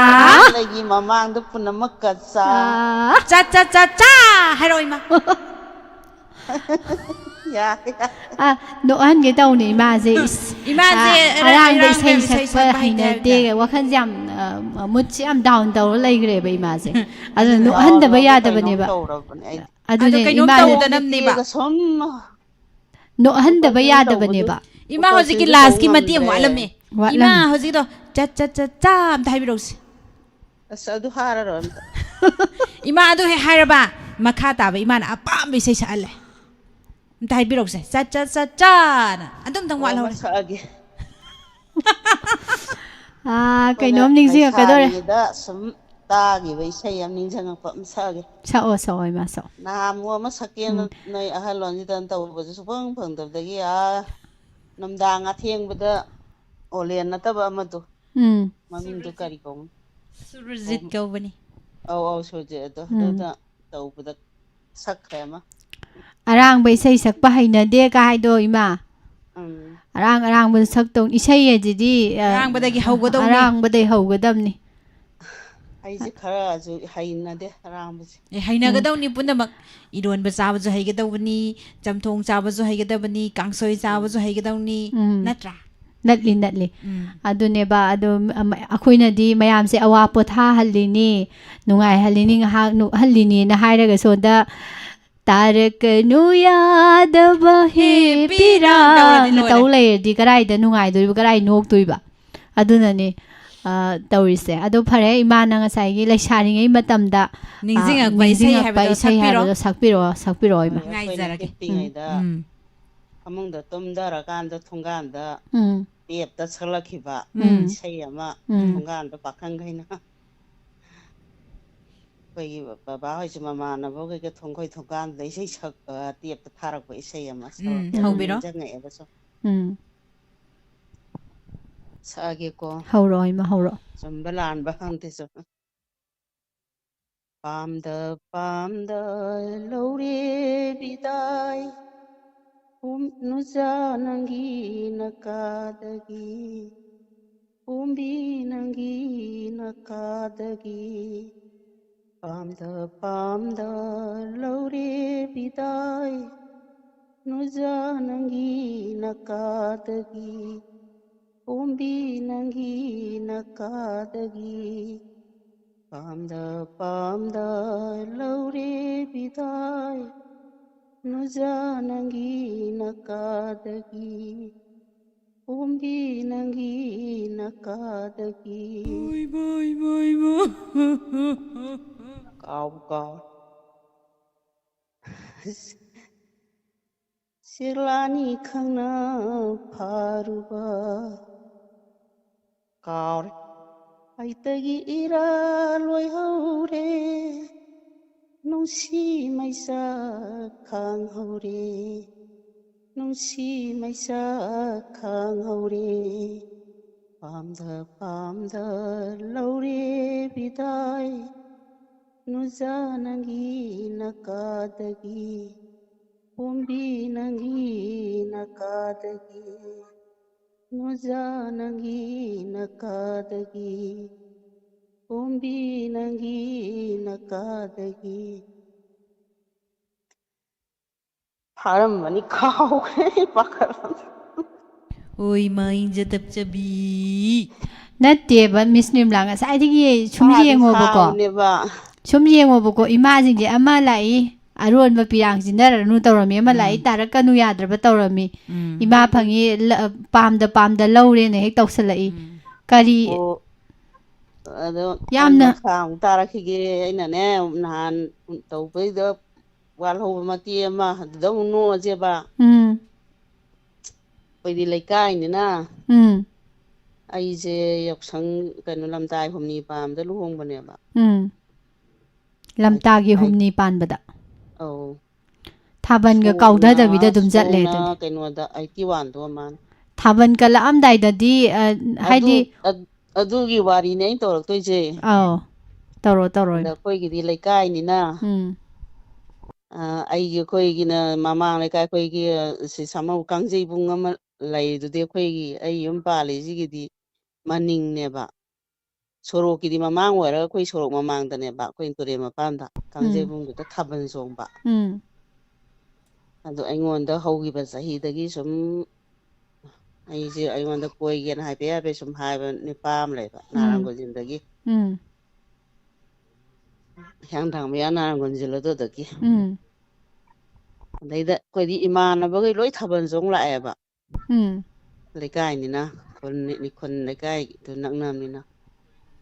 ꯆꯝꯃꯦ ꯂꯩꯒꯤ ꯃꯃꯥꯡꯗ ꯄꯨꯝꯅꯃꯛꯀ ꯆꯥ꯫ ꯑꯥ, ꯆꯥ, ꯆꯥ, ꯆꯥ, ꯆꯥ꯫ ꯍꯥꯏꯔꯣ, ꯏꯃꯥ꯫ ꯌꯥꯔꯦ, ꯌꯥꯔꯦ꯫ ꯑꯥ, ꯅꯣꯛꯍꯟꯒꯦ ꯇꯧꯅꯤ ꯏꯃꯥꯁꯦ꯫ ꯏꯁ, ꯏꯃꯥꯁꯦ ꯑꯥ, ꯑꯔꯥ-, ꯑꯔꯥꯡꯕ ꯑꯔꯥꯡꯕ ꯏꯁꯩ ꯏꯁꯩ ꯁꯛꯄ ꯁꯛꯄ ꯍꯩꯅꯗꯦ꯫ ꯍꯩꯅꯗꯦ꯫ ꯋꯥꯈꯜꯁꯦ ꯌꯥꯝ, ꯑ, ꯃꯨꯠꯁꯦ ꯌꯥꯝ ꯗꯥꯎꯟ ꯇꯧꯔ ꯂꯩꯈ꯭ꯔꯦꯕ ꯏꯃꯥꯁꯦ꯫ ꯑꯗꯨꯅ ꯅꯣꯛꯍꯟꯗꯕ ꯌꯥꯎꯔꯕ ꯌꯥꯗꯕꯅꯦꯕ꯫ ꯀꯩꯅꯣꯝ ꯇꯧꯔꯕꯅꯦ ꯑꯩꯗꯤ꯫ ꯑꯗꯨꯅꯦ ꯑꯗꯣ ꯀꯩꯅꯣꯝ ꯏꯃꯥꯁꯦ ꯇꯧꯗꯅꯕꯅꯦꯕ꯫ ꯏꯆꯦꯒ ꯁꯨꯝ ꯅꯣꯛꯍꯟꯗꯕ ꯀꯩꯅꯣꯝ ꯌꯥꯗꯕꯅꯦꯕ꯫ ꯇꯧꯕꯗꯨ ꯏꯃꯥ, ꯎꯄꯥꯜ ꯍꯧꯖꯤꯛꯀꯤ ꯁꯦꯝꯕꯤ ꯂꯥꯁꯀꯤ ꯇꯧ ꯃꯇꯦꯛ ꯑꯃꯨꯛ ꯉꯝꯗ꯭ꯔꯦ꯫ ꯋꯥꯠꯂꯝꯃꯦ꯫ ꯋꯥꯠꯂꯝꯃꯦ꯫ ꯏꯃꯥ, ꯍꯧꯖꯤꯛꯗꯣ ꯆꯠ, ꯆꯠ, ꯆꯠ, ꯆꯥ ꯑꯝꯇ ꯍꯥꯏꯕꯤꯔꯛꯎꯁꯦ꯫ ꯑꯁ, ꯑꯗꯨ ꯍꯥꯏꯔꯔꯣꯏ ꯑꯝꯇ꯫ ꯏꯃꯥ, ꯑꯗꯨ ꯍꯦꯛ ꯍꯥꯏꯔꯕ ꯃꯈꯥ ꯇꯥꯕ ꯏꯃꯥꯅ ꯑꯄꯥꯝꯕ ꯏꯁꯩ ꯁꯛꯍꯜꯂꯦ꯫ ꯑꯝꯇ ꯍꯥꯏꯕꯤꯔꯛꯎꯁꯦ꯫ ꯆꯠ, ꯆꯠ, ꯆꯠ, ꯆꯥꯅ꯫ ꯑꯗꯨꯝꯇꯪ ꯑꯣ, ꯋꯥꯠꯍꯧꯔꯦ꯫ ꯑꯃ ꯁꯛꯑꯒꯦ꯫ ꯑꯥ, ꯑꯩꯈꯣꯏꯅ ꯀꯩꯅꯣꯝ ꯅꯤꯡꯁꯤꯡꯉꯛꯀꯗꯧꯔꯦ꯫ ꯂꯩꯁꯥꯔꯤꯉꯩꯗ ꯁꯨꯝ ꯇꯥꯈꯤꯕ ꯏꯁꯩ ꯑꯃ ꯅꯤꯡꯁꯤꯡꯉꯛꯄ ꯑꯃ ꯁꯛꯑꯒꯦ꯫ ꯁꯛꯑꯣ, ꯁꯛꯑꯣ, ꯏꯃꯥ, ꯁꯛꯑꯣ꯫ ꯅꯍꯥꯟꯃꯨꯛ ꯑꯃ ꯁꯛꯀꯦꯅ ꯎꯝ꯫ ꯅꯣꯏ ꯑꯍꯜ ꯂꯣꯟꯁꯤꯗꯅ ꯇꯧꯕꯁꯨ ꯁꯨꯐꯪ ꯐꯪꯗꯕꯗꯒꯤ, ꯑꯥ, ꯅꯨꯡꯗꯥꯡ ꯑꯊꯦꯡꯕꯗ ꯑꯣꯂꯦꯟ ꯅꯠꯇꯕ ꯑꯃꯗꯣ, ꯎꯝ꯫ ꯃꯃꯤꯡꯗꯣ ꯀꯔꯤ ꯀꯧꯕ? ꯁꯨꯔꯖꯤꯠ ꯀꯧꯕꯅꯤ꯫ ꯑꯧ, ꯑꯧ, ꯁꯨꯔꯖꯤꯠ ꯑꯗꯣ꯫ ꯎꯝ꯫ ꯑꯗꯨꯗ ꯇꯧꯕꯗ ꯁꯛꯈ꯭ꯔꯦ ꯑꯃ꯫ ꯑꯔꯥꯡꯕ ꯏꯁꯩ ꯁꯛꯄ ꯍꯩꯅꯗꯦ ꯀꯥꯏꯗꯣ, ꯏꯃꯥ꯫ ꯎꯝ꯫ ꯑꯔꯥꯡ ꯑꯔꯥꯡꯕꯗ ꯁꯛꯇꯧꯅꯤ꯫ ꯏꯁꯩ ꯑꯁꯤꯗꯤ, ꯑ, ꯑꯔꯥꯡꯕꯗꯒꯤ ꯍꯧꯒꯗꯧꯅꯤ꯫ ꯑꯔꯥꯡꯕꯗꯒꯤ ꯍꯧꯒꯗꯕꯅꯤ꯫ ꯑꯩꯁꯦ ꯈꯔꯁꯨ ꯍꯩꯅꯗꯦ ꯑꯔꯥꯡꯕꯁꯦ꯫ ꯑꯦ, ꯍꯩꯅꯒꯗꯧꯅꯤ ꯄꯨꯝꯅꯃꯛ꯫ ꯏꯔꯣꯟꯕ ꯆꯥꯕꯁꯨ ꯍꯩꯒꯗꯧꯕꯅꯤ, ꯆꯝꯊꯣꯡ ꯆꯥꯕꯁꯨ ꯍꯩꯒꯗꯕꯅꯤ, ꯀꯥꯡꯁꯣꯏ ꯆꯥꯕꯁꯨ ꯍꯩꯒꯗꯧꯅꯤ, ꯎꯝ꯫ ꯅꯠꯇ꯭ꯔꯥ? ꯅꯠꯂꯤ, ꯅꯠꯂꯤ꯫ ꯎꯝ꯫ ꯑꯗꯨꯅꯦꯕ, ꯑꯗꯨ ꯑꯃ-, ꯑꯩꯈꯣꯏꯅꯗꯤ ꯃꯌꯥꯝꯁꯦ ꯑꯋꯥ ꯄꯣꯊꯥꯍꯜꯂꯤꯅꯤ, ꯅꯨꯡꯉꯥꯏꯍꯜꯂꯤꯅꯤ, ꯉꯥꯏꯍꯥꯛ ꯅꯣꯛꯍꯜꯂꯤꯅꯤꯅ ꯍꯥꯏꯔꯒ ꯁꯣꯝꯗ "ꯇꯥꯔꯛꯀꯅꯨ ꯌꯥꯗꯕ ꯍꯦ ꯍꯦ ꯄꯤꯔꯥꯡ" ꯄꯤꯔꯥꯡ" ꯇꯧꯔꯗꯤ ꯇꯧ ꯂꯣꯏꯔꯦ꯫ ꯂꯩꯔꯗꯤ ꯀꯗꯥꯏꯗ ꯅꯨꯡꯉꯥꯏꯗꯣꯏꯕ, ꯀꯗꯥꯏ ꯅꯣꯛꯇꯣꯏꯕ? ꯑꯗꯨꯅꯅꯦ, ꯑ, ꯇꯧꯔꯤꯁꯦ꯫ ꯑꯗꯣ ꯐꯔꯦ, ꯏꯃꯥꯅ ꯉꯁꯥꯏꯒꯤ ꯂꯩꯁꯥꯔꯤꯉꯩ ꯃꯇꯝꯗ, ꯑ, ꯅꯤꯡꯁꯤꯡꯉꯛꯄ ꯏꯁꯩ ꯅꯤꯡꯁꯤꯡꯉꯛꯄ ꯍꯥꯏꯕꯗꯣ ꯏꯁꯩ ꯁꯛꯄꯤꯔꯣ꯫ ꯍꯥꯏꯕꯗꯣ ꯁꯛꯄꯤꯔꯛꯑꯣ, ꯁꯛꯄꯤꯔꯛꯑꯣ, ꯏꯃꯥ꯫ ꯑꯩꯈꯣꯏꯅ ꯉꯥꯏꯖꯔꯒꯦ꯫ ꯄꯤꯛꯂꯤꯉꯩꯗ ꯎꯝ꯫ ꯐꯃꯨꯡꯗ ꯇꯨꯝꯊꯔꯀꯥꯟꯗ ꯊꯣꯡꯒꯥꯟꯗ ꯎꯝ꯫ ꯇꯦꯞꯇ ꯁꯛꯂꯛꯈꯤꯕ ꯎꯝ꯫ ꯏꯁꯩ ꯑꯃ, ꯎꯝ꯫ ꯊꯣꯡꯒꯥꯟꯗ ꯄꯥꯈꯪꯈꯩꯅ꯫ ꯑꯩꯈꯣꯏꯒꯤ ꯕꯕꯥ ꯍꯣꯏꯁꯨ ꯃꯃꯥꯟꯅꯕ ꯀꯩꯀꯩ ꯊꯣꯡꯈꯣꯏ ꯊꯣꯡꯒꯥꯟꯗ ꯏꯁꯩ ꯁꯛ-, ꯑ, ꯇꯦꯞꯇ ꯊꯥꯔꯛꯄ ꯏꯁꯩ ꯑꯃ ꯎꯝ, ꯁꯛꯂꯛꯄ ꯍꯧꯕꯤꯔꯣ꯫ ꯅꯤꯡꯁꯤꯡꯉꯛꯑꯦꯕ ꯁꯨꯝ꯫ ꯎꯝ꯫ ꯁꯛꯑꯒꯦꯀꯣ꯫ ꯍꯧꯔꯛꯑꯣ, ꯏꯃꯥ, ꯍꯧꯔꯛꯑꯣ꯫ ꯆꯨꯝꯕ ꯂꯥꯟꯕ ꯈꯪꯗꯦ ꯁꯨꯝ꯫ ꯄꯥꯝꯗ ꯄꯥꯝꯗ ꯂꯧꯔꯦ ꯕꯤꯗꯥꯏ, ꯄꯨꯝ ꯅꯨꯖꯥ ꯅꯪꯒꯤ ꯅꯀꯥꯗꯒꯤ, ꯄꯣꯝꯕꯤ ꯅꯪꯒꯤ ꯅꯀꯥꯗꯒꯤ꯫ ꯄꯥꯝꯗ ꯄꯥꯝꯗ ꯂꯧꯔꯦ ꯕꯤꯗꯥꯏ, ꯅꯨꯖꯥ ꯅꯪꯒꯤ ꯅꯀꯥꯗꯒꯤ, ꯄꯣꯝꯕꯤ ꯅꯪꯒꯤ ꯅꯀꯥꯗꯒꯤ꯫ ꯄꯥꯝꯗ ꯄꯥꯝꯗ ꯂꯧꯔꯦ ꯕꯤꯗꯥꯏ, ꯅꯨꯖꯥ ꯅꯪꯒꯤ ꯅꯀꯥꯗꯒꯤ, ꯄꯣꯝꯕꯤ ꯅꯪꯒꯤ ꯅꯀꯥꯗꯒꯤ꯫ ꯕꯣꯏ, ꯕꯣꯏ, ꯕꯣꯏ, ꯕꯣꯏ꯫ ꯀꯥꯎꯕꯨ ꯀꯥꯎ꯫ ꯁꯤꯛꯂꯥꯅꯤ ꯈꯪꯅ ꯐꯥꯔꯨꯕ꯫ ꯀꯥꯎꯔꯦ꯫ ꯑꯩꯇꯒꯤ ꯏꯔꯥ ꯂꯣꯏꯍꯧꯔꯦ, ꯅꯨꯡꯁꯤ ꯃꯩꯁꯥ ꯈꯥꯡꯍꯧꯔꯦ, ꯅꯨꯡꯁꯤ ꯃꯩꯁꯥ ꯈꯥꯡꯍꯧꯔꯦ꯫ ꯄꯥꯝꯗ ꯄꯥꯝꯗ ꯂꯧꯔꯦ ꯕꯤꯗꯥꯏ, ꯅꯨꯖꯥ ꯅꯪꯒꯤ ꯅꯀꯥꯗꯒꯤ, ꯄꯣꯝꯕꯤ ꯅꯪꯒꯤ ꯅꯀꯥꯗꯒꯤ, ꯅꯨꯖꯥ ꯅꯪꯒꯤ ꯅꯀꯥꯗꯒꯤ, ꯄꯣꯝꯕꯤ ꯅꯪꯒꯤ ꯅꯀꯥꯗꯒꯤ꯫ ꯐꯥꯔꯝꯃꯅꯤ, ꯀꯥꯎꯈ꯭ꯔꯦ, ꯄꯥꯈꯠꯂꯝ꯫ ꯑꯣꯏ ꯃꯥꯏ ꯖꯇꯞꯆꯕꯤ꯫ ꯅꯠꯇꯦꯕ, ꯃꯤꯁ ꯅꯤꯔꯃꯂꯥ, ꯉꯁꯥꯏꯗꯒꯤ ꯁꯨꯝ ꯐꯥꯗꯤ ꯌꯦꯡꯉꯣꯕꯀꯣ꯫ ꯐꯥꯕꯅꯦꯕ꯫ ꯁꯨꯝ ꯌꯦꯡꯉꯣꯕꯀꯣ, ꯏꯃꯥꯁꯤꯡꯁꯦ ꯑꯃ ꯂꯥꯛꯏ, ꯑꯔꯣꯟꯕ ꯄꯤꯔꯥꯡ ꯁꯤꯟꯅꯔꯅꯨ ꯇꯧꯔꯝꯃꯤ, ꯑꯃ ꯂꯥꯛꯏ, ꯎꯝ꯫ ꯇꯥꯔꯛꯀꯅꯨ ꯌꯥꯗ꯭ꯔꯕ ꯇꯧꯔꯝꯃꯤ꯫ ꯎꯝ꯫ ꯏꯃꯥ ꯐꯪꯉꯤ, ꯂ-, ꯄꯥꯝꯗ ꯄꯥꯝꯗ ꯂꯧꯔꯦꯅ ꯍꯦꯛ ꯇꯧꯁꯜꯂꯛꯏ꯫ ꯎꯝ꯫ ꯀꯔꯤ ꯑꯣ, ꯑꯗꯣ ꯌꯥꯝꯅ ꯑꯩ ꯃꯈꯥ ꯑꯃꯨꯛ ꯇꯥꯔꯛꯈꯤꯒꯦ꯫ ꯑꯩꯅꯅꯦ, ꯅꯍꯥꯟ ꯇꯧꯕꯩꯗ ꯋꯥꯠꯍꯧꯕ ꯃꯇꯦꯛ ꯑꯃ ꯑꯗꯨꯗ ꯑꯃꯨꯛ ꯅꯣꯛꯑꯁꯦꯕ꯫ ꯎꯝ꯫ ꯑꯩꯈꯣꯏꯗꯤ ꯂꯩꯀꯥꯏꯅꯤꯅ ꯎꯝ꯫ ꯑꯩꯁꯦ ꯌꯥꯎꯁꯪ, ꯀꯩꯅꯣ, ꯂꯝꯇꯥꯏ ꯍꯨꯝꯅꯤ ꯄꯥꯝꯗ ꯂꯨꯍꯣꯡꯕꯅꯦꯕ꯫ ꯎꯝ꯫ ꯂꯝꯇꯥꯒꯤ ꯑꯩ ꯍꯨꯝꯅꯤ ꯄꯥꯟꯕꯗ꯫ ꯑꯧ꯫ ꯊꯥꯕꯜꯒ ꯁꯣꯛꯅ, ꯀꯥꯎꯊꯗꯕꯤꯗ ꯑꯗꯨꯝ ꯆꯠꯂꯦ ꯁꯣꯛꯅ ꯑꯗꯨꯅꯦ꯫ ꯀꯩꯅꯣꯗ, ꯑꯩꯠꯇꯤ ꯋꯥꯟꯗꯣ ꯃꯥꯅ꯫ ꯊꯥꯕꯜ ꯀꯠꯂꯛꯑꯝꯗꯥꯏꯗꯗꯤ, ꯑ, ꯑꯗꯨ, ꯍꯥꯏꯗꯤ ꯑ-, ꯑꯗꯨꯒꯤ ꯋꯥꯔꯤꯅꯦ ꯑꯩꯅ ꯇꯧꯔꯛꯇꯣꯏꯁꯦ꯫ ꯑꯧ, ꯇꯧꯔꯣ, ꯇꯧꯔꯣ, ꯑꯗ ꯏꯃꯥ꯫ ꯑꯩꯈꯣꯏꯒꯤꯗꯤ ꯂꯩꯀꯥꯏꯅꯤꯅ, ꯎꯝ, ꯑ, ꯑꯩꯒꯤ, ꯑꯩꯈꯣꯏꯒꯤꯅ ꯃꯃꯥꯡ ꯂꯩꯀꯥꯏ, ꯑꯩꯈꯣꯏꯒꯤ, ꯑ, ꯁꯤ ꯁꯥꯃꯧ ꯀꯥꯡꯖꯩꯕꯨꯡ ꯑꯃ ꯂꯩꯗꯨꯗꯤ, ꯑꯩꯈꯣꯏꯒꯤ, ꯑꯩ ꯌꯨꯝ ꯄꯥꯜꯂꯤꯁꯤꯒꯤꯗꯤ ꯃꯅꯤꯡꯅꯦꯕ꯫ ꯁꯣꯔꯣꯛꯀꯤꯗꯤ ꯃꯃꯥꯡ ꯑꯣꯏꯔꯒ ꯑꯩꯈꯣꯏ ꯁꯣꯔꯣꯛ ꯃꯃꯥꯡꯗꯅꯦꯕ, ꯑꯩꯈꯣꯏ ꯇꯨꯔꯦꯜ ꯃꯄꯥꯟꯗ, ꯎꯝ, ꯀꯥꯡꯖꯩꯕꯨꯡꯗꯨꯗ ꯊꯥꯕꯜ ꯆꯣꯡꯕ꯫ ꯎꯝ, ꯑꯗꯣ ꯑꯩꯉꯣꯟꯗ ꯍꯧꯈꯤꯕ ꯆꯍꯤꯗꯒꯤ ꯁꯨꯝ ꯑꯩꯁꯦ, ꯑꯩꯉꯣꯟꯗ ꯀꯣꯏꯒꯦꯅ ꯍꯥꯏꯐꯦꯠ ꯍꯥꯏꯐꯦꯠ ꯁꯨꯝ ꯍꯥꯏꯕ ꯅꯨꯄꯥ ꯑꯃ ꯂꯩꯕ, ꯅꯥꯔꯥꯝ ꯎꯝ, ꯒꯣꯟꯖꯤꯟꯗꯒꯤ꯫ ꯎꯝ, ꯍꯤꯌꯥꯡꯊꯥꯡ ꯃꯌꯥ ꯅꯥꯔꯥꯝ ꯒꯣꯟꯖꯤꯜ ꯑꯗꯨꯗꯒꯤ꯫ ꯎꯝ, ꯑꯗꯩꯗ ꯑꯩꯈꯣꯏꯗꯤ ꯏꯃꯥꯟꯅꯕꯈꯩ ꯂꯣꯏ ꯊꯥꯕꯜ ꯆꯣꯡ ꯂꯥꯛꯑꯦꯕ꯫ ꯎꯝ, ꯂꯩꯀꯥꯏꯅꯤꯅ, ꯈꯨꯟ, ꯈꯨꯟ ꯂꯩꯀꯥꯏꯗꯨ ꯅꯛꯅꯕꯅꯤꯅ꯫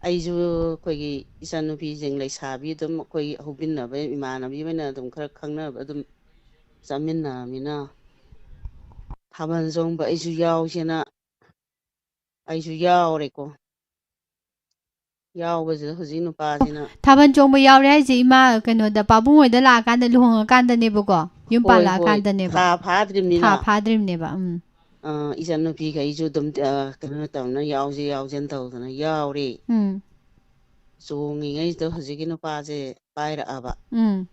ꯑꯩꯁꯨ ꯑꯩꯈꯣꯏꯒꯤ ꯏꯆꯟꯅꯨꯄꯤꯁꯤꯡ ꯂꯩꯁꯥꯕꯤ ꯑꯗꯨꯝ ꯑꯩꯈꯣꯏꯒꯤ ꯍꯧꯕꯤꯟꯅꯕ ꯏꯃꯥꯟꯅꯕꯤ ꯑꯣꯏꯅ ꯑꯗꯨꯝ ꯈꯔ ꯈꯪꯅꯕ ꯑꯗꯨꯝ ꯆꯠꯃꯤꯟꯅꯔꯃꯤꯅ, ꯊꯥꯕꯜ ꯆꯣꯡꯕ ꯑꯩꯁꯨ ꯌꯥꯎꯁꯦꯅ ꯑꯩꯁꯨ ꯌꯥꯎꯔꯦꯀꯣ꯫ ꯌꯥꯎꯕꯁꯤꯗ ꯍꯧꯖꯤꯛ ꯅꯨꯄꯥꯁꯤꯅ ꯊꯥꯕꯜ ꯆꯣꯡꯕ ꯌꯥꯎꯔꯦ ꯍꯥꯏꯁꯦ ꯏꯃꯥ, ꯀꯩꯅꯣꯗ, ꯄꯥꯕꯨꯡ ꯍꯣꯏꯗ ꯂꯥꯛꯑꯀꯥꯟꯗ, ꯂꯨꯍꯣꯡꯉꯀꯥꯟꯗꯅꯦꯕꯀꯣ, ꯌꯨꯝ ꯍꯣꯏ, ꯍꯣꯏ, ꯄꯥꯜꯂꯛꯑꯀꯥꯟꯗꯅꯦꯕ? ꯊꯥ ꯐꯥꯗ꯭ꯔꯤꯕꯅꯤꯅ꯫ ꯊꯥ ꯐꯥꯗ꯭ꯔꯤꯕꯅꯦꯕ꯫ ꯎꯝ, ꯑ, ꯏꯆꯟꯅꯨꯄꯤꯈꯩꯁꯨ ꯑꯗꯨꯝ, ꯑ, ꯀꯩꯅꯣ ꯇꯧꯅ, ꯌꯥꯎꯁꯤ ꯌꯥꯎꯁꯦꯅ ꯇꯧꯗꯅ ꯌꯥꯎꯔꯦ꯫ ꯎꯝ, ꯆꯣꯡꯉꯤꯉꯩꯁꯤꯗ ꯍꯧꯖꯤꯛꯀꯤ ꯅꯨꯄꯥꯁꯦ ꯄꯥꯏꯔꯛꯑꯕ꯫ ꯎꯝ,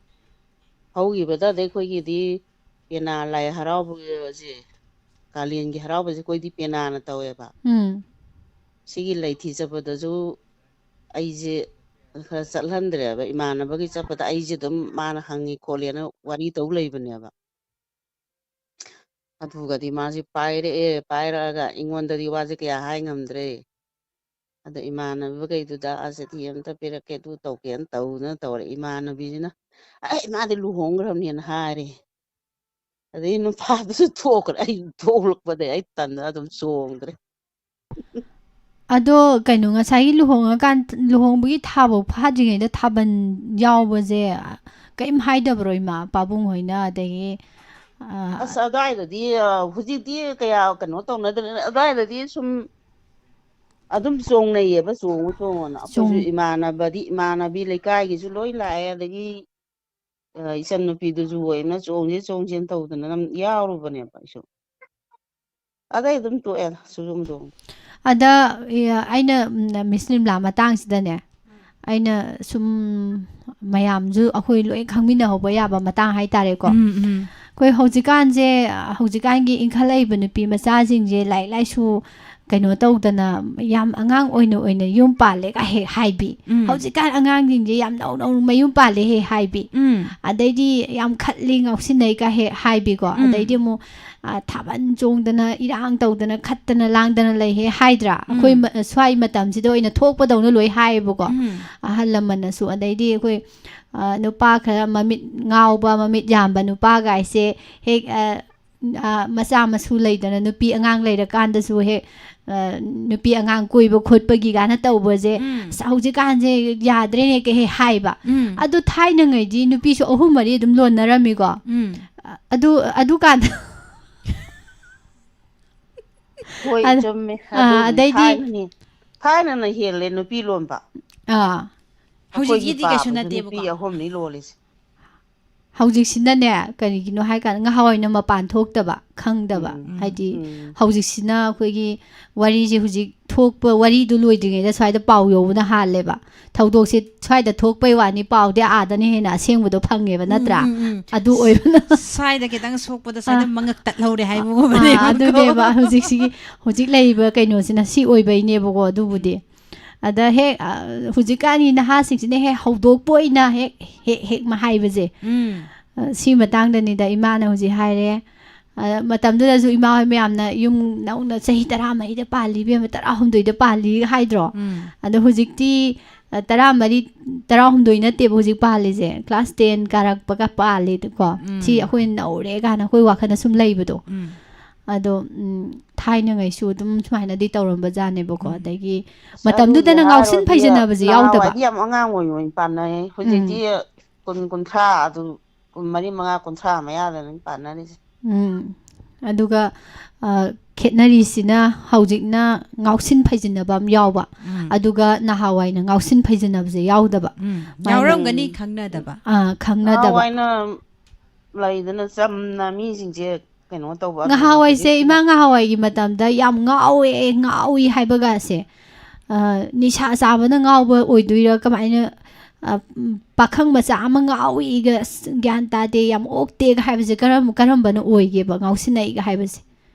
ꯍꯧꯈꯤꯕꯗ ꯑꯗꯩ ꯑꯩꯈꯣꯏꯒꯤꯗꯤ ꯄꯦꯅꯥ ꯂꯥꯏ ꯍꯔꯥꯎꯕꯁꯦ, ꯀꯥꯂꯦꯟꯒꯤ ꯍꯔꯥꯎꯕꯁꯦ ꯑꯩꯈꯣꯏꯗꯤ ꯄꯦꯅꯥꯅ ꯇꯧꯋꯦꯕ꯫ ꯎꯝ, ꯁꯤꯒꯤ ꯂꯩꯊꯤ ꯆꯠꯄꯗꯁꯨ ꯑꯩꯁꯦ ꯈꯔ ꯆꯠꯍꯟꯗ꯭ꯔꯦꯕ꯫ ꯏꯃꯥꯟꯅꯕꯒꯤ ꯆꯠꯄꯗ ꯑꯩꯁꯦ ꯑꯗꯨꯝ ꯃꯥꯅ ꯍꯪꯉꯤ ꯈꯣꯠꯂꯦꯅ ꯋꯥꯔꯤ ꯇꯧ ꯂꯩꯕꯅꯦꯕ꯫ ꯑꯗꯨꯒꯗꯤ ꯃꯥꯁꯦ ꯄꯥꯏꯔꯛꯑꯦ, ꯄꯥꯏꯔꯛꯑꯒ ꯑꯩꯉꯣꯟꯗꯗꯤ ꯋꯥꯁꯦ ꯀꯌꯥ ꯍꯥꯏ ꯉꯝꯗ꯭ꯔꯦ꯫ ꯑꯗ ꯏꯃꯥꯟꯅꯕꯈꯩꯗꯨꯗ "ꯑꯁ ꯆꯤꯊꯤ ꯑꯝꯇ ꯄꯤꯔꯛꯀꯦ, ꯑꯗꯨ ꯇꯧꯒꯦꯅ" ꯇꯧꯗꯅ ꯇꯧꯔꯦ꯫ ꯏꯃꯥꯟꯅꯕꯤꯁꯤꯅ "ꯑꯩ ꯃꯥꯗꯤ ꯂꯨꯍꯣꯡꯈ꯭ꯔꯕꯅꯦꯅ" ꯍꯥꯏꯔꯦ꯫ ꯑꯗꯩ ꯅꯨꯄꯥꯗꯨꯁꯨ ꯊꯣꯛꯈ꯭ꯔꯦ꯫ ꯑꯩ ꯊꯣꯛꯂꯛꯄꯗꯩ ꯑꯩ ꯇꯟꯗꯅ ꯑꯗꯨꯝ ꯆꯣꯡꯗ꯭ꯔꯦ꯫ ꯑꯗꯣ ꯀꯩꯅꯣ, ꯉꯁꯥꯏꯒꯤ ꯂꯨꯍꯣꯡꯉꯀꯥꯟ, ꯂꯨꯍꯣꯡꯕꯒꯤ ꯊꯥꯐꯧ ꯐꯥꯗ꯭ꯔꯤꯉꯩꯗ ꯊꯥꯕꯜ ꯌꯥꯎꯕꯁꯦ ꯀꯩꯝ ꯍꯥꯏꯗꯕ꯭ꯔꯣ ꯏꯃꯥ, ꯄꯥꯕꯨꯡ ꯍꯣꯏꯅ? ꯑꯗꯒꯤ, ꯑ, ꯑꯁ, ꯑꯗꯨꯋꯥꯏꯗꯗꯤ, ꯑ, ꯍꯧꯖꯤꯛꯇꯤ ꯀꯌꯥ ꯀꯩꯅꯣ ꯇꯧꯅꯗ꯭ꯔꯦ꯫ ꯑꯗꯨꯋꯥꯏꯗꯗꯤ ꯁꯨꯝ ꯑꯗꯨꯝ ꯆꯣꯡꯅꯩꯌꯦꯕ, ꯆꯣꯡꯉꯨ ꯆꯣꯡꯉꯨꯅ꯫ ꯑꯩꯈꯣꯏꯁꯨ ꯆꯣꯡ- ꯏꯃꯥꯟꯅꯕꯗꯤ, ꯏꯃꯥꯟꯅꯕꯤ ꯂꯩꯀꯥꯏꯒꯤꯁꯨ ꯂꯣꯏ ꯂꯥꯛꯑꯦ, ꯑꯗꯒꯤ, ꯑ, ꯏꯆꯟꯅꯨꯄꯤꯗꯨꯁꯨ ꯑꯣꯏꯅ ꯆꯣꯡꯁꯤ ꯆꯣꯡꯁꯤꯅ ꯇꯧꯗꯅ ꯑꯗꯨꯝ ꯌꯥꯎꯔꯨꯕꯅꯦꯕ ꯑꯩꯁꯨ꯫ ꯑꯗꯩ ꯑꯗꯨꯝ ꯇꯣꯛꯑꯦ, ꯁꯨꯡꯆꯣꯡ ꯆꯣꯡꯗꯦ꯫ ꯑꯗ ꯑꯩꯅ ꯃꯤꯁ ꯂꯤꯝꯂꯥ ꯃꯇꯥꯡꯁꯤꯗꯅꯦ, ꯑꯩꯅ ꯁꯨꯝ, ꯃꯌꯥꯝꯁꯨ ꯑꯩꯈꯣꯏ ꯂꯣꯏ ꯈꯪꯃꯤꯟꯅꯍꯧꯕ ꯌꯥꯕ ꯃꯇꯥꯡ ꯍꯥꯏꯇꯥꯔꯦꯀꯣ꯫ ꯎꯝ, ꯎꯝ. ꯑꯩꯈꯣꯏ ꯍꯧꯖꯤꯛꯀꯥꯟꯁꯦ, ꯍꯧꯖꯤꯛꯀꯥꯟꯒꯤ ꯏꯟꯈꯠꯂꯛꯏꯕ ꯅꯨꯄꯤ ꯃꯆꯥꯁꯤꯡꯁꯦ ꯂꯥꯏꯔꯤꯛ ꯂꯥꯏꯁꯨ ꯀꯩꯅꯣ ꯇꯧꯗꯅ, ꯌꯥꯝ ꯑꯉꯥꯡ ꯑꯣꯏꯅ ꯑꯣꯏꯅ ꯌꯨꯝ ꯄꯥꯜꯂꯦꯒ ꯍꯦꯛ ꯍꯥꯏꯕꯤ꯫ ꯎꯝ. ꯍꯧꯖꯤꯛꯀꯥꯟ ꯑꯉꯥꯡꯁꯤꯡꯁꯦ ꯌꯥꯝ ꯅꯧ ꯅꯧꯅ ꯃꯌꯨꯝ ꯄꯥꯜꯂꯦ ꯍꯦꯛ ꯍꯥꯏꯕꯤ꯫ ꯎꯝ. ꯑꯗꯩꯗꯤ ꯌꯥꯝ ꯈꯠꯂꯤ ꯉꯥꯎꯁꯤꯟꯅꯩꯒ ꯍꯦꯛ ꯍꯥꯏꯕꯤꯀꯣ꯫ ꯎꯝ. ꯑꯗꯩꯗꯤ ꯑꯃꯨꯛ, ꯑ, ꯊꯥꯕꯜ ꯆꯣꯡꯗꯅ, ꯏꯔꯥꯡ ꯇꯧꯗꯅ, ꯈꯠꯇꯅ ꯂꯥꯡꯗꯅ ꯂꯩ ꯍꯦꯛ ꯍꯥꯏꯗ꯭ꯔꯥ? ꯎꯝ. ꯑꯩꯈꯣꯏ ꯃ-, ꯁ꯭ꯋꯥꯏ ꯃꯇꯝꯁꯤꯗ ꯑꯣꯏꯅ ꯊꯣꯛꯄꯗꯧꯅ ꯂꯣꯏ ꯍꯥꯏꯌꯦꯕꯀꯣ꯫ ꯎꯝ. ꯑꯍꯜ ꯂꯃꯟꯅꯁꯨ꯫ ꯑꯗꯩꯗꯤ ꯑꯩꯈꯣꯏ, ꯑ, ꯅꯨꯄꯥ ꯈꯔ ꯃꯃꯤꯠ ꯉꯥꯎꯕ, ꯃꯃꯤꯠ ꯌꯥꯝꯕ ꯅꯨꯄꯥꯒꯥꯏꯁꯦ ꯍꯦꯛ, ꯑ, ꯑ, ꯃꯆꯥ ꯃꯁꯨ ꯂꯩꯗꯅ, ꯅꯨꯄꯤ ꯑꯉꯥꯡ ꯂꯩꯔꯀꯥꯟꯗꯁꯨ ꯍꯦꯛ, ꯑ, ꯅꯨꯄꯤ ꯑꯉꯥꯡ ꯀꯣꯏꯕ ꯈꯣꯠꯄꯒꯤ ꯀꯥꯏꯅ ꯇꯧꯕꯁꯦ, ꯎꯝ. "ꯑꯁ, ꯍꯧꯖꯤꯛꯀꯥꯟꯁꯦ ꯌꯥꯗ꯭ꯔꯦꯅꯦ" ꯀꯩ ꯍꯦꯛ ꯍꯥꯏꯕ꯫ ꯎꯝ. ꯑꯗꯨ ꯊꯥꯏꯅꯉꯩꯗꯤ ꯅꯨꯄꯤꯁꯨ ꯑꯍꯨꯝ ꯃꯔꯤ ꯑꯗꯨꯝ ꯂꯣꯟꯅꯔꯝꯃꯤꯀꯣ꯫ ꯎꯝ. ꯑꯗꯨ, ꯑꯗꯨꯀꯥꯟꯗ ꯍꯣꯏ, ꯑꯗ-, ꯆꯨꯝꯃꯦ꯫ ꯑ, ꯑꯗꯨ ꯑꯗꯩꯗꯤ ꯊꯥꯏꯅꯅꯤ꯫ ꯊꯥꯏꯅꯅ ꯍꯦꯜꯂꯦ ꯅꯨꯄꯤ ꯂꯣꯟꯕ꯫ ꯑꯥ, ꯑꯩꯈꯣꯏꯒꯤ ꯍꯧꯖꯤꯛꯀꯤꯗꯤ ꯀꯩꯁꯨ ꯄꯥꯕꯁꯨ ꯅꯠꯇꯦꯕꯀꯣ꯫ ꯅꯨꯄꯤ ꯑꯍꯨꯝꯅꯤ ꯂꯣꯜꯂꯤꯁꯦ꯫ ꯍꯧꯖꯤꯛꯁꯤꯅꯅꯦ, ꯀꯔꯤꯒꯤꯅꯣ ꯍꯥꯏꯀꯥꯟꯗ, ꯉꯍꯥꯟꯋꯥꯏꯅ ꯃꯄꯥꯟ ꯊꯣꯛꯇꯕ, ꯈꯪꯗꯕ꯫ ꯎꯝ, ꯍꯥꯏꯗꯤ, ꯎꯝ. ꯍꯧꯖꯤꯛꯁꯤꯅ ꯑꯩꯈꯣꯏꯒꯤ ꯋꯥꯔꯤꯁꯦ, ꯍꯧꯖꯤꯛ ꯊꯣꯛꯄ ꯋꯥꯔꯤꯗꯨ ꯂꯣꯏꯗ꯭ꯔꯤꯉꯩꯗ ꯁ꯭ꯋꯥꯏꯗ ꯄꯥꯎ ꯌꯧꯕꯅ ꯍꯥꯜꯂꯦꯕ꯫ ꯊꯧꯗꯣꯛꯁꯦ ꯁ꯭ꯋꯥꯏꯗ ꯊꯣꯛꯄꯩ ꯋꯥꯅꯤ, ꯄꯥꯎꯗꯤ ꯑꯥꯗꯅ ꯍꯦꯟꯅ ꯑꯁꯦꯡꯕꯗꯣ ꯐꯪꯉꯦꯕ, ꯎꯝ, ꯅꯠꯇ꯭ꯔꯥ? ꯎꯝ, ꯎꯝ. ꯑꯗꯨ ꯑꯣꯏꯕꯅ꯫ ꯁ꯭ꯋꯥꯏꯗ ꯈꯤꯇꯪ ꯁꯣꯛꯄꯗ ꯁ꯭ꯋꯥꯏꯗ ꯑꯥ. ꯃꯉꯛ ꯇꯠꯍꯧꯔꯦ ꯑꯥ, ꯍꯥꯏꯕꯒꯨꯝꯕꯅꯦꯕꯀꯣ꯫ ꯑꯗꯨꯅꯦꯕ ꯍꯧꯖꯤꯛꯁꯤꯒꯤ, ꯍꯧꯖꯤꯛ ꯂꯩꯔꯤꯕ ꯀꯩꯅꯣꯁꯤꯅ ꯁꯤ ꯑꯣꯏꯕꯩꯅꯦꯕꯀꯣ, ꯑꯗꯨꯕꯨꯗꯤ꯫ ꯑꯗ ꯍꯦꯛ, ꯑ, ꯍꯧꯖꯤꯛꯀꯥꯟꯒꯤ ꯅꯍꯥꯁꯤꯡꯁꯤꯅ ꯍꯦꯛ ꯍꯧꯗꯣꯛꯄ ꯑꯣꯏꯅ ꯍꯦꯛ, ꯍꯦꯛ, ꯍꯦꯛ ꯃ-, ꯍꯥꯏꯕꯁꯦ꯫ ꯎꯝ. ꯑ, ꯁꯤ ꯃꯇꯥꯡꯗꯅꯤꯗ ꯏꯃꯥꯅ ꯍꯧꯖꯤꯛ ꯍꯥꯏꯔꯦ꯫ ꯑ, ꯃꯇꯝꯗꯨꯗꯁꯨ ꯏꯃꯥ ꯍꯣꯏ ꯃꯌꯥꯝꯅ ꯌꯨꯝ ꯅꯧꯅ ꯆꯍꯤ ꯇꯔꯥꯃꯔꯤꯗ ꯄꯥꯜꯂꯤ ꯏꯕꯦꯝꯃ, ꯇꯔꯥꯍꯨꯝꯗꯣꯏꯗ ꯄꯥꯜꯂꯤ ꯍꯥꯏꯗ꯭ꯔꯣ? ꯎꯝ. ꯑꯗꯣ ꯍꯧꯖꯤꯛꯇꯤ, ꯑ, ꯇꯔꯥꯃꯔꯤ, ꯇꯔꯥꯍꯨꯝꯗꯣꯏ ꯅꯠꯇꯦꯕ ꯍꯧꯖꯤꯛ ꯄꯥꯜꯂꯤꯁꯦ, class ten ꯀꯥꯔꯛꯄꯒ ꯄꯥꯜꯂꯤꯀꯣ꯫ ꯎꯝ. ꯁꯤ ꯑꯩꯈꯣꯏ ꯅꯧꯔꯦ ꯀꯥꯏꯅ ꯑꯩꯈꯣꯏ ꯋꯥꯈꯜꯗ ꯁꯨꯝ ꯂꯩꯕꯗꯣ꯫ ꯎꯝ. ꯑꯗꯣ, ꯎꯝ, ꯊꯥꯏꯅꯉꯩꯁꯨ ꯑꯗꯨꯝ ꯁꯨꯃꯥꯏꯅꯗꯤ ꯇꯧꯔꯝꯕꯖꯥꯠꯅꯦꯕꯀꯣ꯫ ꯎꯝ. ꯑꯗꯒꯤ ꯑꯁ, ꯃꯇꯝꯗꯨꯗꯅ ꯑꯗꯨꯕꯨꯗꯤ ꯉꯥꯎꯁꯤꯟ ꯍꯥꯏꯔꯨꯔꯗꯤ ꯐꯩꯖꯤꯟꯅꯕꯁꯦ ꯌꯥꯎꯗꯕ꯫ ꯅꯍꯥꯟꯋꯥꯏꯗꯤ ꯌꯥꯝ ꯑꯉꯥꯡ ꯑꯣꯏꯔꯤꯉꯩ ꯄꯥꯟꯅꯩ꯫ ꯍꯧꯖꯤꯛꯇꯤ ꯀꯨꯟ, ꯀꯨꯟꯊ꯭ꯔꯥ ꯑꯗꯨ, ꯀꯨꯟ ꯃꯔꯤ, ꯃꯉꯥ, ꯀꯨꯟꯊ꯭ꯔꯥ ꯃꯌꯥꯗ ꯑꯗꯨꯝ ꯄꯥꯟꯅꯔꯤꯁꯦ꯫ ꯎꯝ. ꯑꯗꯨꯒ, ꯑ, ꯈꯦꯠꯅꯔꯤꯁꯤꯅ ꯍꯧꯖꯤꯛꯅ ꯉꯥꯎꯁꯤꯟ ꯐꯩꯖꯤꯟꯅꯕ ꯑꯃ ꯌꯥꯎꯕ, ꯎꯝ. ꯑꯗꯨꯒ ꯅꯍꯥꯟꯋꯥꯏꯅ ꯉꯥꯎꯁꯤꯟ ꯐꯩꯖꯤꯟꯅꯕꯁꯦ ꯌꯥꯎꯗꯕ꯫ ꯎꯝ. ꯃꯥꯅ- ꯌꯥꯎꯔꯝꯒꯅꯤ, ꯈꯪꯅꯗꯕ꯫ ꯑ, ꯈꯪꯅꯗꯕ꯫ ꯅꯍꯥꯟꯋꯥꯏꯅ ꯂꯩꯗꯅ ꯆꯝꯅ ꯃꯤꯁꯤꯡꯁꯦ ꯀꯩꯅꯣ ꯇꯧꯕ, ꯑꯗꯨꯒꯨꯝꯕ ꯉꯍꯥꯟꯋꯥꯏꯁꯦ, ꯍꯧꯖꯤꯛ ꯏꯃꯥ, ꯉꯍꯥꯟꯋꯥꯏꯒꯤ ꯃꯇꯝꯗ ꯌꯥꯝ ꯉꯥꯎꯋꯦ, ꯉꯥꯎꯏ ꯍꯥꯏꯕꯒꯁꯦ, ꯑ, ꯅꯤꯁꯥ ꯆꯥꯕꯅ ꯉꯥꯎꯕ ꯑꯣꯏꯗꯣꯏꯔꯥ, ꯀꯃꯥꯏꯅ, ꯑ, ꯄꯥꯈꯪ ꯃꯆꯥ ꯑꯃ ꯉꯥꯎꯏꯒ, "ꯑꯁ, ꯒ꯭ꯌꯥꯟ ꯇꯥꯗꯦ, ꯌꯥꯝ ꯑꯣꯛꯇꯦꯒ" ꯍꯥꯏꯕꯁꯦ ꯀꯔꯝ-, ꯀꯔꯝꯕꯅ ꯑꯣꯏꯒꯦꯕ, ꯉꯥꯎꯁꯤꯟꯅꯩꯒ ꯍꯥꯏꯕꯁꯦ?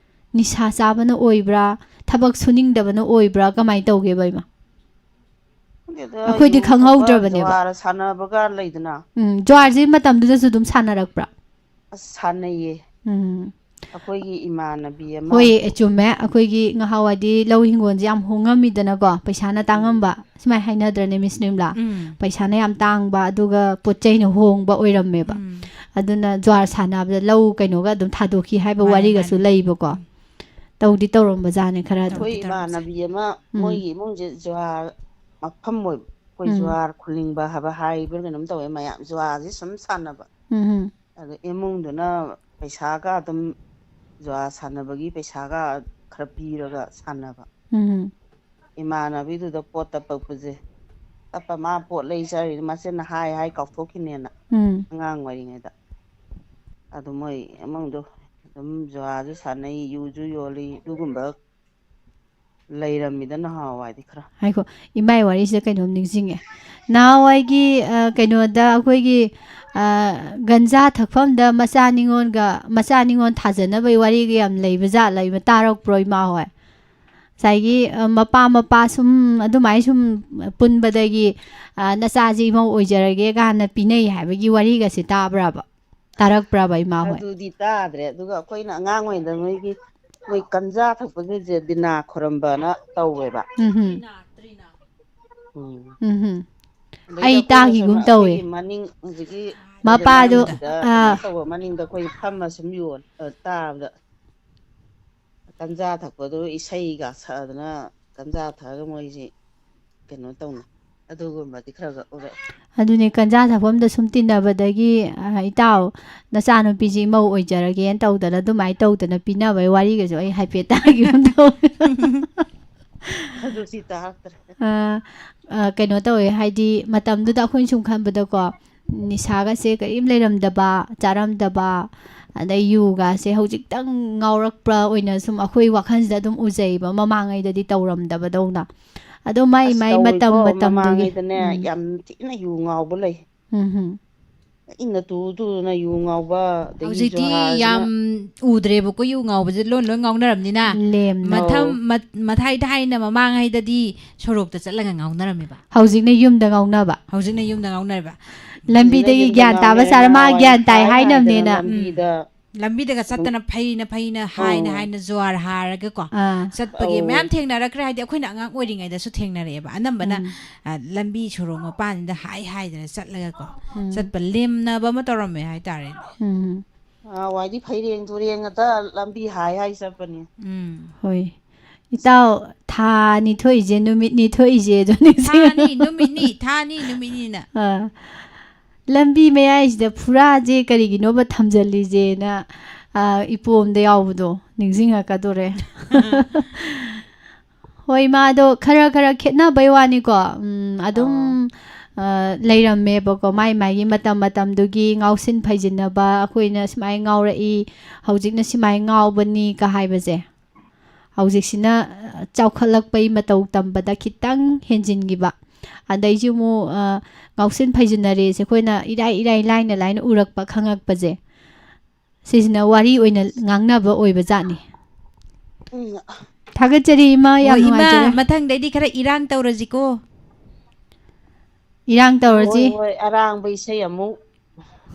ꯅꯤꯁꯥ ꯆꯥꯕꯅ ꯑꯣꯏꯕ꯭ꯔꯥ, ꯊꯕꯛ ꯁꯨꯅꯤꯡꯗꯕꯅ ꯑꯣꯏꯕ꯭ꯔꯥ, ꯀꯃꯥꯏꯅ ꯇꯧꯒꯦꯕ, ꯏꯃꯥ? ꯈꯪꯗꯦꯗ, ꯑꯩꯈꯣꯏꯗꯤ ꯌꯨ ꯊꯛꯄ, ꯈꯪꯍꯧꯗ꯭ꯔꯕꯅꯦꯕ꯫ ꯖꯨꯋꯥꯔ ꯁꯥꯟꯅꯕꯒ ꯂꯩꯗꯅ꯫ ꯎꯝ, ꯖ꯭ꯋꯥꯔꯁꯦ ꯃꯇꯝꯗꯨꯗꯁꯨ ꯑꯗꯨꯝ ꯁꯥꯟꯅꯔꯛꯄ꯭ꯔꯥ? ꯑꯁ, ꯁꯥꯟꯅꯩꯌꯦ꯫ ꯎꯝ. ꯑꯩꯈꯣꯏꯒꯤ ꯏꯃꯥꯟꯅꯕꯤ ꯑꯃ ꯍꯣꯏ, ꯑꯦ, ꯆꯨꯝꯃꯦ꯫ ꯑꯩꯈꯣꯏꯒꯤ ꯉꯍꯥꯟꯋꯥꯏꯗꯤ ꯂꯧ ꯍꯤꯡꯒꯣꯜꯁꯦ ꯌꯥꯝ ꯍꯣꯡꯉꯝꯃꯤꯗꯅꯀꯣ, ꯄꯩꯁꯥꯅ ꯇꯥꯡꯉꯝꯕ, ꯁꯨꯃꯥꯏꯅ ꯍꯥꯏꯅꯗ꯭ꯔꯅꯦ, ꯃꯤꯁ ꯅꯤꯝꯂꯥ? ꯎꯝ. ꯄꯩꯁꯥꯅ ꯌꯥꯝ ꯇꯥꯡꯕ, ꯑꯗꯨꯒ ꯄꯣꯠ ꯆꯩꯅ ꯍꯣꯡꯕ ꯑꯣꯏꯔꯝꯃꯦꯕ꯫ ꯎꯝ. ꯑꯗꯨꯅ ꯖ꯭ꯋꯥꯔ ꯁꯥꯟꯅꯕꯗ ꯂꯧ ꯀꯩꯅꯣꯒ ꯑꯗꯨꯝ ꯊꯥꯗꯣꯛꯈꯤ ꯍꯥꯏꯕ ꯃꯥꯅꯦ, ꯃꯥꯅꯦ. ꯂꯩꯕꯀꯣ꯫ ꯎꯝ. ꯇꯧꯗꯤ ꯇꯧꯔꯝꯕꯖꯥꯠꯅꯦ ꯈꯔ ꯑꯗꯨꯝ꯫ ꯑꯩꯈꯣꯏ ꯇꯧꯔꯝꯕꯖꯥꯠꯅꯤ. ꯏꯃꯥꯟꯅꯕꯤ ꯑꯃ, ꯎꯝ. ꯃꯣꯏꯒꯤ ꯏꯃꯨꯡꯁꯦ ꯖꯨꯍꯥꯔ ꯃꯐꯝ ꯑꯣꯏꯕ, ꯑꯩꯈꯣꯏ ꯎꯝ. ꯖꯨꯍꯥꯔ ꯈꯨꯂꯤꯡꯕ ꯍꯥꯏꯕ ꯍꯥꯏꯕ꯭ꯔꯥ ꯀꯩꯅꯣꯝ ꯇꯧꯋꯦ, ꯃꯌꯥꯝ ꯖꯨꯍꯥꯔꯁꯦ ꯁꯨꯝ ꯁꯥꯟꯅꯕ꯫ ꯎꯝ. ꯑꯗ ꯏꯃꯨꯡꯗꯨꯅ ꯄꯩꯁꯥꯒ ꯑꯗꯨꯝ, ꯖꯨꯍꯥꯔ ꯁꯥꯟꯅꯕꯒꯤ ꯄꯩꯁꯥꯒ ꯈꯔ ꯄꯤꯔꯒ ꯁꯥꯟꯅꯕ꯫ ꯎꯝ. ꯏꯃꯥꯟꯅꯕꯤꯗꯨꯗ ꯄꯣꯠ ꯇꯞꯄꯛꯄꯁꯦ, ꯇꯞꯄ ꯃꯥ ꯄꯣꯠ ꯂꯩ ꯆꯥꯔꯤ, ꯃꯆꯤꯟꯅ ꯍꯥꯏ ꯍꯥꯏ ꯀꯥꯎꯊꯣꯛꯈꯤꯅꯦꯅ, ꯎꯝ. ꯑꯉꯥꯡ ꯑꯣꯏꯔꯤꯉꯩꯗ꯫ ꯑꯗꯨ ꯃꯣꯏ ꯏꯃꯨꯡꯗꯣ ꯑꯗꯨꯝ ꯖꯨꯍꯥꯔꯁꯨ ꯁꯥꯟꯅꯩ, ꯌꯨꯁꯨ ꯌꯣꯜꯂꯤ, ꯑꯗꯨꯒꯨꯝꯕ ꯂꯩꯔꯝꯃꯤꯗ ꯅꯍꯥꯟꯋꯥꯏꯗꯤ ꯈꯔ꯫ ꯉꯥꯏꯈꯣ, ꯏꯃꯥꯏ ꯋꯥꯔꯤꯁꯤꯗ ꯀꯩꯅꯣꯝ ꯅꯤꯡꯁꯤꯡꯉꯦ꯫ ꯅꯍꯥꯟꯋꯥꯏꯒꯤ, ꯑ, ꯀꯩꯅꯣꯗ ꯑꯩꯈꯣꯏꯒꯤ, ꯑ, ꯒꯟꯖꯥ ꯊꯛꯐꯝꯗ ꯃꯆꯥ ꯅꯤꯉꯣꯜꯒ, ꯃꯆꯥ ꯅꯤꯉꯣꯜ ꯊꯥꯖꯅꯕꯒꯤ ꯋꯥꯔꯤꯒ ꯌꯥꯝ ꯂꯩꯕ ꯖꯥꯠꯂ, ꯏꯃꯥ, ꯇꯥꯔꯛꯄ꯭ꯔꯣ, ꯏꯃꯥ ꯍꯣꯏ? ꯉꯁꯥꯏꯒꯤ, ꯑ, ꯃꯄꯥ ꯃꯄꯥ ꯁꯨꯝ ꯑꯗꯨꯃꯥꯏꯅ ꯁꯨꯝ ꯄꯨꯟꯕꯗꯒꯤ, ꯑ, "ꯅꯆꯥꯁꯤ ꯏꯃꯧ ꯑꯣꯏꯖꯔꯒꯦ" ꯀꯥꯏꯅ ꯄꯤꯅꯩ ꯍꯥꯏꯕꯒꯤ ꯋꯥꯔꯤꯒꯁꯦ ꯇꯥꯕ꯭ꯔꯕ? ꯇꯥꯔꯛꯄ꯭ꯔꯕ, ꯏꯃꯥ ꯍꯣꯏ? ꯑꯗꯨꯗꯤ ꯇꯥꯗ꯭ꯔꯦ꯫ ꯑꯗꯨꯒ ꯑꯩꯈꯣꯏꯅ ꯑꯉꯥꯡ ꯑꯣꯏꯔꯤꯉꯩꯗ ꯃꯣꯏꯒꯤ, ꯃꯣꯏ ꯀꯟꯖꯥ ꯊꯛꯄꯒꯤꯁꯦ ꯗꯤꯅꯥ ꯈꯣꯏꯔꯝꯕꯅ ꯇꯧꯋꯦꯕ꯫ ꯎꯝ ꯍꯝ. ꯎꯝ꯫ ꯎꯝ ꯍꯝ. ꯑꯗꯩꯗ ꯑꯩ ꯑꯩꯈꯣꯏꯅ ꯇꯥꯈꯤꯒꯨꯝ ꯁꯨꯝ ꯇꯧꯋꯦ꯫ ꯑꯩꯈꯣꯏꯒꯤ ꯃꯅꯤꯡ ꯍꯧꯖꯤꯛꯀꯤ ꯃꯄꯥꯗꯣ, ꯃꯅꯤꯡꯗ ꯑꯥ. ꯀꯩꯅꯣ ꯇꯧꯕ, ꯃꯅꯤꯡꯗ ꯑꯩꯈꯣꯏ ꯐꯝꯃ ꯁꯨꯝ ꯌꯣꯟ-, ꯑ, ꯇꯥꯕꯗ ꯀꯟꯖꯥ ꯊꯛꯄꯗꯣ ꯏꯁꯩꯒ ꯁꯛꯑꯗꯅ ꯀꯟꯖꯥ ꯊꯛꯑꯒ ꯃꯣꯏꯁꯤ ꯀꯩꯅꯣ ꯇꯧꯅ, ꯑꯗꯨꯒꯨꯝꯕꯗꯤ ꯈꯔ ꯈꯔ ꯎꯔꯛꯑꯦ꯫ ꯑꯗꯨꯅꯦ, ꯀꯟꯖꯥ ꯊꯛꯐꯝꯗ ꯁꯨꯝ ꯇꯤꯟꯅꯕꯗꯒꯤ, ꯑ, "ꯏꯇꯥꯎ, ꯅꯆꯥꯅꯨꯄꯤꯁꯤ ꯏꯃꯧ ꯑꯣꯏꯖꯔꯒꯦꯅ" ꯇꯧꯗꯅ, ꯑꯗꯨꯃꯥꯏꯅ ꯇꯧꯗꯅ ꯄꯤꯅꯕꯒꯤ ꯋꯥꯔꯤꯒꯁꯨ ꯑꯩ ꯍꯥꯏꯐꯦꯠ ꯇꯥꯈꯤꯒꯨꯝ ꯇꯧꯋꯦ꯫ ꯑꯗꯨ ꯁꯤ ꯇꯥꯔꯛꯇ꯭ꯔꯦ꯫ ꯑ, ꯑ, ꯀꯩꯅꯣ ꯇꯧꯋꯦ, ꯍꯥꯏꯗꯤ ꯃꯇꯝꯗꯨꯗ ꯑꯩꯈꯣꯏꯅ ꯁꯨꯝ ꯈꯟꯕꯗꯀꯣ, ꯅꯤꯁꯥꯒꯁꯦ ꯀꯔꯤꯝ ꯂꯩꯔꯝꯗꯕ, ꯆꯥꯔꯝꯗꯕ, ꯑꯗꯩ ꯌꯨꯒꯥꯁꯦ ꯍꯧꯖꯤꯛꯇꯪ ꯉꯥꯎꯔꯛꯄ ꯑꯣꯏꯅ ꯁꯨꯝ ꯑꯩꯈꯣꯏ ꯋꯥꯈꯜꯁꯤꯗ ꯑꯗꯨꯝ ꯎꯖꯩꯕ, ꯃꯃꯥꯡꯉꯩꯗꯗꯤ ꯇꯧꯔꯝꯗꯕꯗꯧꯅ꯫ ꯑꯗꯣ ꯃꯥꯏ ꯑꯁ, ꯃꯥꯏ ꯃꯇꯝ ꯇꯧꯋꯤꯀꯣ, ꯃꯇꯝꯗꯨꯒꯤ꯫ ꯃꯃꯥꯡꯉꯩꯗꯅꯦ ꯎꯝ꯫ ꯌꯥꯝ ꯊꯤꯅ ꯌꯨ ꯉꯥꯎꯕ ꯂꯩ꯫ ꯎꯝ ꯍꯝ꯫ ꯏꯪꯅ ꯇꯨ ꯇꯨꯗꯅ ꯌꯨ ꯉꯥꯎꯕ, ꯑꯗꯒꯤ ꯍꯧꯖꯤꯛꯇꯤ ꯖꯨꯍꯥꯔꯁꯤꯅ ꯌꯥꯝ ꯎꯗ꯭ꯔꯦꯕꯀꯣ, ꯌꯨ ꯉꯥꯎꯕꯁꯦ ꯂꯣꯟ ꯂꯣꯏ ꯉꯥꯎꯅꯔꯕꯅꯤꯅ꯫ ꯂꯦꯝꯅ꯫ ꯃꯊꯝ-, ꯑꯧ꯫ ꯃꯠ-, ꯃꯊꯥꯏ ꯊꯥꯏꯅ ꯃꯃꯥꯡꯉꯩꯗꯗꯤ ꯁꯣꯔꯣꯛꯇ ꯆꯠꯂꯒ ꯉꯥꯎꯅꯔꯝꯃꯦꯕ꯫ ꯍꯧꯖꯤꯛꯅ ꯌꯨꯝꯗ ꯉꯥꯎꯅꯕ꯫ ꯍꯧꯖꯤꯛꯅ ꯌꯨꯝꯗ ꯉꯥꯎꯅꯔꯕ꯫ ꯂꯝꯕꯤꯗꯒꯤ ꯍꯧꯖꯤꯛꯅ ꯌꯨꯝꯗ ꯒ꯭ꯌꯥꯟ ꯇꯥꯕ ꯉꯥꯎꯅꯔꯦ꯫ ꯁꯥꯔ ꯃꯥ ꯅꯍꯥꯟꯋꯥꯏ ꯒ꯭ꯌꯥꯟ ꯇꯥꯏ ꯍꯥꯏ ꯍꯥꯏꯅꯕꯅꯦꯅ꯫ ꯍꯥꯏꯗꯅ ꯎꯝ꯫ ꯂꯝꯕꯤꯗ ꯂꯝꯕꯤꯗꯒ ꯆꯠꯇꯅ ꯐꯩꯅ ꯐꯩꯅ ꯍꯥꯏꯅ ꯑꯧ꯫ ꯍꯥꯏꯅ ꯖꯨꯋꯥꯔ ꯍꯥꯔꯒꯀꯣ ꯑꯥ꯫ ꯆꯠꯄꯒꯤ ꯑꯧ꯫ ꯃꯌꯥꯝ ꯊꯦꯡꯅꯔꯛꯈ꯭ꯔꯦ꯫ ꯍꯥꯏꯗꯤ ꯑꯩꯈꯣꯏꯅ ꯑꯉꯥꯡ ꯑꯣꯏꯔꯤꯉꯩꯗꯁꯨ ꯊꯦꯡꯅꯔꯛꯑꯦꯕ꯫ ꯑꯅꯝꯕꯅ, ꯎꯝ꯫ ꯑ, ꯂꯝꯕꯤ ꯁꯣꯔꯣꯛ ꯃꯄꯥꯟꯁꯤꯗ ꯍꯥꯏ ꯍꯥꯏꯗꯅ ꯆꯠꯂꯒꯀꯣ ꯎꯝ꯫ ꯆꯠꯄ ꯂꯦꯝꯅꯕ ꯑꯃ ꯇꯧꯔꯝꯃꯦ ꯍꯥꯏꯇꯥꯔꯦꯅꯦ꯫ ꯎꯝ꯫ ꯅꯍꯥꯟꯋꯥꯏꯗꯤ ꯐꯩꯔꯦꯡ ꯇꯨꯔꯦꯡ ꯉꯥꯛꯇ ꯂꯝꯕꯤ ꯍꯥꯏ ꯍꯥꯏ ꯆꯠꯄꯅꯤ꯫ ꯎꯝ꯫ ꯍꯣꯏ꯫ ꯏꯇꯥꯎ, ꯊꯥ ꯑꯅꯤ ꯊꯣꯛꯏꯁꯦ, ꯅꯨꯃꯤꯠꯅꯤ ꯊꯣꯛꯏꯁꯦ ꯑꯗꯣ ꯅꯤꯡꯁꯤꯡꯉꯦ꯫ ꯊꯥ ꯑꯅꯤ, ꯅꯨꯃꯤꯠꯅꯤ, ꯊꯥ ꯑꯅꯤ, ꯅꯨꯃꯤꯠꯅꯤꯅ꯫ ꯑꯥ꯫ ꯂꯝꯕꯤ ꯃꯌꯥꯏꯁꯤꯗ ꯐꯨꯔꯥꯁꯦ ꯀꯔꯤꯒꯤꯅꯣꯕ ꯊꯝꯖꯜꯂꯤꯁꯦꯅ, ꯑꯥ, ꯏꯄꯣꯝꯗ ꯌꯥꯎꯕꯗꯣ ꯅꯤꯡꯁꯤꯡꯉꯛꯀꯗꯣꯔꯦ꯫ ꯍꯣꯏ, ꯃꯥꯗꯣ ꯈꯔ ꯈꯔ ꯈꯦꯠꯅꯕꯩ ꯋꯥꯅꯤꯀꯣ꯫ ꯎꯝ, ꯑꯗꯨꯝ, ꯑꯥ꯫ ꯑ, ꯂꯩꯔꯝꯃꯦꯕꯀꯣ꯫ ꯃꯥꯏ ꯃꯥꯏꯒꯤ ꯃꯇꯝ ꯃꯇꯝꯗꯨꯒꯤ ꯉꯥꯎꯁꯤꯟ ꯐꯩꯖꯤꯟꯅꯕ, ꯑꯩꯈꯣꯏꯅ ꯁꯨꯃꯥꯏꯅ ꯉꯥꯎꯔꯛꯏ, ꯍꯧꯖꯤꯛꯅ ꯁꯨꯃꯥꯏꯅ ꯉꯥꯎꯕꯅꯤ ꯀ ꯍꯥꯏꯕꯁꯦ꯫ ꯍꯧꯖꯤꯛꯁꯤꯅ, ꯑ, ꯆꯥꯎꯈꯠꯂꯛꯄꯩ ꯃꯇꯧ ꯇꯝꯕꯗ ꯈꯤꯇꯪ ꯍꯦꯟꯖꯤꯟꯈꯤꯕ꯫ ꯑꯗꯩꯁꯨ ꯑꯃꯨꯛ, ꯑ, ꯉꯥꯎꯁꯤꯟ ꯐꯩꯖꯤꯟꯅꯔꯦꯁꯦ ꯑꯩꯈꯣꯏꯅ ꯏꯔꯥꯏ ꯏꯔꯥꯏ ꯂꯥꯏꯅ ꯂꯥꯏꯅ ꯎꯔꯛꯄ, ꯈꯪꯉꯛꯄꯁꯦ꯫ ꯁꯤꯁꯤꯅ ꯋꯥꯔꯤ ꯑꯣꯏꯅ ꯉꯥꯡꯅꯕ ꯑꯣꯏꯕ ꯖꯥꯠꯅꯤ꯫ ꯎꯝ꯫ ꯊꯥꯒꯠꯆꯔꯤ ꯏꯃꯥ, ꯌꯥꯝ ꯍꯣꯏ, ꯏꯃꯥ, ꯅꯨꯡꯉꯥꯏꯖꯔꯦ꯫ ꯃꯊꯪꯗꯩꯗꯤ ꯈꯔ ꯏꯔꯥꯡ ꯇꯧꯔꯁꯤꯀꯣ꯫ ꯏꯔꯥꯡ ꯍꯣꯏ, ꯇꯧꯔꯁꯤ꯫ ꯍꯣꯏ, ꯑꯔꯥꯡꯕ ꯏꯁꯩ ꯑꯃꯨꯛ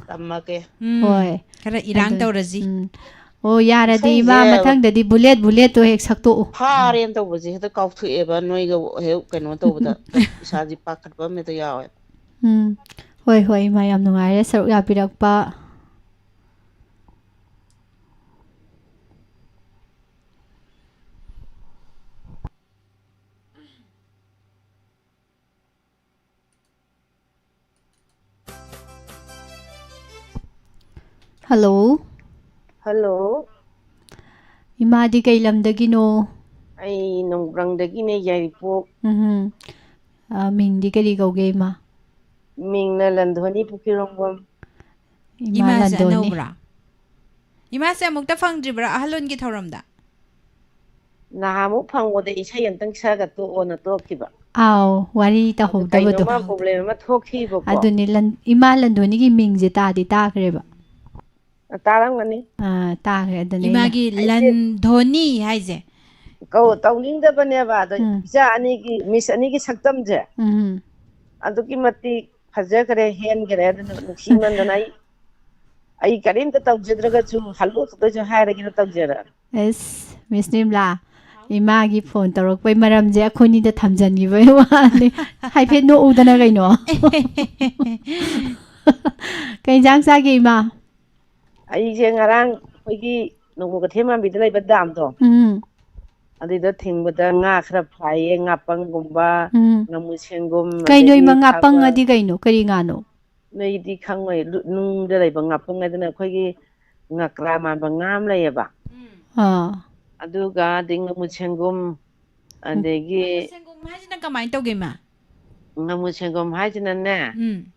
ꯇꯝꯃꯒꯦ꯫ ꯎꯝ, ꯍꯣꯏ꯫ ꯈꯔ ꯏꯔꯥꯡ ꯑꯗꯨ, ꯇꯧꯔꯁꯤ꯫ ꯎꯝ꯫ ꯑꯣ, ꯌꯥꯔꯗꯤ ꯏꯃꯥ, ꯏꯁꯩꯁꯦ ꯃꯊꯪꯗꯗꯤ ꯕꯨꯂꯦꯠ, ꯕꯨꯂꯦꯠꯇꯣ ꯍꯦꯛ ꯁꯛꯇꯣꯛꯎ꯫ ꯐꯥꯔꯦꯅ ꯇꯧꯕꯁꯦ ꯍꯦꯛꯇ ꯀꯥꯎꯊꯣꯛꯑꯦꯕ, ꯅꯣꯏꯒ ꯍꯦꯛ ꯀꯩꯅꯣ ꯇꯧꯕꯗ ꯏꯁꯥꯁꯦ ꯄꯥꯈꯠꯄ ꯑꯃ ꯍꯦꯛꯇ ꯌꯥꯎꯋꯦ꯫ ꯎꯝ꯫ ꯍꯣꯏ, ꯍꯣꯏ, ꯏꯃꯥ, ꯌꯥꯝ ꯅꯨꯡꯉꯥꯏꯔꯦ ꯁꯔꯨꯛ ꯌꯥꯕꯤꯔꯛꯄ꯫ ꯍꯜꯂꯣ꯫ ꯍꯜꯂꯣ꯫ ꯏꯃꯥꯗꯤ ꯀꯩ ꯂꯝꯗꯒꯤꯅꯣ? ꯑꯩ ꯅꯣꯡꯕ꯭ꯔꯪꯗꯒꯤꯅꯦ, ꯌꯥꯏꯔꯤꯄꯣꯛ꯫ ꯎꯝꯍꯨꯝ꯫ ꯑ, ꯃꯤꯡꯗꯤ ꯀꯔꯤ ꯀꯧꯒꯦ, ꯏꯃꯥ? ꯃꯤꯡꯅ ꯂꯟꯙꯣꯅꯤ ꯄꯨꯈ꯭ꯔꯤꯔꯣꯡꯕꯝ꯫ ꯏꯃꯥꯁꯦ ꯑꯅꯧꯕ꯭ꯔꯥ? ꯏꯃꯥꯁꯦ ꯑꯃꯨꯛꯇ ꯐꯪꯗ꯭ꯔꯤꯕ꯭ꯔꯥ ꯑꯍꯜꯂꯣꯟꯒꯤ ꯊꯧꯔꯝꯗ? ꯅꯍꯥꯟꯃꯨꯛ ꯐꯪꯕꯗ ꯏꯁꯩ ꯑꯝꯇꯪ ꯁꯛꯑꯒ ꯇꯣꯛꯑꯣꯅ ꯇꯣꯛꯈꯤꯕ꯫ ꯑꯥꯎ, ꯋꯥꯔꯤ ꯑꯗꯨ ꯇꯧꯍꯧꯗꯕꯗꯣ꯫ ꯀꯩꯅꯣꯝꯃ problem ꯑꯃ ꯊꯣꯛꯈꯤꯕꯀꯣ꯫ ꯑꯗꯨꯅꯤ, ꯂꯟ- ꯏꯃꯥ ꯂꯟꯗꯣꯅꯤꯒꯤ ꯃꯤꯡꯁꯦ ꯇꯥꯗꯤ ꯇꯥꯈ꯭ꯔꯦꯕ꯫ ꯇꯥꯔꯝꯒꯅꯤ꯫ ꯑꯥ, ꯇꯥꯈ꯭ꯔꯦ꯫ ꯑꯗꯨꯅꯦ ꯑꯩꯅ ꯏꯃꯥꯒꯤ ꯂꯟ ꯙꯣꯅꯤ ꯍꯥꯏꯁꯦ꯫ ꯀꯧ ꯇꯧꯅꯤꯡꯗꯕꯅꯦꯕ꯫ ꯑꯗꯣ ꯎꯝ꯫ ꯏꯆꯥ ꯑꯅꯤꯒꯤ, miss ꯑꯅꯤꯒꯤ ꯁꯛꯇꯝꯁꯦ ꯎꯝ꯫ ꯑꯗꯨꯛꯀꯤ ꯃꯇꯤꯛ ꯐꯖꯈ꯭ꯔꯦ, ꯍꯦꯟꯈ꯭ꯔꯦ꯫ ꯑꯗꯨꯅ ꯅꯨꯡꯁꯤꯃꯟꯗꯅ ꯑꯩ ꯑꯩ ꯀꯔꯤꯝꯇ ꯇꯧꯖꯗ꯭ꯔꯒꯁꯨ ꯍꯜꯂꯨ ꯈꯛꯇꯁꯨ ꯍꯥꯏꯔꯒꯦꯅ ꯇꯧꯖꯔꯛꯑꯦ꯫ ꯑꯁ, ꯃꯤꯁ ꯅꯤꯝꯂꯥ, ꯏꯃꯥꯒꯤ ꯐꯣꯟ ꯇꯧꯔꯛꯄꯩ ꯃꯔꯝꯁꯦ ꯑꯩꯈꯣꯏꯅꯤꯗ ꯊꯝꯖꯟꯈꯤꯕꯩ ꯋꯥꯅꯤ꯫ ꯍꯥꯏꯐꯦꯠ ꯅꯣꯛꯎꯗꯅ ꯀꯩꯅꯣ꯫ ꯀꯩ ꯏꯟꯖꯥꯡ ꯆꯥꯒꯦ, ꯏꯃꯥ? ꯑꯩꯁꯦ ꯉꯔꯥꯡ ꯑꯩꯈꯣꯏꯒꯤ ꯅꯣꯡꯄꯣꯛ ꯀꯩꯊꯦꯜ ꯃꯥꯟꯕꯤꯗ ꯂꯩꯕ ꯗꯥꯝꯗꯣ, ꯎꯝ꯫ ꯑꯗꯨꯏꯗ ꯊꯤꯡꯕꯗ ꯉꯥ ꯈꯔ ꯐꯥꯏꯌꯦ, ꯉꯥꯄꯪꯒꯨꯝꯕ, ꯎꯝ꯫ ꯉꯥꯃꯨ ꯁꯦꯡꯒꯨꯝ, ꯀꯩꯅꯣ, ꯑꯗꯒꯤ ꯏꯃꯥ, ꯈꯥꯕ-, ꯉꯥꯄꯪꯉꯗꯤ ꯀꯩꯅꯣ? ꯀꯔꯤ ꯉꯥꯅꯣ? ꯅꯣꯏꯗꯤ ꯈꯪꯉꯣꯏ, ꯂꯨ-, ꯅꯨꯡꯗ ꯂꯩꯕ ꯉꯥꯄꯪ ꯍꯥꯏꯗꯅ ꯑꯩꯈꯣꯏꯒꯤ ꯉꯀ꯭ꯔꯥ ꯃꯥꯟꯕ ꯉꯥ ꯑꯃ ꯂꯩꯌꯦꯕ꯫ ꯑꯥ꯫ ꯑꯗꯨꯒ ꯑꯗꯩ ꯉꯥꯃꯨ ꯁꯦꯡꯒꯨꯝ, ꯑꯗꯒꯤ ꯁꯦꯡꯒꯨꯝ ꯍꯥꯏꯁꯤꯅ ꯀꯃꯥꯏꯅ ꯇꯧꯒꯦ, ꯏꯃꯥ? ꯉꯥꯃꯨ ꯁꯦꯡꯒꯨꯝ ꯍꯥꯏꯁꯤꯅꯅꯦ, ꯎꯝ꯫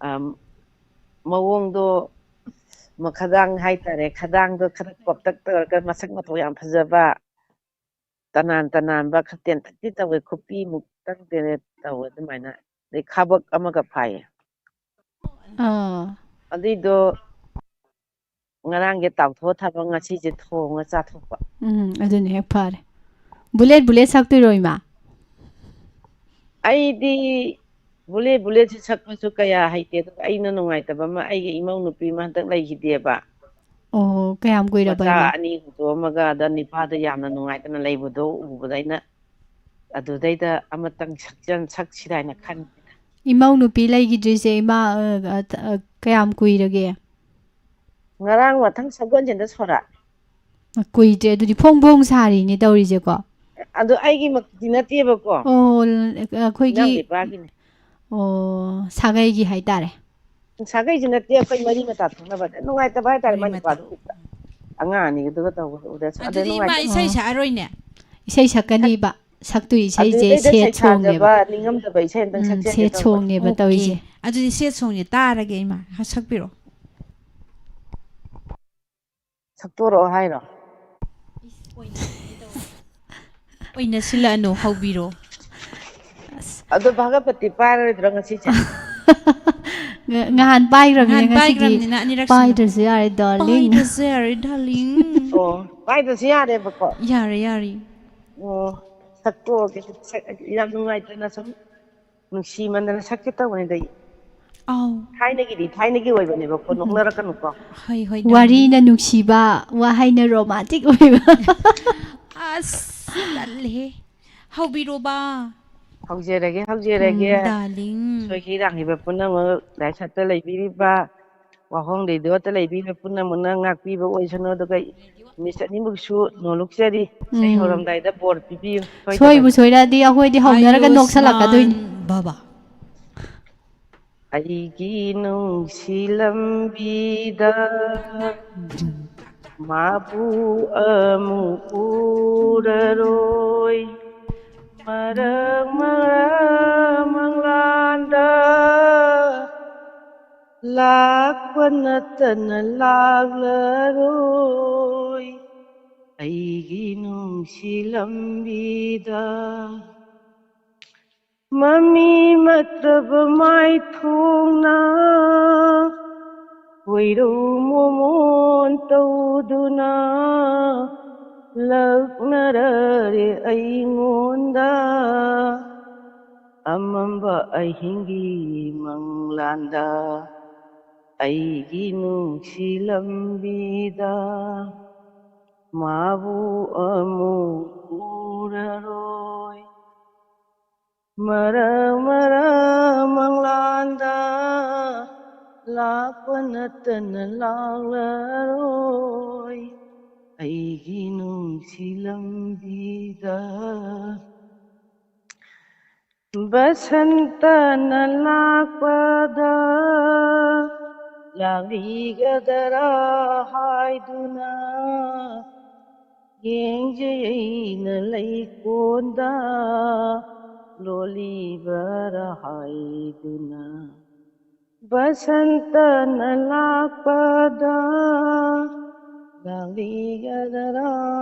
ꯑꯝ, ꯃꯑꯣꯡꯗꯣ ꯃꯈꯥꯗꯥꯡ ꯍꯥꯏꯇꯥꯔꯦ, ꯈꯗꯥꯡꯗꯣ ꯈꯔ ꯀꯣꯞꯇꯛ ꯇꯧꯔꯒ ꯃꯁꯛ ꯃꯇꯧ ꯌꯥꯝ ꯐꯖꯕ, ꯇꯅꯥꯟ ꯇꯅꯥꯟꯕ, ꯈꯔ ꯇꯦꯟꯇꯛꯇꯤ ꯇꯧꯋꯦ, ꯈꯨꯄꯤꯃꯨꯛꯇꯪ ꯇꯦꯔꯦ ꯇꯧꯋꯦ ꯑꯗꯨꯃꯥꯏꯅ꯫ ꯑꯗꯩ ꯈꯥꯕꯛ ꯑꯃꯒ ꯐꯥꯏꯌꯦ꯫ ꯑꯥ꯫ ꯑꯗꯨꯏꯗꯣ ꯉꯔꯥꯡꯁꯦ ꯇꯥꯎꯊꯣꯛꯑ ꯊꯝꯃ ꯉꯁꯤꯁꯦ ꯊꯣꯡꯉ ꯆꯥꯊꯣꯛꯄ꯫ ꯎꯝ, ꯑꯗꯨꯅ ꯍꯦꯛ ꯐꯔꯦ꯫ ꯕꯨꯂꯦꯠ ꯕꯨꯂꯦꯠ ꯁꯛꯇꯣꯏꯔꯣ, ꯏꯃꯥ? ꯑꯩꯗꯤ ꯕꯨꯂꯦꯠ ꯕꯨꯂꯦꯠꯁꯤ ꯁꯛꯄꯁꯨ ꯀꯌꯥ ꯍꯩꯇꯦ, ꯑꯗꯨꯒ ꯑꯩꯅ ꯅꯨꯡꯉꯥꯏꯇꯕ ꯑꯃ, ꯑꯩꯒꯤ ꯏꯃꯧ ꯅꯨꯄꯤ ꯑꯃ ꯍꯟꯗꯛ ꯂꯩꯈꯤꯗꯦꯕ꯫ ꯑꯣ, ꯀꯌꯥꯝ ꯀꯨꯏꯔꯕ, ꯃꯆꯥ ꯏꯃꯥ? ꯑꯅꯤ ꯍꯨꯟꯗꯣꯛꯑꯝꯃꯒ ꯑꯗ ꯅꯤꯄꯥꯗꯣ ꯌꯥꯝꯅ ꯅꯨꯡꯉꯥꯏꯇꯅ ꯂꯩꯕꯗꯣ ꯎꯕꯗ ꯑꯩꯅ ꯑꯗꯨꯗꯩꯗ ꯑꯃꯇꯪ ꯁꯛꯆꯟ-, ꯁꯛꯁꯤꯔꯥ ꯍꯥꯏꯅ ꯈꯟꯕ꯫ ꯏꯃꯧ ꯅꯨꯄꯤ ꯂꯩꯈꯤꯗ꯭ꯔꯤꯁꯦ, ꯏꯃꯥ, ꯑ, ꯑ, ꯑ, ꯀꯌꯥꯝ ꯀꯨꯏꯔꯒꯦ? ꯉꯔꯥꯡ ꯃꯊꯪ ꯁꯒꯣꯜꯁꯦꯟꯗ ꯁꯣꯔꯥꯠ꯫ ꯀꯨꯏꯗ꯭ꯔꯦ ꯑꯗꯨꯗꯤ, ꯐꯣꯡ ꯐꯣꯡ ꯁꯥꯔꯤꯅꯦ ꯇꯧꯔꯤꯁꯦꯀꯣ꯫ ꯑꯗꯣ ꯑꯩꯒꯤꯃꯛꯇꯤ ꯅꯠꯇꯦꯕꯀꯣ꯫ ꯑꯣ, ꯂ-, ꯑꯩꯈꯣꯏꯒꯤ, ꯏꯅꯥꯎꯅꯨꯄꯥꯒꯤꯅꯦ꯫ ꯑꯣ, ꯁꯥꯒꯩꯒꯤ ꯍꯥꯏꯇꯥꯔꯦ꯫ ꯁꯥꯒꯩꯁꯨ ꯅꯠꯇꯦ, ꯑꯩꯈꯣꯏ ꯃꯔꯤ ꯃꯇꯥ ꯊꯣꯛꯅꯕꯗ ꯅꯨꯡꯉꯥꯏꯇꯕ ꯍꯥꯏꯇꯥꯔꯦ, ꯃꯔꯤ ꯃꯥꯏ ꯃꯇꯥ꯫ ꯅꯨꯄꯥꯗꯨ ꯎꯕꯗ꯫ ꯑꯉꯥꯡ ꯑꯅꯤꯗꯨꯒ ꯇꯧꯕꯗ ꯎꯕꯗ ꯑꯗ ꯑꯗꯨꯗꯤ ꯏꯃꯥ ꯅꯨꯡꯉꯥꯏꯇꯕ꯫ ꯏꯁꯩ ꯑꯣ꯫ ꯁꯛꯑꯔꯣꯏꯅꯦ? ꯏꯁꯩ ꯁꯛꯀꯅꯤꯕ꯫ ꯁꯛꯇꯣꯏ ꯏꯁꯩꯁꯦ ꯑꯗꯨꯗꯩꯗ ꯁꯦꯠ ꯁꯣꯡꯅꯦꯕ. ꯁꯩꯁꯥꯖꯕ ꯅꯤꯡꯉꯝꯗꯕ ꯏꯁꯩ ꯑꯝꯇꯪ ꯎꯝ, ꯁꯛꯆꯒꯦ ꯁꯦꯠ ꯇꯧꯕ꯫ ꯁꯣꯡꯅꯦꯕ ꯑꯣꯀꯦ꯫ ꯇꯧꯔꯤꯁꯦ. ꯑꯗꯨꯗꯤ ꯁꯦꯠ ꯁꯣꯡꯁꯦ ꯇꯥꯔꯒꯦ ꯏꯃꯥ, ꯍꯥ, ꯁꯛꯄꯤꯔꯣ꯫ ꯁꯛꯇꯣꯔꯛꯑꯣ ꯍꯥꯏꯔꯣ? ꯑꯣꯏꯅ ꯁꯤꯜꯂꯛꯑꯅꯨ, ꯍꯧꯕꯤꯔꯣ꯫ ꯑꯗꯣ ꯚꯥꯒꯄꯇꯤ ꯄꯥꯏꯔꯣꯏꯗ꯭ꯔꯣ ꯉꯁꯤꯁꯦ? ꯉ- ꯉꯍꯥꯟ ꯄꯥꯏꯈ꯭ꯔꯕꯅꯤꯅ ꯉꯍꯥꯟ ꯉꯁꯤꯗꯤ ꯄꯥꯏꯈ꯭ꯔꯕꯅꯤꯅ ꯑꯅꯤꯔꯛ ꯁꯨꯅ꯫ ꯄꯥꯏꯗ꯭ꯔꯁꯨ ꯌꯥꯔꯦ, darling. ꯄꯥꯏꯗ꯭ꯔꯁꯨ ꯌꯥꯔꯦ, darling꯫ ꯑꯣ, ꯄꯥꯏꯗ꯭ꯔꯁꯨ ꯌꯥꯔꯦꯕꯀꯣ? ꯌꯥꯔꯦ, ꯌꯥꯔꯦ꯫ ꯑꯣ, ꯁꯛꯇꯣꯛꯑꯒꯦ꯫ ꯁꯛ- ꯌꯥꯝ ꯅꯨꯡꯉꯥꯏꯇꯅ ꯁꯨꯝ ꯅꯨꯡꯁꯤꯃꯟꯗꯅ ꯁꯛꯀꯦ ꯇꯧꯕꯅꯤꯗ ꯑꯩ꯫ ꯑꯥꯎ꯫ ꯊꯥꯏꯅꯒꯤꯗꯤ ꯊꯥꯏꯅꯒꯤ ꯑꯣꯏꯕꯅꯦꯕꯀꯣ, ꯅꯣꯛꯅꯔꯛꯀꯅꯨꯀꯣ꯫ ꯍꯣꯏ, ꯍꯣꯏ, ꯋꯥꯔꯤꯅ ꯅꯨꯡꯁꯤꯕ, ꯋꯥꯍꯩꯅ romantic ꯑꯣꯏꯕ. ꯑꯁ, ꯇꯜꯂꯦꯍꯦ꯫ ꯍꯧꯕꯤꯔꯣꯕ꯫ ꯍꯧꯖꯔꯒꯦ, ꯍꯧꯖꯔꯒꯦ꯫ ꯎꯝ, darling꯫ ꯁꯣꯏꯈꯤ ꯂꯥꯡꯈꯤꯕ ꯄꯨꯝꯅꯃꯛ ꯂꯥꯏꯁꯛꯇ ꯂꯩꯕꯤꯔꯤꯕ, ꯋꯥꯍꯣꯡ ꯂꯩꯗꯣꯠꯇ ꯂꯩꯕꯤꯔꯤꯕ ꯄꯨꯝꯅꯃꯛꯅ ꯉꯥꯛꯄꯤꯕ ꯑꯣꯏꯁꯅꯨ꯫ ꯑꯗꯨꯒ ꯃꯤꯁ ꯑꯅꯤꯃꯛꯁꯨ ꯅꯣꯂꯨꯛꯆꯔꯤ꯫ ꯏꯁꯩ ꯎꯝ꯫ ꯍꯧꯔꯝꯗꯥꯏꯗ ꯕꯣꯔ ꯄꯤꯕꯤꯌꯨ꯫ ꯁꯣꯏꯗꯕ꯫ ꯁꯣꯏꯕꯨ ꯁꯣꯏꯔꯛꯑꯗꯤ ꯑꯩꯈꯣꯏꯗꯤ ꯍꯧꯅꯔꯒ ꯅꯣꯛꯁꯜꯂꯛꯀꯗꯣꯏꯅꯤ. ꯑꯌꯨꯁꯃꯥꯟ ꯚꯕ꯫ ꯑꯩꯒꯤ ꯅꯨꯡꯁꯤ ꯂꯝꯕꯤꯗ ꯃꯥꯕꯨ ꯑꯃꯨꯛ ꯎꯔꯔꯣꯏ꯫ ꯃꯔꯛ ꯃꯔꯛ ꯃꯪꯂꯥꯟꯗ ꯂꯥꯛꯄ ꯅꯠꯇꯅ ꯂꯥꯛꯂꯔꯣꯏ꯫ ꯑꯩꯒꯤ ꯅꯨꯡꯁꯤ ꯂꯝꯕꯤꯗ ꯃꯃꯤ ꯃꯠꯇꯕ ꯃꯥꯏꯊꯣꯡꯅ ꯀꯣꯏꯔꯧ ꯃꯣꯃꯣꯟ ꯇꯧꯗꯨꯅ ꯂꯛꯅꯔꯔꯦ ꯑꯩꯉꯣꯟꯗ꯫ ꯑꯃꯝꯕ ꯑꯍꯤꯡꯒꯤ ꯃꯪꯂꯥꯟꯗ ꯑꯩꯒꯤ ꯅꯨꯡꯁꯤ ꯂꯝꯕꯤꯗ ꯃꯥꯕꯨ ꯑꯃꯨꯛ ꯎꯔꯔꯣꯏ꯫ ꯃꯔꯛ ꯃꯔꯛ ꯃꯪꯂꯥꯟꯗ ꯂꯥꯛꯄ ꯅꯠꯇꯅ ꯂꯥꯛꯂꯔꯣꯏ ꯑꯩꯒꯤ ꯅꯨꯡꯁꯤ ꯂꯝꯕꯤꯗ꯫ ꯕꯁꯟꯇꯅ ꯂꯥꯛꯄꯗ ꯂꯥꯛꯂꯤꯒꯗꯔꯥ ꯍꯥꯏꯗꯨꯅ ꯌꯦꯡꯖꯩ ꯑꯩꯅ ꯂꯩꯀꯣꯟꯗ ꯂꯣꯜꯂꯤꯕꯔꯥ ꯍꯥꯏꯗꯨꯅ꯫ ꯕꯁꯟꯇꯅ ꯂꯥꯛꯄꯗ ꯂꯥꯛꯂꯤꯒꯗ꯭ꯔꯥ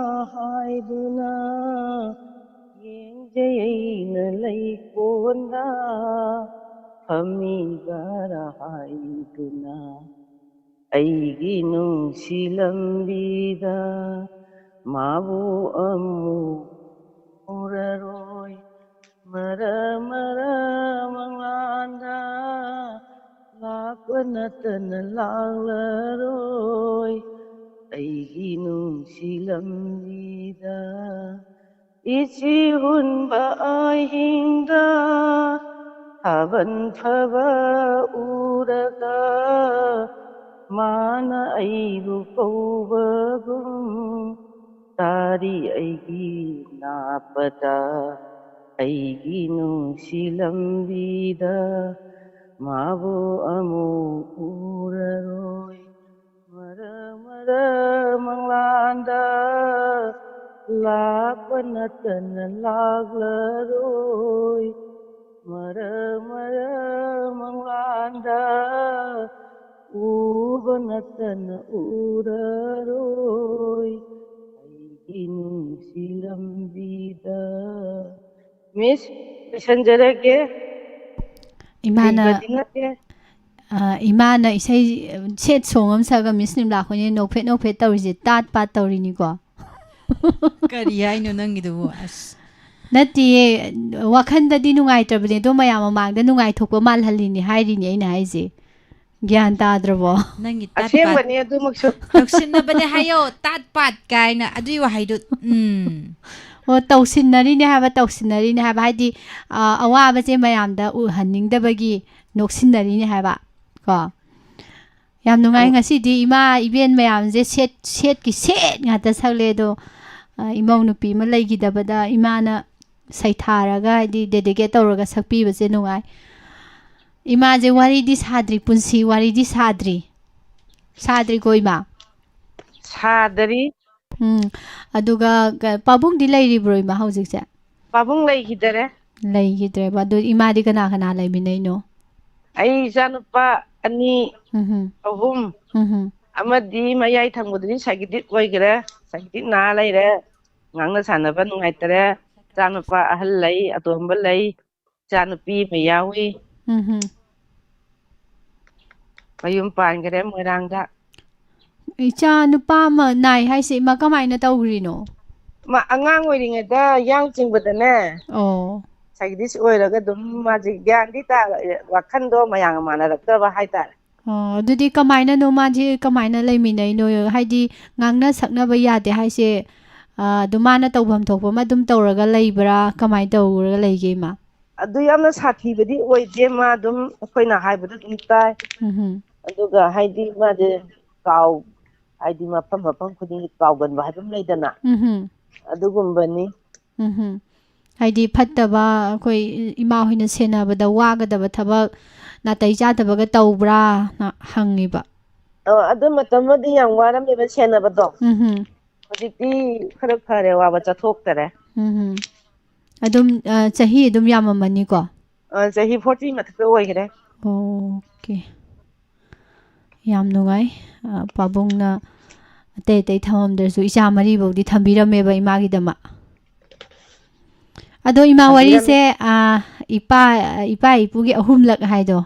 ꯍꯥꯏꯗꯨꯅ꯫ ꯌꯦꯡꯖꯩ ꯑꯩꯅ ꯂꯩꯀꯣꯟꯗ ꯐꯝꯃꯤꯕꯔꯥ ꯍꯥꯏꯗꯨꯅ꯫ ꯑꯩꯒꯤ ꯅꯨꯡꯁꯤ ꯂꯝꯕꯤꯗ ꯃꯥꯕꯨ ꯑꯃꯨꯛ ꯎꯔꯔꯣꯏ꯫ ꯃꯔꯛ ꯃꯔꯛ ꯃꯪꯂꯥꯟꯗ ꯂꯥꯛꯄ ꯅꯠꯇꯅ ꯂꯥꯛꯂꯔꯣꯏ꯫ ꯑꯩꯒꯤ ꯅꯨꯡꯁꯤ ꯂꯝꯕꯤꯗ ꯏꯆꯤ ꯍꯨꯟꯕ ꯑꯍꯤꯡꯗ ꯊꯥꯕꯜ ꯐꯕ ꯎꯔꯒ ꯃꯥꯅ ꯑꯩꯕꯨ ꯀꯧꯕꯒꯨꯝ ꯇꯥꯔꯤ ꯑꯩꯒꯤ ꯅꯥꯄꯗ꯫ ꯑꯩꯒꯤ ꯅꯨꯡꯁꯤ ꯂꯝꯕꯤꯗ ꯃꯥꯕꯨ ꯑꯃꯨꯛ ꯎꯔꯔꯣꯏ꯫ ꯃꯔꯛ ꯃꯔꯛ ꯃꯪꯂꯥꯟꯗ ꯂꯥꯛꯄ ꯅꯠꯇꯅ ꯂꯥꯛꯂꯔꯣꯏ꯫ ꯃꯔꯛ ꯃꯔꯛ ꯃꯪꯂꯥꯟꯗ ꯎꯕ ꯅꯠꯇꯅ ꯎꯔꯔꯣꯏ꯫ ꯑꯩꯒꯤ ꯅꯨꯡꯁꯤ ꯂꯝꯕꯤꯗ꯫ ꯃꯤꯁ, ꯂꯣꯏꯁꯟꯖꯔꯒꯦ꯫ ꯏꯃꯥꯅ ꯍꯩꯕꯗꯤ ꯅꯠꯇꯦ꯫ ꯑ, ꯏꯃꯥꯅ ꯏꯁꯩ ꯁꯦꯠ ꯁꯣꯡ ꯑꯃ ꯁꯛꯑꯒ ꯃꯤꯁ ꯅꯤꯝꯂꯥ ꯈꯣꯏꯅ ꯅꯣꯛꯐꯦꯠ ꯅꯣꯛꯐꯦꯠ ꯇꯧꯔꯤꯁꯦ ꯇꯥꯠ ꯄꯥꯠ ꯇꯧꯔꯤꯅꯤꯀꯣ꯫ ꯀꯔꯤ ꯍꯥꯏꯅꯣ ꯅꯪꯒꯤꯗꯨꯕꯨ? ꯑꯁ꯫ ꯅꯠꯇꯤꯌꯦ, ꯋꯥꯈꯟꯗꯗꯤ ꯅꯨꯡꯉꯥꯏꯇ꯭ꯔꯕꯅꯦ, ꯑꯗꯣ ꯃꯌꯥꯝ ꯃꯃꯥꯡꯗ ꯅꯨꯡꯉꯥꯏꯊꯣꯛꯄ ꯃꯥꯜꯍꯜꯂꯤꯅꯦ ꯍꯥꯏꯔꯤꯅꯦ ꯑꯩꯅ ꯍꯥꯏꯁꯦ꯫ ꯒ꯭ꯌꯥꯟ ꯇꯥꯗ꯭ꯔꯕꯣ? ꯅꯪꯒꯤ ꯇꯥꯠ ꯄꯥꯠ ꯑꯁꯦꯡꯕꯅꯦ ꯑꯗꯨꯃꯛꯁꯨ꯫ ꯇꯧꯁꯤꯟꯅꯕꯅꯦ ꯍꯥꯏꯌꯣ, ꯇꯥꯠ ꯄꯥꯠ ꯀꯥꯏꯅ ꯑꯗꯨꯒꯤ ꯋꯥꯍꯩꯗꯣ, ꯎꯝ꯫ ꯑꯣ, ꯇꯧꯁꯤꯟꯅꯔꯤꯅꯦ ꯍꯥꯏꯕ, ꯇꯧꯁꯤꯟꯅꯔꯤꯅꯦ ꯍꯥꯏꯕ, ꯍꯥꯏꯗꯤ, ꯑ, ꯑꯋꯥꯕꯁꯦ ꯃꯌꯥꯝꯗ ꯎꯍꯟꯅꯤꯡꯗꯕꯒꯤ ꯅꯣꯛꯁꯤꯟꯅꯔꯤꯅꯦ ꯍꯥꯏꯕ, ꯀꯣ꯫ ꯌꯥꯝ ꯅꯨꯡꯉꯥꯏ ꯑꯧ꯫ ꯉꯁꯤꯗꯤ ꯏꯃꯥ ꯏꯕꯦꯟ ꯃꯌꯥꯝꯁꯦ ꯁꯦꯠ, ꯁꯦꯠꯀꯤ ꯁꯦꯠ ꯉꯥꯛꯇ ꯁꯛꯂꯦ꯫ ꯑꯗꯣ, ꯑ, ꯏꯃꯧ ꯅꯨꯄꯤ ꯑꯃ ꯂꯩꯈꯤꯗꯕꯗ ꯏꯃꯥꯅ ꯁꯩꯊꯥꯔꯒ, ꯍꯥꯏꯗꯤ dedicate ꯇꯧꯔꯒ ꯁꯛꯄꯤꯕꯁꯦ ꯅꯨꯡꯉꯥꯏ꯫ ꯏꯃꯥꯁꯦ ꯋꯥꯔꯤꯗꯤ ꯁꯥꯗ꯭ꯔꯤ, ꯄꯨꯟꯁꯤ ꯋꯥꯔꯤꯗꯤ ꯁꯥꯗ꯭ꯔꯤ꯫ ꯁꯥꯗ꯭ꯔꯤꯀꯣ ꯏꯃꯥ? ꯁꯥꯗꯔꯤ꯫ ꯎꯝ꯫ ꯑꯗꯨꯒ ꯀ-, ꯄꯥꯕꯨꯡꯗꯤ ꯂꯩꯔꯤꯕ꯭ꯔꯣ, ꯏꯃꯥ, ꯍꯧꯖꯤꯛꯁꯦ? ꯄꯥꯕꯨꯡ ꯂꯩꯈꯤꯗꯔꯦ꯫ ꯂꯩꯈꯤꯗ꯭ꯔꯦꯕ꯫ ꯑꯗꯨ ꯏꯃꯥꯗꯤ ꯀꯅꯥ ꯀꯅꯥ ꯂꯩꯃꯤꯟꯅꯩꯅꯣ? ꯑꯩ ꯏꯆꯥꯅꯨꯄꯥ ꯑꯅꯤ, ꯎꯝꯍꯨꯝ꯫ ꯑꯍꯨꯝ, ꯎꯝꯍꯨꯝ꯫ ꯑꯃꯗꯤ ꯃꯌꯥꯏ ꯊꯪꯕꯗꯨꯗꯤ ꯁꯥꯏꯀꯤꯗꯤꯛ ꯑꯣꯏꯈ꯭ꯔꯦ, ꯁꯥꯏꯀꯤꯗꯤꯛ ꯅꯥ ꯂꯩꯔꯦ, ꯉꯥꯡꯅ ꯁꯥꯟꯅꯕ ꯅꯨꯡꯉꯥꯏꯇꯔꯦ꯫ ꯏꯆꯥꯅꯨꯄꯥ ꯑꯍꯜ ꯂꯩ, ꯑꯇꯣꯝꯕ ꯂꯩ, ꯏꯆꯥꯅꯨꯄꯤ ꯑꯃ ꯌꯥꯎꯏ꯫ ꯎꯝꯍꯨꯝ꯫ ꯃꯌꯨꯝ ꯄꯥꯟꯈ꯭ꯔꯦ ꯃꯣꯏꯔꯥꯡꯗ꯫ ꯏꯆꯥ ꯅꯨꯄꯥ ꯑꯃ ꯅꯥꯏ ꯍꯥꯏꯁꯦ, ꯏꯃꯥ, ꯀꯃꯥꯏꯅ ꯇꯧꯈ꯭ꯔꯤꯅꯣ? ꯃꯥ ꯑꯉꯥꯡ ꯑꯣꯏꯔꯤꯉꯩꯗ ꯌꯥꯡ ꯆꯤꯡꯕꯗꯅꯦ, ꯑꯣ꯫ ꯁꯥꯏꯀꯤꯗꯤꯁ ꯑꯣꯏꯔꯒ ꯑꯗꯨꯝ ꯃꯥꯁꯦ ꯒ꯭ꯌꯥꯟꯗꯤ ꯇꯥ-, ꯋꯥꯈꯟꯗꯣ ꯃꯌꯥꯝꯒ ꯃꯥꯟꯅꯔꯛꯇꯕ ꯍꯥꯏꯇꯥꯔꯦ꯫ ꯑꯣ, ꯑꯗꯨꯗꯤ ꯀꯃꯥꯏꯅꯅꯣ ꯃꯥꯁꯦ, ꯀꯃꯥꯏꯅ ꯂꯩꯃꯤꯟꯅꯩꯅꯣ? ꯍꯥꯏꯗꯤ, ꯉꯥꯡꯅ ꯁꯛꯅꯕ ꯌꯥꯗꯦ ꯍꯥꯏꯁꯦ, ꯑ, ꯑꯗꯨꯝ ꯃꯥꯅ ꯇꯧꯐꯝ ꯊꯣꯛꯄ ꯑꯃ ꯑꯗꯨꯝ ꯇꯧꯔꯒ ꯂꯩꯕ꯭ꯔꯥ? ꯀꯃꯥꯏꯅ ꯇꯧꯔꯒ ꯂꯩꯒꯦ, ꯏꯃꯥ? ꯑꯗꯨ ꯌꯥꯝꯅ ꯁꯥꯊꯤꯕꯗꯤ ꯑꯣꯏꯗꯦ, ꯃꯥ ꯑꯗꯨꯝ ꯑꯩꯈꯣꯏꯅ ꯍꯥꯏꯕꯗ ꯑꯗꯨꯝ ꯇꯥꯏ꯫ ꯎꯝꯍꯨꯝ꯫ ꯑꯗꯨꯒ ꯍꯥꯏꯗꯤ ꯃꯥꯁꯦ ꯀꯥꯎ-, ꯍꯥꯏꯗꯤ ꯃꯐꯝ ꯃꯐꯝ ꯈꯨꯗꯤꯡꯒꯤ ꯀꯥꯎꯒꯟꯕ ꯍꯥꯏꯕ ꯑꯃ ꯂꯩꯗꯅ, ꯎꯝꯍꯨꯝ꯫ ꯑꯗꯨꯒꯨꯝꯕꯅꯤ꯫ ꯎꯝꯍꯨꯝ꯫ ꯍꯥꯏꯗꯤ ꯐꯠꯇꯕ, ꯑꯩꯈꯣꯏ ꯏꯃꯥ ꯍꯣꯏꯅ ꯁꯦꯟꯅꯕꯗ ꯋꯥꯒꯗꯕ ꯊꯕꯛ, ꯅꯥꯇꯩ ꯆꯥꯗꯕꯒ ꯇꯧꯕ꯭ꯔꯥꯅ ꯍꯪꯉꯤꯕ꯫ ꯑ, ꯑꯗꯨ ꯃꯇꯝ ꯑꯃꯗꯤ ꯌꯥꯝ ꯋꯥꯔꯝꯃꯦꯕ ꯁꯦꯟꯅꯕꯗꯣ꯫ ꯎꯝꯍꯨꯝ꯫ ꯍꯧꯖꯤꯛꯇꯤ ꯈꯔ ꯐꯔꯦ, ꯋꯥꯕ ꯆꯠꯊꯣꯛꯇꯔꯦ꯫ ꯎꯝꯍꯨꯝ꯫ ꯑꯗꯨꯝ, ꯑ, ꯆꯍꯤ ꯑꯗꯨꯝ ꯌꯥꯝꯃꯝꯃꯅꯤꯀꯣ? ꯑ, ꯆꯍꯤ forty ꯃꯊꯛꯇ ꯑꯣꯏꯈ꯭ꯔꯦ꯫ ꯑꯣꯀꯦ꯫ ꯌꯥꯝ ꯅꯨꯡꯉꯥꯏ꯫ ꯑ, ꯄꯥꯕꯨꯡꯅ ꯑꯇꯩ ꯑꯇꯩ ꯊꯝꯃꯝꯗ꯭ꯔꯁꯨ ꯏꯆꯥ ꯃꯔꯤꯐꯧꯗꯤ ꯊꯝꯕꯤꯔꯝꯃꯦꯕ ꯏꯃꯥꯒꯤꯗꯃꯛ꯫ ꯑꯗꯣ ꯏꯃꯥ, ꯊꯝꯕꯤꯔꯝꯃꯦ꯫ ꯋꯥꯔꯤꯁꯦ, ꯑ, ꯏꯄꯥ, ꯏꯄꯥ ꯏꯄꯨꯒꯤ ꯑꯍꯨꯝꯂꯛ ꯍꯥꯏꯗꯣ,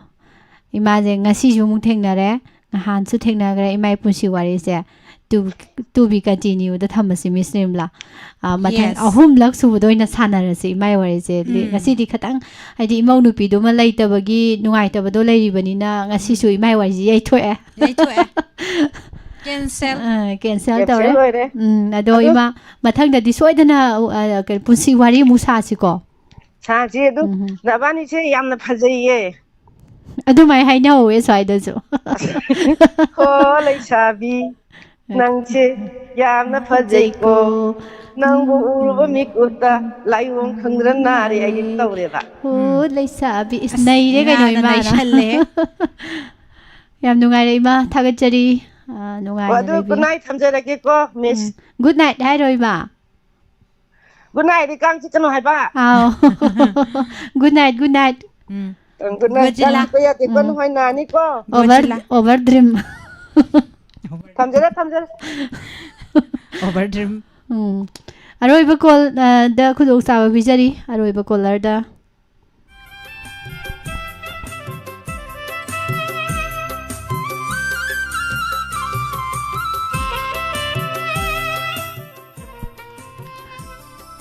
ꯏꯃꯥꯁꯦ ꯉꯁꯤꯁꯨ ꯑꯃꯨꯛ ꯊꯦꯡꯅꯔꯦ, ꯅꯍꯥꯟꯁꯨ ꯊꯦꯡꯅꯈ꯭ꯔꯦ꯫ ꯏꯃꯥ ꯏꯄꯨꯟꯁꯤ ꯋꯥꯔꯤꯁꯦ to, to be continueꯗ ꯊꯝꯃꯁꯤ, Miss Nirmala. ꯑ, ꯃꯊꯪ Yes. ꯑꯍꯨꯝꯂꯛ ꯁꯨꯕꯗ ꯑꯣꯏꯅ ꯁꯥꯟꯅꯔꯁꯤ ꯏꯃꯥ ꯋꯥꯔꯤꯁꯦ꯫ ꯂꯤ-, ꯎꯝ꯫ ꯉꯁꯤꯗꯤ ꯈꯇꯪ, ꯍꯥꯏꯗꯤ, ꯏꯃꯧ ꯅꯨꯄꯤꯗꯨꯃ ꯂꯩꯇꯕꯒꯤ ꯅꯨꯡꯉꯥꯏꯇꯕꯗꯣ ꯂꯩꯔꯤꯕꯅꯤꯅ ꯉꯁꯤꯁꯨ ꯎꯝ꯫ ꯏꯃꯥ ꯋꯥꯔꯤꯁꯦ ꯌꯩꯊꯣꯛꯑꯦ꯫ ꯌꯩꯊꯣꯛꯑꯦ꯫ Cancel꯫ ꯑ, cancel Cancel ꯇꯧꯔꯦ꯫ ꯂꯣꯏꯔꯦ꯫ ꯎꯝ, ꯑꯗꯣ ꯑꯗꯣ ꯏꯃꯥ, ꯃꯊꯪꯗꯗꯤ ꯁꯣꯏꯗꯅ, ꯑ, ꯀꯩꯅꯣ, ꯄꯨꯟꯁꯤ ꯋꯥꯔꯤ ꯑꯃꯨꯛ ꯁꯥꯁꯤꯀꯣ꯫ ꯁꯥꯁꯤ ꯑꯗꯨꯝ꯫ ꯎꯝ꯫ ꯅꯕꯥꯅꯤꯁꯦ ꯌꯥꯝꯅ ꯐꯖꯩꯌꯦ꯫ ꯑꯗꯨꯃꯥꯏ ꯍꯥꯏꯅꯍꯧꯋꯦ ꯁ꯭ꯋꯥꯏꯗꯁꯨ꯫ ꯍꯣ, ꯂꯩꯁꯥꯕꯤ, ꯅꯪꯁꯦ ꯌꯥꯝꯅ ꯐꯖꯩꯀꯣ꯫ ꯅꯪꯕꯨ ꯎꯔꯨꯕ ꯃꯤꯀꯨꯞꯇ ꯂꯥꯏꯑꯣꯡ ꯈꯪꯗꯅ ꯅꯥꯔꯦ ꯑꯩꯗꯤ ꯇꯧꯔꯦꯕ꯫ ꯍꯣ, ꯎꯝ꯫ ꯂꯩꯁꯥꯕꯤ꯫ ꯏꯁ, ꯑꯁ, ꯅꯩꯔꯦ ꯀꯩꯅꯣ ꯏꯃꯥꯅ ꯏꯃꯥꯅ꯫ ꯅꯩꯁꯜꯂꯦꯍꯦ꯫ ꯌꯥꯝ ꯅꯨꯡꯉꯥꯏꯔꯦ ꯏꯃꯥ, ꯊꯥꯒꯠꯆꯔꯤ꯫ ꯑ, ꯑ, ꯅꯨꯡꯉꯥꯏꯅ ꯑꯗꯨ ꯂꯩꯕꯤꯌꯨ꯫ Good night ꯊꯝꯖꯔꯒꯦꯀꯣ, miss꯫ ꯎꯝ꯫ Good night ꯍꯥꯏꯔꯣ, ꯏꯃꯥ? Good night ꯗꯤ ꯀꯥꯡ ꯆꯤꯛꯀꯅꯨ ꯍꯥꯏꯕ꯫ ꯑꯥꯎ꯫ Good night, good night꯫ ꯎꯝ꯫ ꯎꯝ, good night꯫ ꯒꯣꯖꯤꯂꯥ꯫ ꯀꯥꯡ ꯆꯤꯛꯄ ꯌꯥꯗꯦꯀꯣ, ꯎꯝ꯫ ꯅꯈꯣꯏ ꯅꯥꯅꯤꯀꯣ꯫ Over, Godzilla. Over dream꯫ ꯊꯝꯖꯔꯦ, ꯊꯝꯖꯔꯦ꯫ Over dream꯫ ꯎꯝ꯫ ꯑꯔꯣꯏꯕ call, ꯑ, ꯗ ꯈꯨꯗꯣꯡꯆꯥꯕ ꯄꯤꯖꯔꯤ, ꯑꯔꯣꯏꯕ caller ꯗ꯫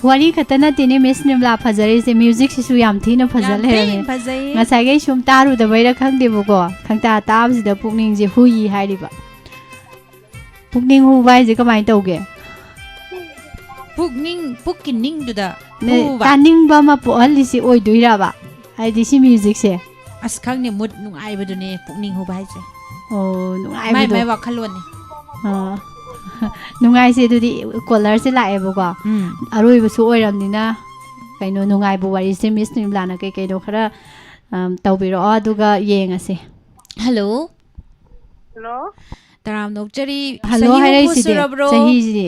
ꯋꯥꯔꯤ ꯈꯛꯇ ꯅꯠꯇꯦꯅꯦ, Miss ꯅꯤꯔꯃꯂꯥ ꯐꯖꯔꯤꯁꯦ, music ꯁꯤꯁꯨ ꯌꯥꯝ ꯊꯤꯅ ꯐꯖ ꯌꯥꯝ ꯊꯤꯅ ꯂꯩꯔꯝꯃꯦ꯫ ꯐꯖꯩꯌꯦ꯫ ꯉꯁꯥꯏꯈꯩ ꯁꯨꯝ ꯇꯥꯔꯨꯗꯕꯩꯔ ꯈꯪꯗꯦꯕꯀꯣ, ꯈꯪꯇꯥ ꯇꯥꯕꯁꯤꯗ ꯄꯨꯛꯅꯤꯡꯁꯦ ꯍꯨꯏ ꯍꯥꯏꯔꯤꯕ꯫ ꯄꯨꯛꯅꯤꯡ ꯍꯨꯕ ꯍꯥꯏꯁꯦ ꯀꯃꯥꯏꯅ ꯇꯧꯒꯦ? ꯄꯨꯛꯅꯤꯡ, ꯄꯨꯛꯀꯤ ꯅꯤꯡꯗꯨꯗ ꯅꯦ, ꯍꯨꯕ꯫ ꯇꯥꯅꯤꯡꯕ ꯑꯃ ꯄꯣꯛꯍꯜꯂꯤꯁꯤ ꯑꯣꯏꯗꯣꯏꯔꯕ? ꯍꯥꯏꯗꯤ ꯁꯤ music ꯁꯦ? ꯑꯁ, ꯈꯪꯗꯦ, mood ꯅꯨꯡꯉꯥꯏꯕꯗꯨꯅꯦ ꯄꯨꯛꯅꯤꯡ ꯍꯨꯕ ꯍꯥꯏꯁꯦ꯫ ꯑꯣ, ꯃꯥꯏ ꯅꯨꯡꯉꯥꯏꯕꯗꯣ꯫ ꯃꯥꯏ ꯋꯥꯈꯜꯂꯣꯟꯅꯤ꯫ ꯑꯥ꯫ ꯅꯨꯡꯉꯥꯏꯁꯦ, ꯑꯗꯨꯗꯤ caller ꯁꯦ ꯂꯥꯛꯑꯦꯕꯀꯣ꯫ ꯎꯝ꯫ ꯑꯔꯣꯏꯕꯁꯨ ꯑꯣꯏꯔꯝꯅꯤꯅ, ꯀꯩꯅꯣ, ꯅꯨꯡꯉꯥꯏꯕ ꯋꯥꯔꯤꯁꯦ Miss ꯅꯤꯔꯃꯂꯥꯅ ꯀꯩ ꯀꯩꯅꯣ ꯈꯔ, ꯑꯝ, ꯇꯧꯕꯤꯔꯛꯑꯣ, ꯑꯗꯨꯒ ꯌꯦꯡꯉꯁꯦ꯫ Hello꯫ Hello꯫ ꯇꯔꯥꯝꯅ ꯑꯣꯛꯆꯔꯤ꯫ Hello ꯆꯍꯤ ꯍꯨꯝꯐꯨ ꯍꯥꯏꯔꯛꯏꯁꯤꯗꯤ, ꯁꯨꯔꯕ꯭ꯔꯣ? ꯆꯍꯤꯁꯤꯗꯤ꯫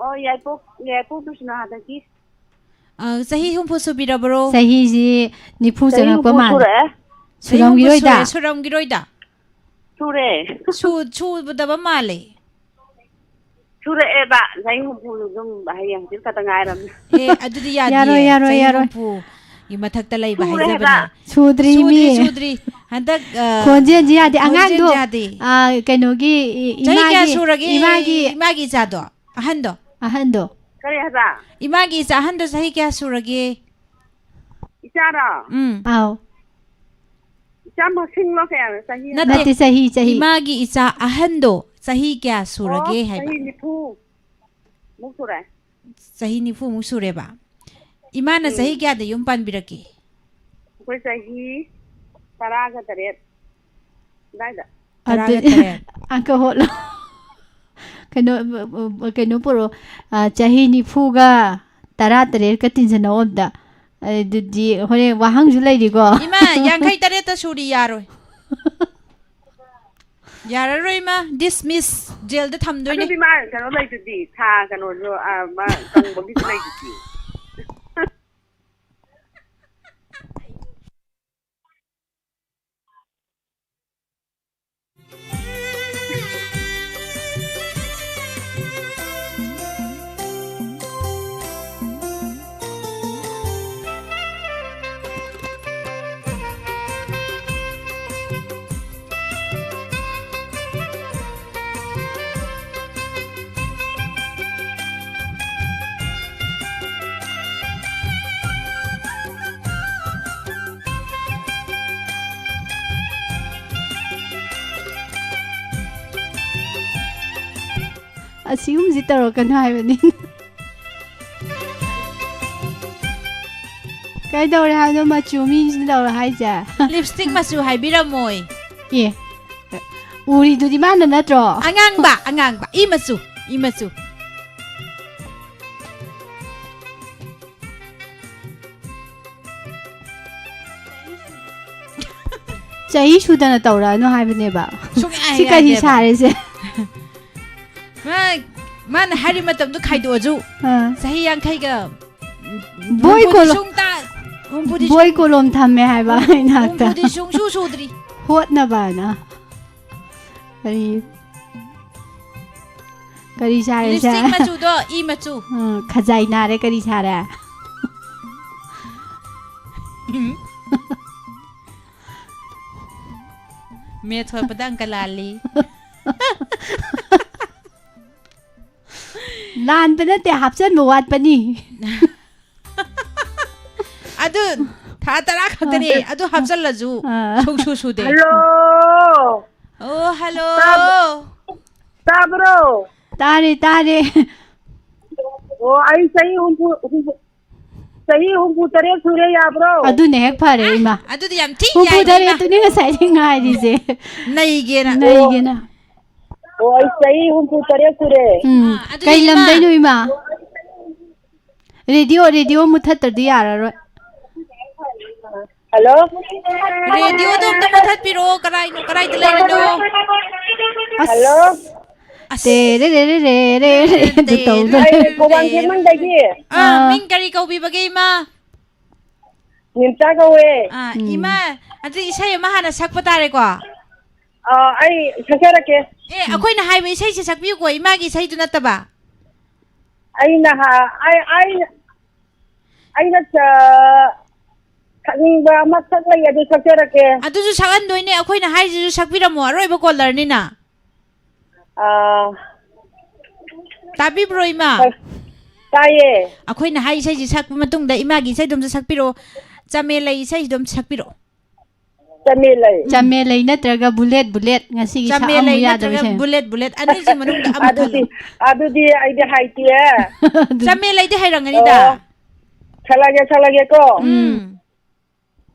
ꯑꯣ, ꯌꯥꯏꯄꯣꯛ, ꯌꯥꯏꯄꯣꯛ ꯀ꯭ꯔꯤꯁꯅ ꯍꯟꯗꯛꯀꯤ꯫ ꯑ, ꯆꯍꯤ ꯍꯨꯝꯐꯨ ꯁꯨꯕꯤꯔꯕ꯭ꯔꯣ? ꯆꯍꯤꯁꯤ ꯅꯤꯐꯨ ꯆꯍꯤ ꯆꯪꯉꯛꯄ ꯍꯨꯝꯐꯨ ꯃꯥꯜꯂꯦ꯫ ꯁꯨꯔꯛꯑꯦ꯫ ꯆꯍꯤ ꯍꯨꯝꯐꯨ ꯁꯨꯔꯝꯈꯤꯔꯣꯏꯗ꯫ ꯁꯨꯔꯦ, ꯁꯨꯔꯝꯈꯤꯔꯣꯏꯗ꯫ ꯁꯨꯔꯦ꯫ ꯁꯨ-, ꯁꯨꯗꯕ ꯃꯥꯜꯂꯦ꯫ ꯁꯨꯔꯛꯑꯦꯕ, ꯆꯍꯤ ꯍꯨꯝꯐꯨ ꯑꯗꯨꯝ ꯍꯌꯦꯡ ꯍꯪꯆꯤꯠ ꯈꯛꯇ ꯉꯥꯏꯔꯕꯅꯤ꯫ ꯑꯦ, ꯑꯗꯨꯗꯤ ꯌꯥꯗꯤꯌꯦ꯫ ꯌꯥꯔꯣꯏ, ꯌꯥꯔꯣꯏ, ꯆꯍꯤ ꯌꯥꯔꯣꯏ꯫ ꯍꯨꯝꯐꯨꯒꯤ ꯃꯊꯛꯇ ꯂꯩꯕ ꯁꯨꯔꯦ ꯍꯥꯏꯖꯕꯅꯦ꯫ ꯍꯥꯏꯕ꯫ ꯁꯨꯗ꯭ꯔꯤ ꯁꯨꯗ꯭ꯔꯤ, ꯃꯤ꯫ ꯁꯨꯗ꯭ꯔꯤ꯫ ꯍꯟꯗꯛ, ꯑ, ꯈꯣꯟꯖꯦꯜꯁꯤ ꯌꯥꯗꯦ꯫ ꯈꯣꯟꯖꯦꯜꯁꯤ ꯑꯉꯥꯡꯗꯣ, ꯌꯥꯗꯦ꯫ ꯑ, ꯀꯩꯅꯣꯒꯤ, ꯏ-, ꯆꯍꯤ ꯀꯌꯥ ꯏꯃꯥꯒꯤ, ꯁꯨꯔꯒꯦ? ꯏꯃꯥꯒꯤ ꯏꯃꯥꯒꯤ ꯏꯆꯥꯗꯣ? ꯑꯍꯟꯗꯣ? ꯑꯍꯟꯗꯣ꯫ ꯀꯔꯤ ꯍꯥꯏꯕ? ꯏꯃꯥꯒꯤ ꯏꯆꯥ ꯑꯍꯟꯗꯣ ꯆꯍꯤ ꯀꯌꯥ ꯁꯨꯔꯒꯦ? ꯏꯆꯥꯔꯣ? ꯎꯝ꯫ ꯑꯥꯎ꯫ ꯏꯆꯥ ꯃꯁꯤꯡꯂꯣ ꯀꯌꯥꯅꯣ ꯆꯍꯤ? ꯅꯠꯇꯦ꯫ ꯅꯠꯇꯦ, ꯆꯍꯤ, ꯆꯍꯤ꯫ ꯏꯃꯥꯒꯤ ꯏꯆꯥ ꯑꯍꯟꯗꯣ ꯆꯍꯤ ꯀꯌꯥ ꯁꯨꯔꯒꯦ ꯑꯣ, ꯍꯥꯏꯕ? ꯆꯍꯤ ꯅꯤꯐꯨ ꯃꯨꯛ ꯁꯨꯔꯦ꯫ ꯆꯍꯤ ꯅꯤꯐꯨꯃꯨꯛ ꯁꯨꯔꯦꯕ꯫ ꯏꯃꯥꯅ ꯎꯝ꯫ ꯆꯍꯤ ꯀꯌꯥꯗ ꯌꯨꯝ ꯄꯥꯟꯕꯤꯔꯛꯀꯦ? ꯑꯩꯈꯣꯏ ꯆꯍꯤ ꯇꯔꯥꯒ ꯇꯔꯦꯠ ꯑꯗꯥꯏꯗ꯫ ꯑꯗꯨ, ꯇꯔꯥꯒ ꯇꯔꯦꯠ꯫ ꯑꯪꯀ ꯍꯣꯠꯂꯣ꯫ ꯀꯩꯅꯣ, ꯀꯩꯅꯣ ꯄꯨꯔꯛꯑꯣ꯫ ꯑ, ꯆꯍꯤ ꯅꯤꯐꯨꯒ ꯇꯔꯥ ꯇꯔꯦꯠꯀ ꯇꯤꯟꯁꯤꯟꯅꯧ ꯑꯝꯇ꯫ ꯑꯗꯨꯗꯤ ꯍꯣꯔꯦꯟ ꯋꯥꯍꯪꯁꯨ ꯂꯩꯔꯤꯀꯣ꯫ ꯏꯃꯥ, ꯌꯥꯡꯈꯩ ꯇꯔꯦꯠꯇ ꯁꯨꯔꯤ ꯌꯥꯔꯣꯏ꯫ ꯌꯥꯔꯔꯣꯏ, ꯏꯃꯥ, ꯗꯤꯁꯃꯤꯁ, ꯖꯦꯜꯗ ꯊꯝꯗꯣꯏꯅꯦ꯫ ꯑꯗꯨꯗꯤ ꯃꯥ ꯀꯩꯅꯣ ꯂꯩꯗꯨꯗꯤ, ꯊꯥ ꯀꯩꯅꯣꯁꯨ, ꯑ, ꯃꯥ ꯀꯪꯕꯒꯤꯁꯨ ꯂꯩꯗꯨꯗꯤ꯫ ꯑꯁꯤꯒꯨꯝꯕꯁꯤ ꯇꯧꯔꯛꯀꯅꯨ ꯍꯥꯏꯕꯅꯤ꯫ ꯀꯩꯗꯧꯔꯦ ꯍꯥꯏꯕꯅꯣ ꯃꯆꯨ ꯃꯤꯁꯤꯅ ꯇꯧꯔꯣ ꯍꯥꯏꯁꯦ? ꯂꯤꯞꯁꯇꯤꯛ ꯃꯆꯨ ꯍꯥꯏꯕꯤꯔꯝꯃꯣꯏ꯫ ꯑꯦ, ꯎꯔꯤꯗꯨꯗꯤ ꯃꯥꯅ ꯅꯠꯇ꯭ꯔꯣ? ꯑꯉꯥꯡꯕ, ꯑꯉꯥꯡꯕ, ꯏ ꯃꯆꯨ, ꯏ ꯃꯆꯨ꯫ ꯆꯍꯤ ꯁꯨꯗꯅ ꯇꯧꯔꯛꯑꯅꯨ ꯍꯥꯏꯕꯅꯦꯕ꯫ ꯁꯨꯡꯌꯥ ꯁꯤ ꯀꯔꯤ ꯌꯥꯗꯦꯕ꯫ ꯁꯥꯔꯦꯁꯦ? ꯃꯥ-, ꯃꯥꯅ ꯍꯥꯏꯔꯤ ꯃꯇꯝꯗꯣ ꯈꯥꯏꯗꯣꯛꯑꯁꯨ ꯑꯥ꯫ ꯆꯍꯤ ꯌꯥꯡꯈꯩꯒ ꯕꯣꯏ ꯍꯨꯝꯐꯨꯗꯤ ꯀꯣꯂꯣꯝ-, ꯁꯨꯡꯇꯥ-, ꯍꯨꯝꯐꯨꯗꯤ ꯕꯣꯏ ꯁꯨꯡ-, ꯀꯣꯂꯣꯝ ꯊꯝꯃꯦ ꯍꯥꯏꯕ ꯑꯩꯅ ꯍꯥꯏꯕꯗ꯫ ꯍꯨꯝꯐꯨꯗꯤ ꯁꯨꯡꯁꯨ ꯁꯨꯗ꯭ꯔꯤ꯫ ꯍꯣꯠꯅꯕꯅ꯫ ꯀꯔꯤ, ꯀꯔꯤ ꯁꯥꯔꯦ ꯁꯦ? ꯂꯤꯞꯁꯇꯤꯛ ꯃꯆꯨꯗꯣ ꯏ ꯃꯆꯨ꯫ ꯎꯝ, ꯈꯖꯥꯏ ꯅꯥꯔꯦ, ꯀꯔꯤ ꯁꯥꯔꯦ? ꯃꯦꯠ ꯍꯣꯠꯄꯗ ꯑꯪꯀ ꯂꯥꯜꯂꯤ꯫ ꯂꯥꯟꯕ ꯅꯠꯇꯦ, ꯍꯥꯞꯆꯟꯕ ꯋꯥꯠꯄꯅꯤ꯫ ꯑꯗꯨ ꯊꯥ ꯇꯔꯥ ꯈꯛꯇꯅꯦ, ꯑꯥ꯫ ꯑꯗꯨ ꯍꯥꯞꯆꯜꯂꯁꯨ ꯑꯥ꯫ ꯁꯨꯡꯁꯨ ꯁꯨꯗꯦ꯫ ꯍꯜꯂꯣ꯫ ꯑꯣ, ꯍꯜꯂꯣ꯫ ꯇꯥꯕ-, ꯇꯥꯕ꯭ꯔꯣ? ꯇꯥꯔꯦ, ꯇꯥꯔꯦ꯫ ꯑꯣ, ꯑꯩ ꯆꯍꯤ ꯍꯨꯝꯐꯨ, ꯍꯨꯝꯐꯨ, ꯆꯍꯤ ꯍꯨꯝꯐꯨ ꯇꯔꯦꯠ ꯁꯨꯔꯦ, ꯌꯥꯕ꯭ꯔꯣ? ꯑꯗꯨꯅ ꯍꯦꯛ ꯐꯔꯦ, ꯑꯥ, ꯏꯃꯥ꯫ ꯑꯗꯨꯗꯤ ꯌꯥꯝ ꯊꯤ ꯌꯥꯏꯅꯦ, ꯏꯃꯥ꯫ ꯍꯨꯝꯐꯨ ꯇꯔꯦꯠꯇꯨꯅꯤ ꯉꯁꯥꯏꯗꯩ ꯉꯥꯏꯔꯤꯁꯦ꯫ ꯅꯩꯒꯦꯅ꯫ ꯅꯩꯒꯦꯅ꯫ ꯑꯣ, ꯑꯩ ꯆꯍꯤ ꯍꯨꯝꯐꯨ ꯇꯔꯦꯠ ꯁꯨꯔꯦ꯫ ꯎꯝ꯫ ꯑꯥ, ꯑꯗꯨꯗꯤ ꯀꯩ ꯏꯃꯥ꯫ ꯂꯝꯗꯩꯅꯣ, ꯏꯃꯥ? ꯔꯦꯗꯤꯑꯣ, ꯔꯦꯗꯤꯑꯣ ꯃꯨꯠꯊꯠꯇ꯭ꯔꯗꯤ ꯌꯥꯔꯔꯣꯏ꯫ ꯍꯜꯂꯣ? ꯔꯦꯗꯤꯑꯣꯗꯣ ꯑꯝꯇ ꯃꯨꯊꯠꯄꯤꯔꯛꯑꯣ꯫ ꯀꯔꯥꯏꯅꯣ, ꯀꯔꯥꯏꯗ ꯂꯩꯔꯤꯅꯣ? ꯑꯁ꯫ ꯍꯜꯂꯣ? ꯑꯁ꯫ ꯇꯦꯔꯦꯔꯦꯔꯦꯔꯦꯔꯦ ꯑꯗꯨ ꯇꯧꯗꯣꯏ꯫ ꯑꯩ ꯈꯣꯡꯕꯥꯟ ꯁꯦꯝꯃꯟꯗꯒꯤ꯫ ꯑꯥ, ꯑꯥ꯫ ꯃꯤꯡ ꯀꯔꯤ ꯀꯧꯕꯤꯕꯒꯦ, ꯏꯃꯥ? ꯅꯤꯝꯆꯥ ꯀꯧꯋꯦ꯫ ꯑꯥ, ꯎꯝ꯫ ꯏꯃꯥ, ꯑꯗꯨꯗꯤ ꯏꯁꯩ ꯑꯃ ꯍꯥꯟꯅ ꯁꯛꯄ ꯇꯥꯔꯦꯀꯣ? ꯑꯥ, ꯑꯩ ꯁꯛꯆꯔꯛꯀꯦ꯫ ꯑꯦ, ꯑꯩꯈꯣꯏꯅ ꯍꯥꯏꯕ ꯏꯁꯩꯁꯦ ꯁꯛꯄꯤꯌꯨꯀꯣ, ꯏꯃꯥꯒꯤ ꯏꯁꯩꯗꯨ ꯅꯠꯇꯕ꯫ ꯑꯩꯅ ꯍꯥ-, ꯑꯩ, ꯑꯩ, ꯑꯩꯅ ꯆ-, ꯁꯛꯅꯤꯡꯕ ꯑꯃꯈꯛ ꯂꯩ, ꯑꯗꯨ ꯁꯛꯆꯔꯛꯀꯦ꯫ ꯑꯗꯨꯁꯨ ꯁꯛꯍꯟꯗꯣꯏꯅꯦ, ꯑꯩꯈꯣꯏꯅ ꯍꯥꯏꯁꯤꯁꯨ ꯁꯛꯄꯤꯔꯝꯃꯣ, ꯑꯔꯣꯏꯕ ꯀꯣꯂꯔꯅꯤꯅ꯫ ꯑꯥ꯫ ꯇꯥꯕꯤꯕ꯭ꯔꯣ, ꯏꯃꯥ? ꯍꯣꯏ꯫ ꯇꯥꯏꯌꯦ꯫ ꯑꯩꯈꯣꯏꯅ ꯍꯥꯏ ꯏꯁꯩꯁꯤ ꯁꯛꯄ ꯃꯇꯨꯡꯗ ꯏꯃꯥꯒꯤ ꯏꯁꯩꯗꯣ ꯑꯝꯇ ꯁꯛꯄꯤꯔꯛꯑꯣ꯫ ꯆꯃꯦ ꯂꯩ ꯏꯁꯩꯗꯣ ꯑꯝꯇ ꯁꯛꯄꯤꯔꯛꯑꯣ꯫ ꯆꯃꯦ ꯂꯩ꯫ ꯆꯃꯦ ꯂꯩ ꯅꯠꯇ꯭ꯔꯒ ꯕꯨꯂꯦꯠ ꯕꯨꯂꯦꯠ ꯉꯁꯤꯒꯤ ꯆꯃꯦ ꯁꯛꯑꯝꯃꯨ ꯂꯩ ꯌꯥꯗꯕ ꯅꯠꯇ꯭ꯔꯒ ꯏꯁꯩ꯫ ꯕꯨꯂꯦꯠ ꯕꯨꯂꯦꯠ ꯑꯅꯤꯁꯤ ꯃꯅꯨꯡꯗ ꯑꯃ ꯑꯗꯨꯗꯤ, ꯈꯜꯂꯣ꯫ ꯑꯗꯨꯗꯤ ꯑꯩꯗꯤ ꯍꯩꯇꯤꯌꯦ꯫ ꯑꯗꯨ ꯆꯃꯦ ꯂꯩꯗꯤ ꯍꯩꯔꯝꯒꯅꯤꯗ꯫ ꯑꯣ, ꯁꯛꯂꯒꯦ, ꯁꯛꯂꯒꯦꯀꯣ꯫ ꯎꯝ꯫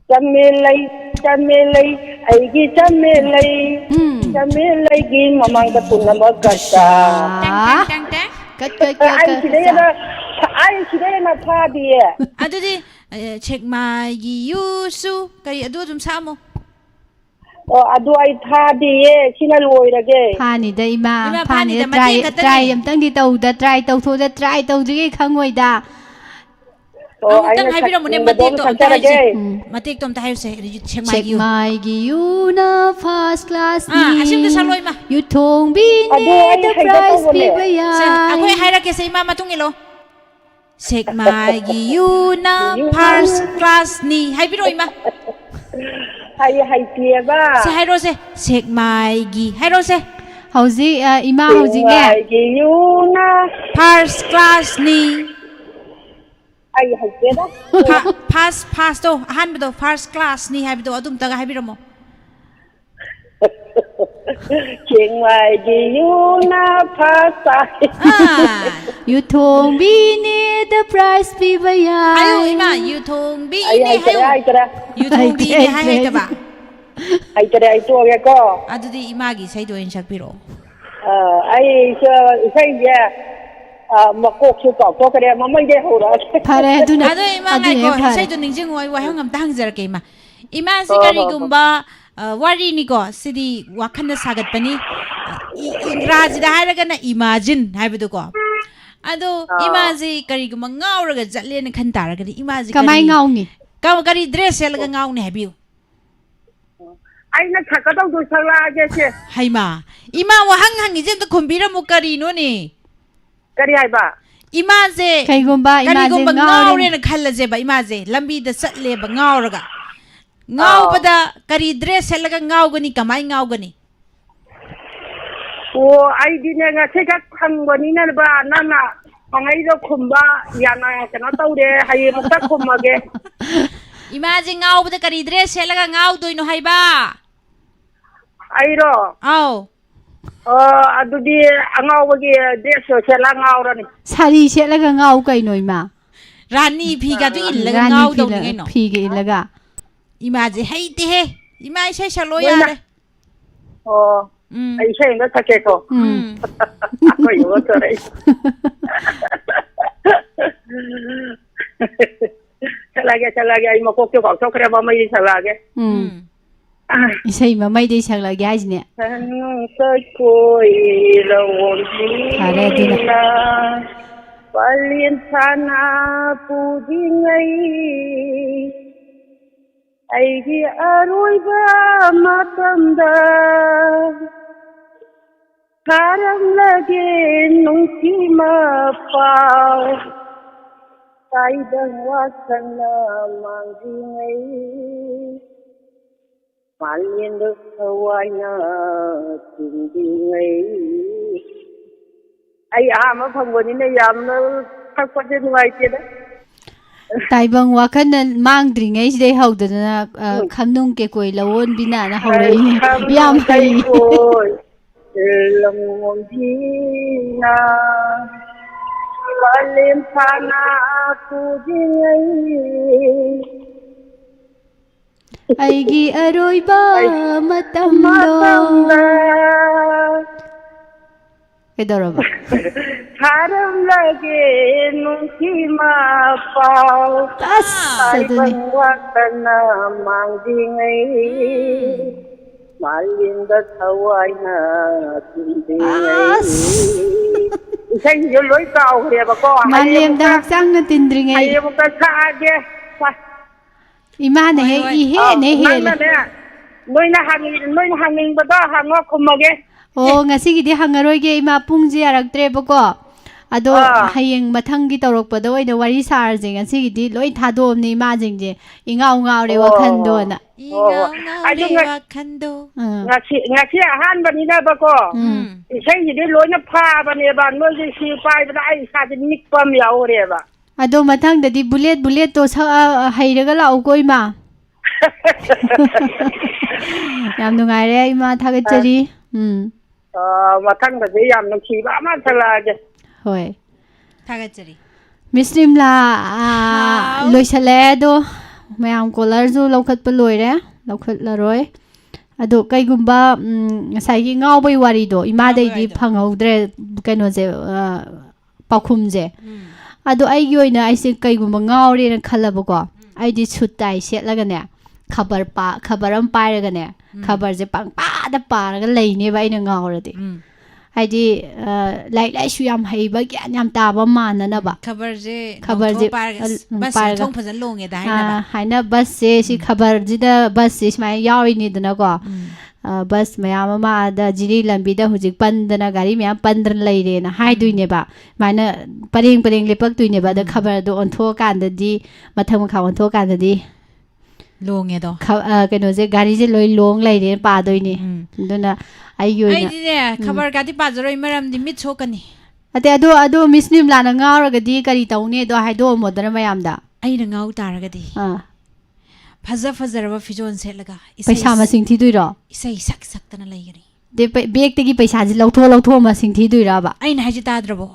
ꯆꯃꯦ ꯂꯩ, ꯆꯃꯦ ꯂꯩ, ꯑꯩꯒꯤ ꯆꯃꯦ ꯂꯩ꯫ ꯎꯝ꯫ ꯆꯃꯦ ꯂꯩꯒꯤ ꯃꯃꯥꯡꯗ ꯄꯨꯝꯅꯃꯛ ꯒꯁꯥ꯫ ꯇꯦꯡ, ꯇꯦꯡ, ꯇꯦꯡ, ꯇꯦꯡ꯫ ꯀꯠ, ꯀꯠ, ꯀꯠ, ꯑꯩ ꯀꯠ, ꯁꯤꯗꯩ ꯀꯠ꯫ ꯍꯦꯟꯅ, ꯑꯩ ꯁꯤꯗꯩ ꯍꯦꯟꯅ ꯐꯥꯗꯤꯌꯦ꯫ ꯑꯗꯨꯗꯤ, ꯑꯦ, ꯁꯦꯛꯃꯥꯏꯒꯤ ꯌꯨꯁꯨ ꯀꯔꯤ ꯑꯗꯨ ꯑꯗꯨꯝ ꯁꯛꯑꯝꯃꯣ꯫ ꯑꯣ, ꯑꯗꯨ ꯑꯩ ꯐꯥꯗꯤꯌꯦ, ꯁꯤꯅ ꯂꯣꯏꯔꯒꯦ꯫ ꯐꯥꯅꯤꯗ, ꯏꯃꯥ, ꯏꯃꯥ, ꯐꯥꯅꯤꯗ, ꯐꯥꯅꯤꯗ, ꯃꯇꯦꯛ try, ꯈꯛꯇꯅꯦ꯫ Try ꯑꯝꯇꯪꯗꯤ ꯇꯧꯗ, try ꯇꯧꯊꯣꯛꯑꯗ, try ꯇꯧꯗ꯭ꯔꯤꯈꯩ ꯈꯪꯉꯣꯏꯗ꯫ ꯑꯣ, ꯑꯃꯨꯛꯇꯪ ꯑꯩꯅ ꯍꯥꯏꯕꯤꯔꯝꯃꯨꯅꯦ, ꯁꯛꯅꯤꯡꯕꯗꯣ ꯑꯃ ꯃꯇꯦꯛꯇꯣ ꯑꯝꯇ ꯁꯛꯆꯔꯒꯦ꯫ ꯍꯥꯏꯁꯦ꯫ ꯎꯝ꯫ ꯃꯇꯦꯛꯇꯣ ꯑꯝꯇ ꯍꯥꯏꯔꯨꯁꯦ, ꯁꯦꯛꯃꯥꯏꯒꯤ ꯌꯨ꯫ ꯁꯦꯛꯃꯥꯏꯒꯤ ꯌꯨꯅ first class ꯑꯥ, ꯅꯤ꯫ ꯑꯁꯤ ꯑꯝꯇ ꯁꯛꯂꯣ, ꯏꯃꯥ꯫ ꯌꯨꯊꯣꯡꯕꯤꯅꯦ ꯑꯗꯨ ꯑꯩ the ꯍꯩꯒꯦ prize ꯇꯧꯕꯅꯦ꯫ ꯄꯤꯕ ꯁꯦ, ꯑꯩꯈꯣꯏ ꯌꯥꯏ꯫ ꯍꯥꯏꯔꯛꯀꯦꯁꯦ, ꯏꯃꯥ, ꯃꯇꯨꯡ ꯏꯜꯂꯣ꯫ ꯁꯦꯛꯃꯥꯏꯒꯤ ꯌꯨꯅ first class ꯅꯤ꯫ ꯍꯥꯏꯕꯤꯔꯛꯑꯣ, ꯏꯃꯥ꯫ ꯍꯩ ꯍꯩꯇꯦꯕ꯫ ꯁꯦ, ꯍꯥꯏꯔꯣꯁꯦ꯫ ꯁꯦꯛꯃꯥꯏꯒꯤ꯫ ꯍꯥꯏꯔꯣꯁꯦ꯫ ꯍꯧꯖꯤꯛ, ꯑ, ꯏꯃꯥ ꯍꯧꯖꯤꯛꯅꯦ꯫ ꯁꯦꯛꯃꯥꯏꯒꯤ ꯌꯨꯅ꯫ First class ꯅꯤ꯫ ꯑꯩ ꯍꯩꯇꯦꯗ꯫ ꯐꯥ-, first, first ꯇꯣ, ꯑꯍꯥꯟꯕꯗꯣ, first class ꯅꯤ ꯍꯥꯏꯕꯗꯣ ꯑꯗꯨꯝꯇꯒ ꯍꯥꯏꯕꯤꯔꯝꯃꯣ꯫ ꯁꯦꯛꯃꯥꯏꯒꯤ ꯌꯨꯅ first ꯇꯥꯏ꯫ ꯑꯥ꯫ ꯌꯨꯊꯣꯡꯕꯤꯅꯦ the prize ꯄꯤꯕ ꯌꯥꯏ꯫ ꯍꯥꯏꯌꯨ, ꯏꯃꯥ, ꯑꯩ ꯌꯨꯊꯣꯡꯕꯤꯅꯦ ꯍꯩꯇꯔꯦ, ꯍꯥꯏꯌꯨ꯫ ꯍꯩꯇꯔꯦ꯫ ꯌꯨꯊꯣꯡꯕꯤꯅꯦ ꯍꯩꯇ꯭ꯔꯦ, ꯍꯥꯏ ꯍꯩꯇ꯭ꯔꯦ꯫ ꯍꯩꯇꯕ꯫ ꯍꯩꯇꯔꯦ, ꯑꯩ ꯇꯣꯛꯑꯒꯦꯀꯣ꯫ ꯑꯗꯨꯗꯤ ꯏꯃꯥꯒꯤ ꯏꯁꯩꯗꯣ ꯑꯣꯏꯅ ꯁꯛꯄꯤꯔꯛꯑꯣ꯫ ꯑꯥ, ꯑꯩ ꯏꯁ-, ꯏꯁꯩꯁꯦ ꯑ, ꯃꯀꯣꯛꯁꯨ ꯀꯥꯎꯊꯣꯛꯈ꯭ꯔꯦ, ꯃꯃꯩꯗꯩ ꯍꯧꯔꯛꯑꯒꯦ꯫ ꯐꯔꯦ, ꯑꯗꯨꯅ, ꯑꯗꯣ ꯏꯃꯥ, ꯑꯗꯨꯅ ꯉꯥꯏꯈꯣ, ꯍꯦꯟꯅ ꯐꯔꯦ꯫ ꯏꯁꯩꯗꯣ ꯅꯤꯡꯁꯤꯡꯉꯣ, ꯑꯩ ꯋꯥꯍꯪ ꯑꯝꯇ ꯍꯪꯖꯔꯛꯀꯦ, ꯏꯃꯥ꯫ ꯏꯃꯥꯁꯤ ꯍꯣꯏ, ꯍꯣꯏ, ꯍꯣꯏ꯫ ꯀꯔꯤꯒꯨꯝꯕ, ꯑ, ꯋꯥꯔꯤꯅꯤꯀꯣ, ꯁꯤꯗꯤ ꯋꯥꯈꯜꯅ ꯁꯥꯒꯠꯄꯅꯤ꯫ ꯑ, ꯏ-, ꯏꯪꯒ꯭ꯔꯥꯖꯤꯗ ꯍꯥꯏꯔꯒꯅ imagine ꯍꯥꯏꯕꯗꯣꯀꯣ꯫ ꯑꯗꯣ ꯑꯥ꯫ ꯏꯃꯥꯁꯤ ꯀꯔꯤꯒꯨꯝꯕ ꯉꯥꯎꯔꯒ ꯆꯠꯂꯦꯅ ꯈꯟ ꯇꯥꯔꯒꯗꯤ ꯏꯃꯥꯁꯤ ꯀꯃꯥꯏ ꯀꯔꯤ, ꯉꯥꯎꯅꯤ? ꯀ-, ꯀꯔꯤ dress ꯁꯦꯠꯂꯒ ꯉꯥꯎꯅꯤ ꯍꯥꯏꯕꯤꯌꯨ? ꯑꯩꯅ ꯁꯛꯀꯗꯧꯗꯣ ꯁꯛꯂꯛꯑꯒꯦ ꯁꯦ꯫ ꯍꯩꯃꯥ, ꯏꯃꯥ ꯋꯥꯍꯪ ꯍꯪꯉꯤꯁꯦ ꯑꯝꯇ ꯈꯨꯝꯕꯤꯔꯝꯃꯨ ꯀꯔꯤꯅꯣꯅꯦ? ꯀꯔꯤ ꯍꯥꯏꯕ? ꯏꯃꯥꯁꯦ ꯀꯩꯒꯨꯝꯕ ꯏꯃꯥꯁꯦ ꯀꯔꯤꯒꯨꯝꯕ ꯉꯥꯎꯔꯦ꯫ ꯉꯥꯎꯔꯦꯅ ꯈꯜꯂꯁꯦꯕ, ꯏꯃꯥꯁꯦ ꯂꯝꯕꯤꯗ ꯆꯠꯂꯦꯕ ꯉꯥꯎꯔꯒ꯫ ꯑꯥꯎ꯫ ꯉꯥꯎꯕꯗ ꯀꯔꯤ dress ꯁꯦꯠꯂꯒ ꯉꯥꯎꯒꯅꯤ, ꯀꯃꯥꯏ ꯉꯥꯎꯒꯅꯤ? ꯑꯣ, ꯑꯩꯗꯤꯅꯦ ꯉꯁꯤꯈꯛ ꯐꯪꯕꯅꯤꯅꯕ, ꯅꯪꯅ ꯍꯪꯉꯛꯏꯗꯣ ꯈꯨꯝꯕ ꯌꯥꯝꯅ ꯀꯩꯅꯣ ꯇꯧꯔꯦ꯫ ꯍꯌꯦꯡ ꯑꯃꯨꯛꯇ ꯈꯨꯝꯃꯒꯦ꯫ ꯏꯃꯥꯁꯦ ꯉꯥꯎꯕꯗ ꯀꯔꯤ dress ꯁꯦꯠꯂꯒ ꯉꯥꯎꯗꯣꯏꯅꯣ ꯍꯥꯏꯕ? ꯑꯩꯔꯣ? ꯑꯥꯎ꯫ ꯑꯣ, ꯑꯗꯨꯗꯤ ꯑꯉꯥꯎꯕꯒꯤ dress ꯁꯦꯠꯂ ꯉꯥꯎꯔꯅꯤ꯫ ꯁꯥꯔꯤ ꯁꯦꯠꯂꯒ ꯉꯥꯎ ꯀꯩꯅꯣ, ꯏꯃꯥ꯫ ꯔꯥꯅꯤ ꯐꯤꯒꯗꯨ ꯏꯜꯂꯒ ꯔꯥꯅꯤ ꯉꯥꯎꯗꯧꯅꯤ ꯐꯤꯒ-, ꯀꯩꯅꯣ꯫ ꯐꯤꯒ ꯏꯜꯂꯒ꯫ ꯏꯃꯥꯁꯦ ꯍꯩꯇꯦꯍꯦ꯫ ꯏꯃꯥ ꯏꯁꯩ ꯁꯛꯂꯣ ꯃꯣꯏꯅ ꯌꯥꯔꯦ꯫ ꯑꯣ, ꯎꯝ꯫ ꯑꯩ ꯏꯁꯩ ꯑꯃꯒ ꯁꯛꯀꯦꯀꯣ꯫ ꯎꯝ꯫ ꯎꯝ꯫ ꯑꯩꯈꯣꯏ ꯌꯨꯝꯗ ꯇꯧꯔꯛꯏ꯫ ꯁꯛꯂꯛꯑꯒꯦ, ꯁꯛꯂꯛꯑꯒꯦ꯫ ꯑꯩ ꯃꯀꯣꯛꯇꯣ ꯀꯥꯎꯊꯣꯛꯈ꯭ꯔꯦ, ꯃꯃꯩꯗꯤ ꯁꯛꯂꯛꯑꯒꯦ꯫ ꯎꯝ꯫ ꯎꯝ꯫ ꯏꯁꯩ ꯃꯃꯩꯗꯩ ꯁꯛꯂꯛꯑꯒꯦ ꯍꯥꯏꯁꯤꯅꯦ꯫ ꯁꯟ ꯁꯛꯈꯣꯏ ꯐꯔꯦ ꯑꯗꯨꯅ꯫ ꯂꯧꯋꯣꯟꯕꯤꯅ ꯄꯥꯂꯦꯟ ꯁꯥꯟꯅ ꯄꯨꯗ꯭ꯔꯤꯉꯩ ꯑꯩꯒꯤ ꯑꯔꯣꯏꯕ ꯃꯇꯝꯗ ꯊꯥꯔꯝꯂꯒꯦ ꯅꯨꯡꯁꯤ ꯃꯄꯥꯎ꯫ ꯇꯥꯏꯕꯪ ꯋꯥꯈꯜꯅ ꯃꯥꯡꯗ꯭ꯔꯤꯉꯩ ꯃꯥꯂꯦꯝꯗ ꯊꯋꯥꯏꯅ ꯆꯤꯡꯗ꯭ꯔꯤꯉꯩ꯫ ꯑꯩ ꯑꯍꯥꯟꯕ ꯐꯪꯕꯅꯤꯅ ꯌꯥꯝꯅ ꯁꯛꯄꯁꯦ ꯅꯨꯡꯉꯥꯏꯇꯦꯗ꯫ ꯇꯥꯏꯕꯪ ꯋꯥꯈꯜꯅ ꯃꯥꯡꯗ꯭ꯔꯤꯉꯩꯁꯤꯗꯩ ꯍꯧꯗꯅ, ꯑ, ꯎꯝ꯫ ꯈꯝꯅꯨꯡ ꯀꯦꯀꯣꯏ ꯂꯧꯋꯣꯟꯕꯤꯅ ꯍꯧꯔꯛꯏꯅꯦ꯫ ꯈꯝꯅꯨꯡ ꯌꯥꯝ ꯍꯩ꯫ ꯀꯦꯀꯣꯏ ꯂꯧꯋꯣꯟꯕꯤꯅ ꯃꯥꯂꯦꯝ ꯁꯥꯟꯅ ꯄꯨꯗ꯭ꯔꯤꯉꯩ ꯑꯩꯒꯤ ꯑꯔꯣꯏꯕ ꯑꯩ ꯃꯇꯝꯗꯣ꯫ ꯃꯇꯝꯗ ꯀꯩꯗꯧꯔꯕ? ꯊꯥꯔꯝꯂꯒꯦ ꯅꯨꯡꯁꯤ ꯃꯄꯥꯎ꯫ ꯑꯁ, ꯑꯗꯨꯅꯤ꯫ ꯇꯥꯏꯕꯪ ꯋꯥꯈꯜꯅ ꯃꯥꯡꯗ꯭ꯔꯤꯉꯩ꯫ ꯃꯥꯂꯦꯝꯗ ꯊꯋꯥꯏꯅ ꯇꯤꯟꯗ꯭ꯔꯤꯉꯩ꯫ ꯑꯁ꯫ ꯏꯁꯩꯁꯤꯁꯨ ꯂꯣꯏ ꯀꯥꯎꯈ꯭ꯔꯦꯕꯀꯣ꯫ ꯃꯥꯂꯦꯝꯗ ꯍꯌꯦꯡꯃꯨꯛꯇ, ꯍꯛꯆꯥꯡꯅ ꯇꯤꯟꯗ꯭ꯔꯤꯉꯩ꯫ ꯍꯌꯦꯡꯃꯨꯛꯇ ꯁꯛꯑꯒꯦ꯫ ꯏꯃꯥꯅ ꯍꯦꯛ ꯏꯍꯦꯟ ꯍꯦꯛ ꯍꯦꯜꯂꯦ꯫ ꯅꯪꯅꯅꯦ, ꯅꯣꯏꯅ ꯍꯪꯉꯤ-, ꯅꯣꯏꯅ ꯍꯪꯅꯤꯡꯕꯗꯣ ꯍꯪꯉꯣ, ꯈꯨꯝꯃꯒꯦ꯫ ꯑꯣ, ꯉꯁꯤꯒꯤꯗꯤ ꯍꯪꯉꯔꯣꯏꯒꯦ ꯏꯃꯥ, ꯄꯨꯡꯁꯦ ꯌꯥꯔꯛꯇ꯭ꯔꯦꯕꯀꯣ꯫ ꯑꯗꯣ ꯑꯥ꯫ ꯍꯌꯦꯡ ꯃꯊꯪꯒꯤ ꯇꯧꯔꯛꯄꯗ ꯑꯣꯏꯅ ꯋꯥꯔꯤ ꯁꯥꯔꯁꯦ꯫ ꯉꯁꯤꯒꯤꯗꯤ ꯂꯣꯏ ꯊꯥꯗꯣꯛꯑꯕꯅꯦ ꯏꯃꯥꯁꯤꯡꯁꯦ, ꯏꯉꯥꯎ ꯉꯥꯎꯔꯦ ꯑꯣ꯫ ꯋꯥꯈꯟꯗꯣꯅ꯫ ꯑꯣ, ꯑꯗꯨ ꯉ-, ꯋꯥꯈꯟꯗꯣ꯫ ꯑꯥ꯫ ꯉꯁꯤ, ꯉꯁꯤ ꯑꯍꯥꯟꯕꯅꯤꯅꯕꯀꯣ꯫ ꯎꯝ꯫ ꯏꯁꯩꯁꯤꯗꯤ ꯂꯣꯏꯅ ꯐꯥꯕꯅꯦꯕ, ꯅꯣꯏꯒꯤ ꯁꯤ ꯄꯥꯏꯕꯗ ꯑꯩ ꯏꯁꯥꯁꯦ ꯅꯤꯛꯄ ꯑꯃ ꯌꯥꯎꯔꯦꯕ꯫ ꯑꯗꯣ ꯃꯊꯪꯗꯗꯤ ꯕꯨꯂꯦꯠ ꯕꯨꯂꯦꯠꯇꯣ ꯁꯛꯑ ꯍꯩꯔꯒ ꯂꯥꯛꯎꯀꯣ ꯏꯃꯥ꯫ ꯌꯥꯝ ꯅꯨꯡꯉꯥꯏꯔꯦ ꯏꯃꯥ, ꯊꯥꯒꯠꯆꯔꯤ꯫ ꯎꯝ꯫ ꯑ, ꯃꯊꯪꯗꯗꯤ ꯌꯥꯝ ꯅꯨꯡꯁꯤꯕ ꯑꯃ ꯁꯛꯂꯛꯑꯒꯦ꯫ ꯍꯣꯏ꯫ ꯊꯥꯒꯠꯆꯔꯤ꯫ ꯃꯤꯁ ꯔꯤꯝꯂꯥ, ꯑꯥ, ꯍꯥꯎ꯫ ꯂꯣꯏꯁꯜꯂꯛꯑꯦ ꯑꯗꯣ, ꯃꯌꯥꯝ ꯀꯣꯂꯔꯁꯨ ꯂꯧꯈꯠꯄ ꯂꯣꯏꯔꯦ, ꯂꯧꯈꯠꯂꯔꯣꯏ꯫ ꯑꯗꯣ ꯀꯩꯒꯨꯝꯕ, ꯎꯝ, ꯉꯁꯥꯏꯒꯤ ꯉꯥꯎꯕꯩ ꯋꯥꯔꯤꯗꯣ ꯏꯃꯥꯗꯩꯗꯤ ꯋꯥꯔꯤꯗꯣ꯫ ꯐꯪꯍꯧꯗ꯭ꯔꯦ, ꯀꯩꯅꯣꯁꯦ, ꯑꯥ, ꯄꯥꯎꯈꯨꯝꯁꯦ꯫ ꯎꯝ꯫ ꯑꯗꯣ ꯑꯩꯒꯤ ꯑꯣꯏꯅ ꯑꯩꯁꯦ ꯀꯩꯒꯨꯝꯕ ꯉꯥꯎꯔꯦꯅ ꯈꯜꯂꯕꯀꯣ, ꯑꯩꯗꯤ ꯁꯨꯠ ꯇꯥꯏ ꯁꯦꯠꯂꯒꯅꯦ, ꯈꯕꯔ ꯄꯥ-, ꯈꯕꯔ ꯑꯃ ꯄꯥꯏꯔꯒꯅꯦ, ꯈꯕꯔꯁꯦ ꯄꯪꯄꯥꯗ ꯄꯥꯔꯒ ꯂꯩꯅꯦꯕ ꯑꯩꯅ ꯉꯥꯎꯔꯗꯤ꯫ ꯎꯝ꯫ ꯍꯥꯏꯗꯤ, ꯑ, ꯂꯥꯏꯔꯤꯛ ꯂꯥꯏꯁꯨ ꯌꯥꯝ ꯍꯩꯕ, ꯒ꯭ꯌꯥꯟ ꯌꯥꯝ ꯇꯥꯕ ꯃꯥꯟꯅꯅꯕ꯫ ꯈꯕꯔꯁꯦ ꯈꯕꯔꯁꯦ, ꯂꯧꯊꯣꯛ ꯄꯥꯏꯔꯒ, ꯑ, ꯕꯁ ꯄꯥꯏꯔꯒ꯫ ꯃꯊꯣꯡ ꯐꯖꯅ ꯂꯣꯡꯉꯦꯗ ꯍꯥꯏꯅꯕ꯫ ꯑ, ꯍꯥꯏꯅ ꯕꯁꯁꯦ ꯁꯤ ꯈꯕꯔꯁꯤꯗ, ꯕꯁꯁꯦ ꯁꯨꯃꯥꯏꯅ ꯌꯥꯎꯔꯤꯅꯤꯗꯅꯀꯣ꯫ ꯑ, ꯕꯁ ꯃꯌꯥꯝ ꯑꯃ ꯑꯥꯗ ꯖꯤꯔꯤ ꯂꯝꯕꯤꯗ ꯍꯧꯖꯤꯛ ꯄꯟꯗꯅ, ꯒꯥꯔꯤ ꯃꯌꯥꯝ ꯄꯟꯗꯅ ꯂꯩꯔꯦꯅ ꯍꯥꯏꯗꯣꯏꯅꯦꯕ꯫ ꯁꯨꯃꯥꯏꯅ ꯄꯔꯦꯡ ꯄꯔꯦꯡ ꯂꯦꯞꯄꯛꯇꯣꯏꯅꯦꯕ꯫ ꯑꯗ ꯈꯕꯔꯗꯣ ꯑꯣꯟꯊꯣꯛꯑꯀꯥꯟꯗꯗꯤ, ꯃꯊꯛ ꯃꯈꯥ ꯑꯣꯟꯊꯣꯛꯑꯀꯥꯟꯗꯗꯤ ꯂꯣꯡꯉꯦꯗꯣ꯫ ꯈ-, ꯑ, ꯀꯩꯅꯣꯁꯦ, ꯒꯥꯔꯤꯁꯦ ꯂꯣꯏ ꯂꯣꯡ ꯂꯩꯔꯦꯅ ꯄꯥꯗꯣꯏꯅꯦ꯫ ꯎꯝ꯫ ꯑꯗꯨꯅ ꯑꯩꯒꯤ ꯑꯣꯏꯅ ꯑꯩꯗꯤꯅꯦ, ꯈꯕꯔꯒꯗꯤ ꯄꯥꯖꯔꯣꯏ, ꯃꯔꯝꯗꯤ ꯃꯤꯠ ꯁꯣꯛꯀꯅꯤ꯫ ꯑꯇꯩ ꯑꯗꯣ, ꯑꯗꯣ ꯃꯤꯁ ꯅꯤꯝꯂꯥꯅ ꯉꯥꯎꯔꯒꯗꯤ ꯀꯔꯤ ꯇꯧꯅꯤ? ꯑꯗꯣ ꯍꯥꯏꯗꯣꯛꯑꯝꯃꯣꯗꯅ ꯃꯌꯥꯝꯗ꯫ ꯑꯩꯅ ꯉꯥꯎ ꯇꯥꯔꯒꯗꯤ ꯑꯥ꯫ ꯐꯖ ꯐꯖꯔꯕ ꯐꯤꯖꯣꯜ ꯁꯦꯠꯂꯒ, ꯏꯁꯩ ꯄꯩꯁꯥ ꯃꯁꯤꯡ ꯊꯤꯗꯣꯏꯔꯣ? ꯏꯁꯩ ꯁꯛ ꯁꯛꯇꯅ ꯂꯩꯒꯅꯤ꯫ ꯗꯦ-, ꯕꯦ-, ꯕꯦꯛꯇꯒꯤ ꯄꯩꯁꯥꯁꯦ ꯂꯧꯊꯣꯛ ꯂꯧꯊꯣꯛꯑ ꯃꯁꯤꯡ ꯊꯤꯗꯣꯏꯔꯕ? ꯑꯩꯅ ꯍꯥꯏꯁꯦ ꯇꯥꯗ꯭ꯔꯕꯣ?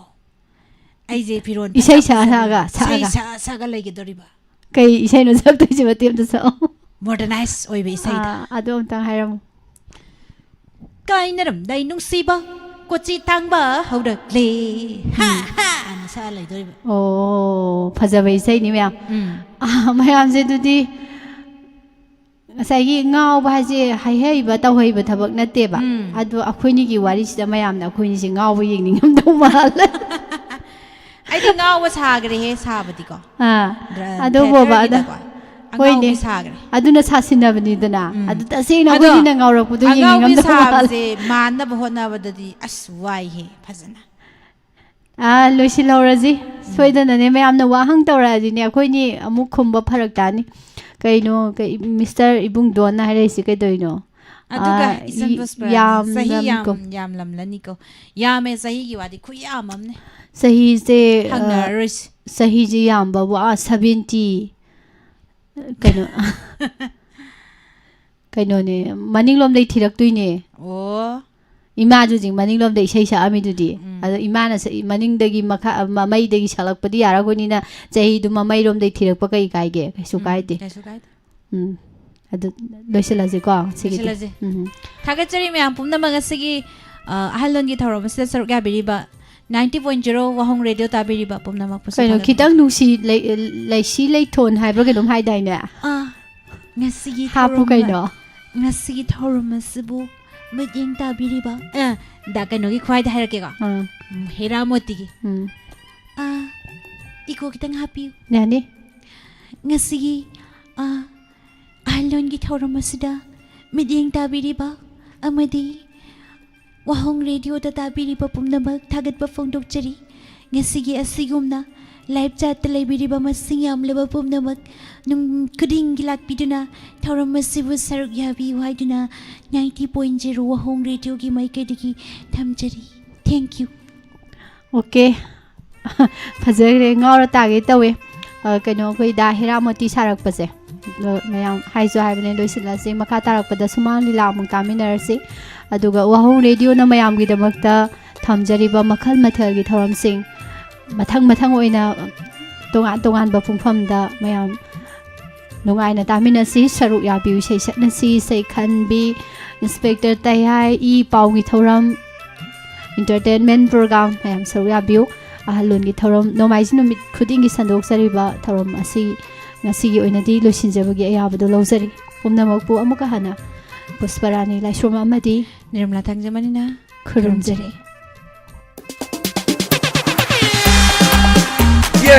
ꯑꯩꯁꯦ ꯐꯤꯔꯣꯜ ꯏꯁꯩ ꯐꯖ ꯁꯛꯑ ꯐꯖꯕ, ꯁꯛꯑꯒ, ꯏꯁꯩ ꯁꯛꯑꯒ꯫ ꯁꯛꯑ ꯁꯛꯑꯒ ꯂꯩꯒꯗꯧꯔꯤꯕ꯫ ꯀꯩ ꯏꯁꯩꯅꯣ ꯁꯛꯇꯣꯏꯁꯦ? ꯃꯇꯦꯛ ꯑꯝꯇ ꯁꯛꯑꯣ꯫ ꯃꯣꯗꯔꯅꯥꯏꯁ ꯑꯣꯏꯕ ꯏꯁꯩꯗ꯫ ꯑꯥ, ꯑꯗꯨ ꯑꯝꯇꯪ ꯍꯥꯏꯔꯝꯃꯨ꯫ ꯀꯥꯏꯅꯔꯝꯗꯥꯏ ꯅꯨꯡꯁꯤꯕ, ꯀꯣꯆꯤ ꯇꯥꯡꯕ ꯍꯧꯔꯛꯂꯦ꯫ ꯍꯥ, ꯍꯥ, ꯍꯥꯏꯅ ꯁꯛꯑ ꯂꯩꯗꯣꯔꯤꯕ꯫ ꯑꯣ, ꯐꯖꯕ ꯏꯁꯩꯅꯤ ꯃꯌꯥꯝ꯫ ꯎꯝ꯫ ꯑꯥ, ꯃꯌꯥꯝꯁꯦ ꯑꯗꯨꯗꯤ ꯉꯁꯥꯏꯒꯤ ꯉꯥꯎꯕ ꯍꯥꯏꯁꯦ ꯍꯥꯏꯍꯩꯕ ꯇꯧꯍꯩꯕ ꯊꯕꯛ ꯅꯠꯇꯦꯕ꯫ ꯎꯝ꯫ ꯑꯗꯣ ꯑꯩꯈꯣꯏꯅꯤꯒꯤ ꯋꯥꯔꯤꯁꯤꯗ ꯃꯌꯥꯝꯅ ꯑꯩꯈꯣꯏꯅꯤꯁꯦ ꯉꯥꯎꯕ ꯌꯦꯡꯅꯤꯡꯉꯝꯗꯧ ꯃꯥꯜꯂꯦ꯫ ꯑꯩꯗꯤ ꯉꯥꯎꯕ ꯁꯥꯈ꯭ꯔꯦꯍꯦ, ꯁꯥꯕꯗꯤꯀꯣ꯫ ꯑꯥ, ꯗ꯭ꯔ-, ꯑꯗꯨꯕꯣꯕ, ꯑꯗ-, theaterꯒꯤꯗꯀꯣ꯫ ꯑꯉꯥꯎꯕꯤ ꯍꯣꯏꯅꯦ꯫ ꯁꯥꯈ꯭ꯔꯦ꯫ ꯑꯗꯨꯅ ꯁꯥꯁꯤꯟꯅꯕꯅꯤꯗꯅ꯫ ꯎꯝ꯫ ꯑꯗꯨ ꯇꯁꯦꯡꯅ ꯑꯗꯣ ꯑꯩꯈꯣꯏꯅꯤꯅ ꯉꯥꯎꯔꯛꯄꯗꯣ ꯑꯉꯥꯎꯕꯤ ꯌꯦꯡꯅꯤꯡꯉꯝꯗꯧ ꯃꯥꯜꯂꯦ꯫ ꯁꯥꯕꯁꯦ ꯃꯥꯟꯅꯕ ꯍꯣꯠꯅꯕꯗꯗꯤ ꯑꯁ ꯋꯥꯏꯍꯦ ꯐꯖꯅ꯫ ꯑꯥ, ꯂꯣꯏꯁꯤꯜꯍꯧꯔꯁꯤ꯫ ꯁꯣꯏꯗꯅꯅꯦ ꯃꯌꯥꯝꯅ ꯋꯥꯍꯪ ꯇꯧꯔꯛꯑꯗꯤꯅꯦ ꯑꯩꯈꯣꯏꯅꯤ ꯑꯃꯨꯛ ꯈꯨꯝꯕ ꯐꯔꯛ ꯇꯥꯅꯤ꯫ ꯀꯩꯅꯣ, ꯀꯩ, ꯃꯤꯁꯇꯔ ꯏꯕꯨꯡꯗꯣꯟꯅ ꯍꯥꯏꯔꯛꯏꯁꯦ ꯀꯩꯗꯧꯔꯤꯅꯣ? ꯑꯗꯨꯒ ꯑꯥ, ꯏꯆꯟ ꯏ-, ꯄꯨꯁꯄꯔꯥꯅꯤ, ꯆꯍꯤ ꯌꯥꯝ ꯌꯥꯝꯂꯝꯃꯤꯀꯣ꯫ ꯌꯥꯝꯂꯝꯂꯅꯤꯀꯣ꯫ ꯌꯥꯝꯃꯦ, ꯆꯍꯤꯒꯤ ꯋꯥꯗꯤ ꯈꯨꯌꯥꯝ ꯑꯃꯅꯦ꯫ ꯆꯍꯤꯁꯦ, ꯑꯥ, ꯍꯪꯅꯔꯔꯣꯏꯁꯤ꯫ ꯆꯍꯤꯁꯦ ꯌꯥꯝꯕꯕꯨ, ꯑꯥ, ꯁꯚꯦꯟꯇꯤ꯫ ꯀꯩꯅꯣ, ꯀꯩꯅꯣꯅꯦ, ꯃꯅꯤꯡꯂꯣꯝꯗꯩ ꯊꯤꯔꯛꯇꯣꯏꯅꯦ꯫ ꯑꯣ꯫ ꯏꯃꯥꯁꯨ ꯍꯧꯖꯤꯛ ꯃꯅꯤꯡꯂꯣꯝꯗ ꯏꯁꯩ ꯁꯛꯑꯝꯃꯤꯗꯨꯗꯤ꯫ ꯎꯝ꯫ ꯑꯗꯣ ꯏꯃꯥꯅ ꯁꯛ-, ꯃꯅꯤꯡꯗꯒꯤ ꯃꯈꯥ, ꯃꯃꯩꯗꯒꯤ ꯁꯛꯂꯛꯄꯗꯤ ꯌꯥꯔꯛꯑꯣꯏꯅꯤꯅ ꯆꯍꯤꯗꯨ ꯃꯃꯩꯔꯣꯝꯗꯩ ꯊꯤꯔꯛꯄ ꯀꯩ ꯀꯥꯏꯒꯦ? ꯀꯩꯁꯨ ꯎꯝ, ꯀꯥꯏꯗꯦ꯫ ꯀꯩꯁꯨ ꯀꯥꯏꯗꯦ꯫ ꯎꯝ꯫ ꯑꯗꯨ ꯂꯣꯏꯁꯤꯜꯂꯁꯤꯀꯣ ꯁꯤꯒꯤꯗꯤ꯫ ꯂꯣꯏꯁꯤꯜꯂꯁꯤ꯫ ꯎꯝ꯫ ꯊꯥꯒꯠꯆꯔꯤ ꯃꯌꯥꯝ ꯄꯨꯝꯅꯃꯛ ꯉꯁꯤꯒꯤ, ꯑ, ꯑꯍꯜ ꯂꯣꯟꯒꯤ ꯊꯧꯔꯝ ꯑꯁꯤꯗ ꯁꯔꯨꯛ ꯌꯥꯕꯤꯔꯤꯕ ninety point zero ꯋꯥꯍꯣꯡ ꯔꯦꯗꯤꯑꯣ ꯇꯥꯕꯤꯔꯤꯕ ꯄꯨꯝꯅꯃꯛꯄꯨꯁꯨ ꯀꯩꯅꯣ, ꯊꯥꯒꯠꯆꯔꯤ꯫ ꯈꯤꯇꯪ ꯅꯨꯡꯁꯤ ꯂꯩ-, ꯂꯩꯁꯤ ꯂꯩꯊꯣꯟ ꯍꯥꯏꯕ꯭ꯔꯥ ꯀꯩꯅꯣꯝ ꯍꯥꯏꯗꯥꯏꯅꯦ? ꯑꯥ, ꯉꯁꯤꯒꯤ ꯍꯥꯞꯄꯨ ꯊꯧꯔꯝ ꯀꯩꯅꯣ? ꯉꯁꯤꯒꯤ ꯊꯧꯔꯝ ꯑꯁꯤꯕꯨ ꯃꯤꯠꯌꯦꯡ ꯇꯥꯕꯤꯔꯤꯕ, ꯑ, ꯗ ꯀꯩꯅꯣꯒꯤ ꯈ꯭ꯋꯥꯏꯗ ꯍꯥꯏꯔꯛꯀꯦꯀꯣ꯫ ꯑꯥ, ꯎꯝ, ꯍꯦꯔꯥꯃꯣꯇꯤꯒꯤ꯫ ꯎꯝ꯫ ꯑꯥ, ꯏꯀꯣ ꯈꯤꯇꯪ ꯍꯥꯞꯄꯤꯌꯨ꯫ ꯌꯥꯅꯤ꯫ ꯉꯁꯤꯒꯤ, ꯑ, ꯑꯍꯜ ꯂꯣꯟꯒꯤ ꯊꯧꯔꯝ ꯑꯁꯤꯗ ꯃꯤꯠꯌꯦꯡ ꯇꯥꯕꯤꯔꯤꯕ ꯑꯃꯗꯤ ꯋꯥꯍꯣꯡ ꯔꯦꯗꯤꯑꯣꯗ ꯇꯥꯕꯤꯔꯤꯕ ꯄꯨꯝꯅꯃꯛ ꯊꯥꯒꯠꯄ ꯐꯣꯡꯗꯣꯛꯆꯔꯤ꯫ ꯉꯁꯤꯒꯤ ꯑꯁꯤꯒꯨꯝꯅ live chatꯇ ꯂꯩꯕꯤꯔꯤꯕ ꯃꯁꯤꯡ ꯌꯥꯝꯂꯕ ꯄꯨꯝꯅꯃꯛ ꯅꯨꯡ ꯈꯨꯗꯤꯡꯒꯤ ꯂꯥꯛꯄꯤꯗꯨꯅ ꯊꯧꯔꯝ ꯑꯁꯤꯕꯨ ꯁꯔꯨꯛ ꯌꯥꯕꯤꯌꯨ ꯍꯥꯏꯗꯨꯅ ninety point zero ꯋꯥꯍꯣꯡ ꯔꯦꯗꯤꯑꯣꯒꯤ ꯃꯥꯏꯀꯩꯗꯒꯤ ꯊꯝꯖꯔꯤ꯫ Thank you꯫ ꯑꯣꯀꯦ꯫ ꯐꯖꯈ꯭ꯔꯦ, ꯉꯥꯎꯔ ꯇꯥꯒꯦ ꯇꯧꯋꯦ꯫ ꯑ, ꯀꯩꯅꯣ, ꯑꯩꯈꯣꯏ ꯗꯥ ꯍꯦꯔꯥꯃꯣꯇꯤ ꯁꯥꯔꯛꯄꯁꯦ꯫ ꯑꯗꯣ ꯃꯌꯥꯝ ꯍꯥꯏꯁꯨ ꯍꯥꯏꯕꯅꯦ, ꯂꯣꯏꯁꯤꯜꯂꯁꯤ꯫ ꯃꯈꯥ ꯇꯥꯔꯛꯄꯗ ꯁꯨꯃꯥꯡ ꯂꯤꯂꯥ ꯑꯃꯨꯛ ꯇꯥꯃꯤꯟꯅꯔꯁꯤ꯫ ꯑꯗꯨꯒ ꯋꯥꯍꯣꯡ ꯔꯦꯗꯤꯑꯣꯅ ꯃꯌꯥꯝꯒꯤꯗꯃꯛꯇ ꯊꯝꯖꯔꯤꯕ ꯃꯈꯜ ꯃꯊꯦꯜꯒꯤ ꯊꯧꯔꯝꯁꯤꯡ ꯃꯊꯪ ꯃꯊꯪ ꯑꯣꯏꯅ ꯇꯣꯉꯥꯟ ꯇꯣꯉꯥꯟꯕ ꯄꯨꯡꯐꯝꯗ ꯃꯌꯥꯝ ꯅꯨꯡꯉꯥꯏꯅ ꯇꯥꯃꯤꯟꯅꯁꯤ, ꯁꯔꯨꯛ ꯌꯥꯕꯤꯌꯨ, ꯏꯁꯩ ꯁꯛꯅꯁꯤ, ꯏꯁꯩ ꯈꯟꯕꯤ, ꯏꯟꯁꯄꯦꯛꯇꯔ ꯇꯩꯍꯥꯏ, ꯏ ꯄꯥꯎꯒꯤ ꯊꯧꯔꯝ, entertainment program ꯃꯌꯥꯝ ꯁꯔꯨꯛ ꯌꯥꯕꯤꯌꯨ꯫ ꯑꯍꯜꯂꯣꯟꯒꯤ ꯊꯧꯔꯝ ꯅꯣꯡꯃꯥꯏꯖꯤꯡ ꯅꯨꯃꯤꯠ ꯈꯨꯗꯤꯡꯒꯤ ꯁꯟꯗꯣꯛꯆꯔꯤꯕ ꯊꯧꯔꯝ ꯑꯁꯤ ꯉꯁꯤꯒꯤ ꯑꯣꯏꯅꯗꯤ ꯂꯣꯏꯁꯤꯟꯖꯕꯒꯤ ꯑꯌꯥꯕꯗꯣ ꯂꯧꯖꯔꯤ꯫ ꯄꯨꯝꯅꯃꯛꯄꯨ ꯑꯃꯨꯛꯀ ꯍꯟꯅ ꯄꯨꯁꯄꯔꯥꯅꯤ ꯂꯥꯏꯁ꯭ꯔꯝ ꯑꯃꯗꯤ ꯅꯤꯔꯃꯂꯥ ꯊꯥꯡꯖꯃꯅꯤꯅ ꯈꯨꯔꯨꯝꯖꯔꯤ꯫ ꯌꯦ!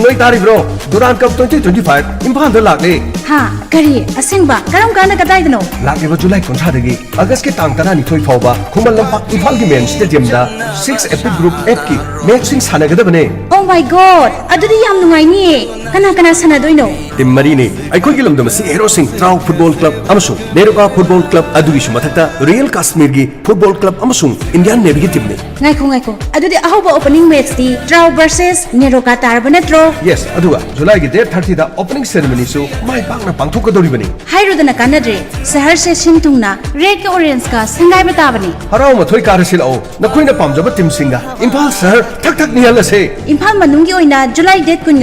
ꯅꯣꯏ ꯇꯥꯔꯤꯕ꯭ꯔꯣ? ꯗꯨꯔꯥꯟ ꯀꯞ twenty twenty five ꯏꯝꯐꯥꯜꯗ ꯂꯥꯛꯂꯦ꯫ ꯍꯥ? ꯀꯔꯤ? ꯑꯁꯦꯡꯕ? ꯀꯔꯝ ꯀꯥꯟꯗ? ꯀꯗꯥꯏꯗꯅꯣ? ꯂꯥꯛꯂꯤꯕ ꯖꯨꯂꯥꯏ ꯀꯨꯟꯊ꯭ꯔꯥꯗꯒꯤ ꯑꯥꯒꯁꯀꯤ ꯇꯥꯡ ꯇꯔꯥꯅꯤꯊꯣꯏ ꯐꯥꯎꯕ ꯈꯨꯃꯟ ꯂꯝꯄꯥꯛ ꯏꯝꯐꯥꯜꯒꯤ ꯃꯦꯟ ꯁ꯭ꯇꯦꯗꯤꯌꯝꯗ six Epic Group Fꯀꯤ ꯃꯦꯆꯁꯤꯡ ꯁꯥꯟꯅꯒꯗꯕꯅꯦ꯫ Oh my God! ꯑꯗꯨꯗꯤ ꯌꯥꯝ ꯅꯨꯡꯉꯥꯏꯅꯤꯌꯦ꯫ ꯀꯅꯥ ꯀꯅꯥ ꯁꯥꯟꯅꯗꯣꯏꯅꯣ? ꯇꯤꯝ ꯃꯔꯤꯅꯤ꯫ ꯑꯩꯈꯣꯏꯒꯤ ꯂꯝꯗꯝ ꯑꯁꯤꯒꯤ ꯍꯦꯔꯣꯁꯤꯡ ꯇ꯭ꯔꯥꯎ ꯐꯨꯠꯕꯣꯜ ꯀ꯭ꯂꯕ ꯑꯃꯁꯨꯡ ꯅꯦꯔꯣꯀꯥ ꯐꯨꯠꯕꯣꯜ ꯀ꯭ꯂꯕ, ꯑꯗꯨꯒꯤꯁꯨ ꯃꯊꯛꯇ ꯔꯣꯌꯦꯜ ꯀꯥꯁꯃꯤꯔꯒꯤ ꯐꯨꯠꯕꯣꯜ ꯀ꯭ꯂꯕ ꯑꯃꯁꯨꯡ ꯏꯟꯗꯤꯌꯥꯟ ꯅꯦꯚꯤꯒꯤ ꯇꯤꯝꯅꯤ꯫ ꯉꯥꯏꯈꯣ, ꯉꯥꯏꯈꯣ꯫ ꯑꯗꯨꯗꯤ ꯑꯍꯧꯕ ꯑꯣꯄꯅꯤꯡ ꯃꯦꯆꯇꯤ ꯇ꯭ꯔꯥꯎ ꯚꯔꯁꯦꯁ ꯅꯦꯔꯣꯀꯥ ꯇꯥꯔꯕ ꯅꯠꯇ꯭ꯔꯣ? ꯌꯦꯁ, ꯑꯗꯨꯒ ꯖꯨꯂꯥꯏꯒꯤ ꯗꯦꯠ ꯊꯥꯔꯇꯤꯗ ꯑꯣꯄꯅꯤꯡ ꯁꯦꯔꯦꯃꯅꯤꯁꯨ ꯃꯥꯏ ꯄꯥꯛꯅ ꯄꯥꯡꯊꯣꯛꯀꯗꯧꯔꯤꯕꯅꯤ꯫ ꯍꯥꯏꯔꯨꯗꯅ ꯀꯥꯟꯅꯗ꯭ꯔꯦ꯫ ꯁꯍꯔꯁꯦ ꯁꯤꯟ ꯊꯨꯡꯅ ꯔꯦꯗꯀ ꯑꯣꯔꯦꯟꯖꯀ ꯁꯪꯒꯥꯏꯕ ꯇꯥꯕꯅꯤ꯫ ꯍꯔꯥꯎ ꯃꯊꯣꯏ ꯀꯥꯔꯁꯤ ꯂꯥꯛꯑꯣ, ꯅꯈꯣꯏꯅ ꯄꯥꯝꯖꯕ ꯇꯤꯝꯁꯤꯡꯒ ꯏꯝꯐꯥꯜ ꯁꯍꯔ ꯊꯛ ꯊꯛ ꯅꯤꯛꯍꯜꯂꯁꯦ꯫ ꯏꯝꯐꯥꯜ ꯃꯅꯨꯡꯒꯤ ꯑꯣꯏꯅ ꯖꯨꯂꯥꯏ ꯗꯦꯠ ꯀꯨꯟ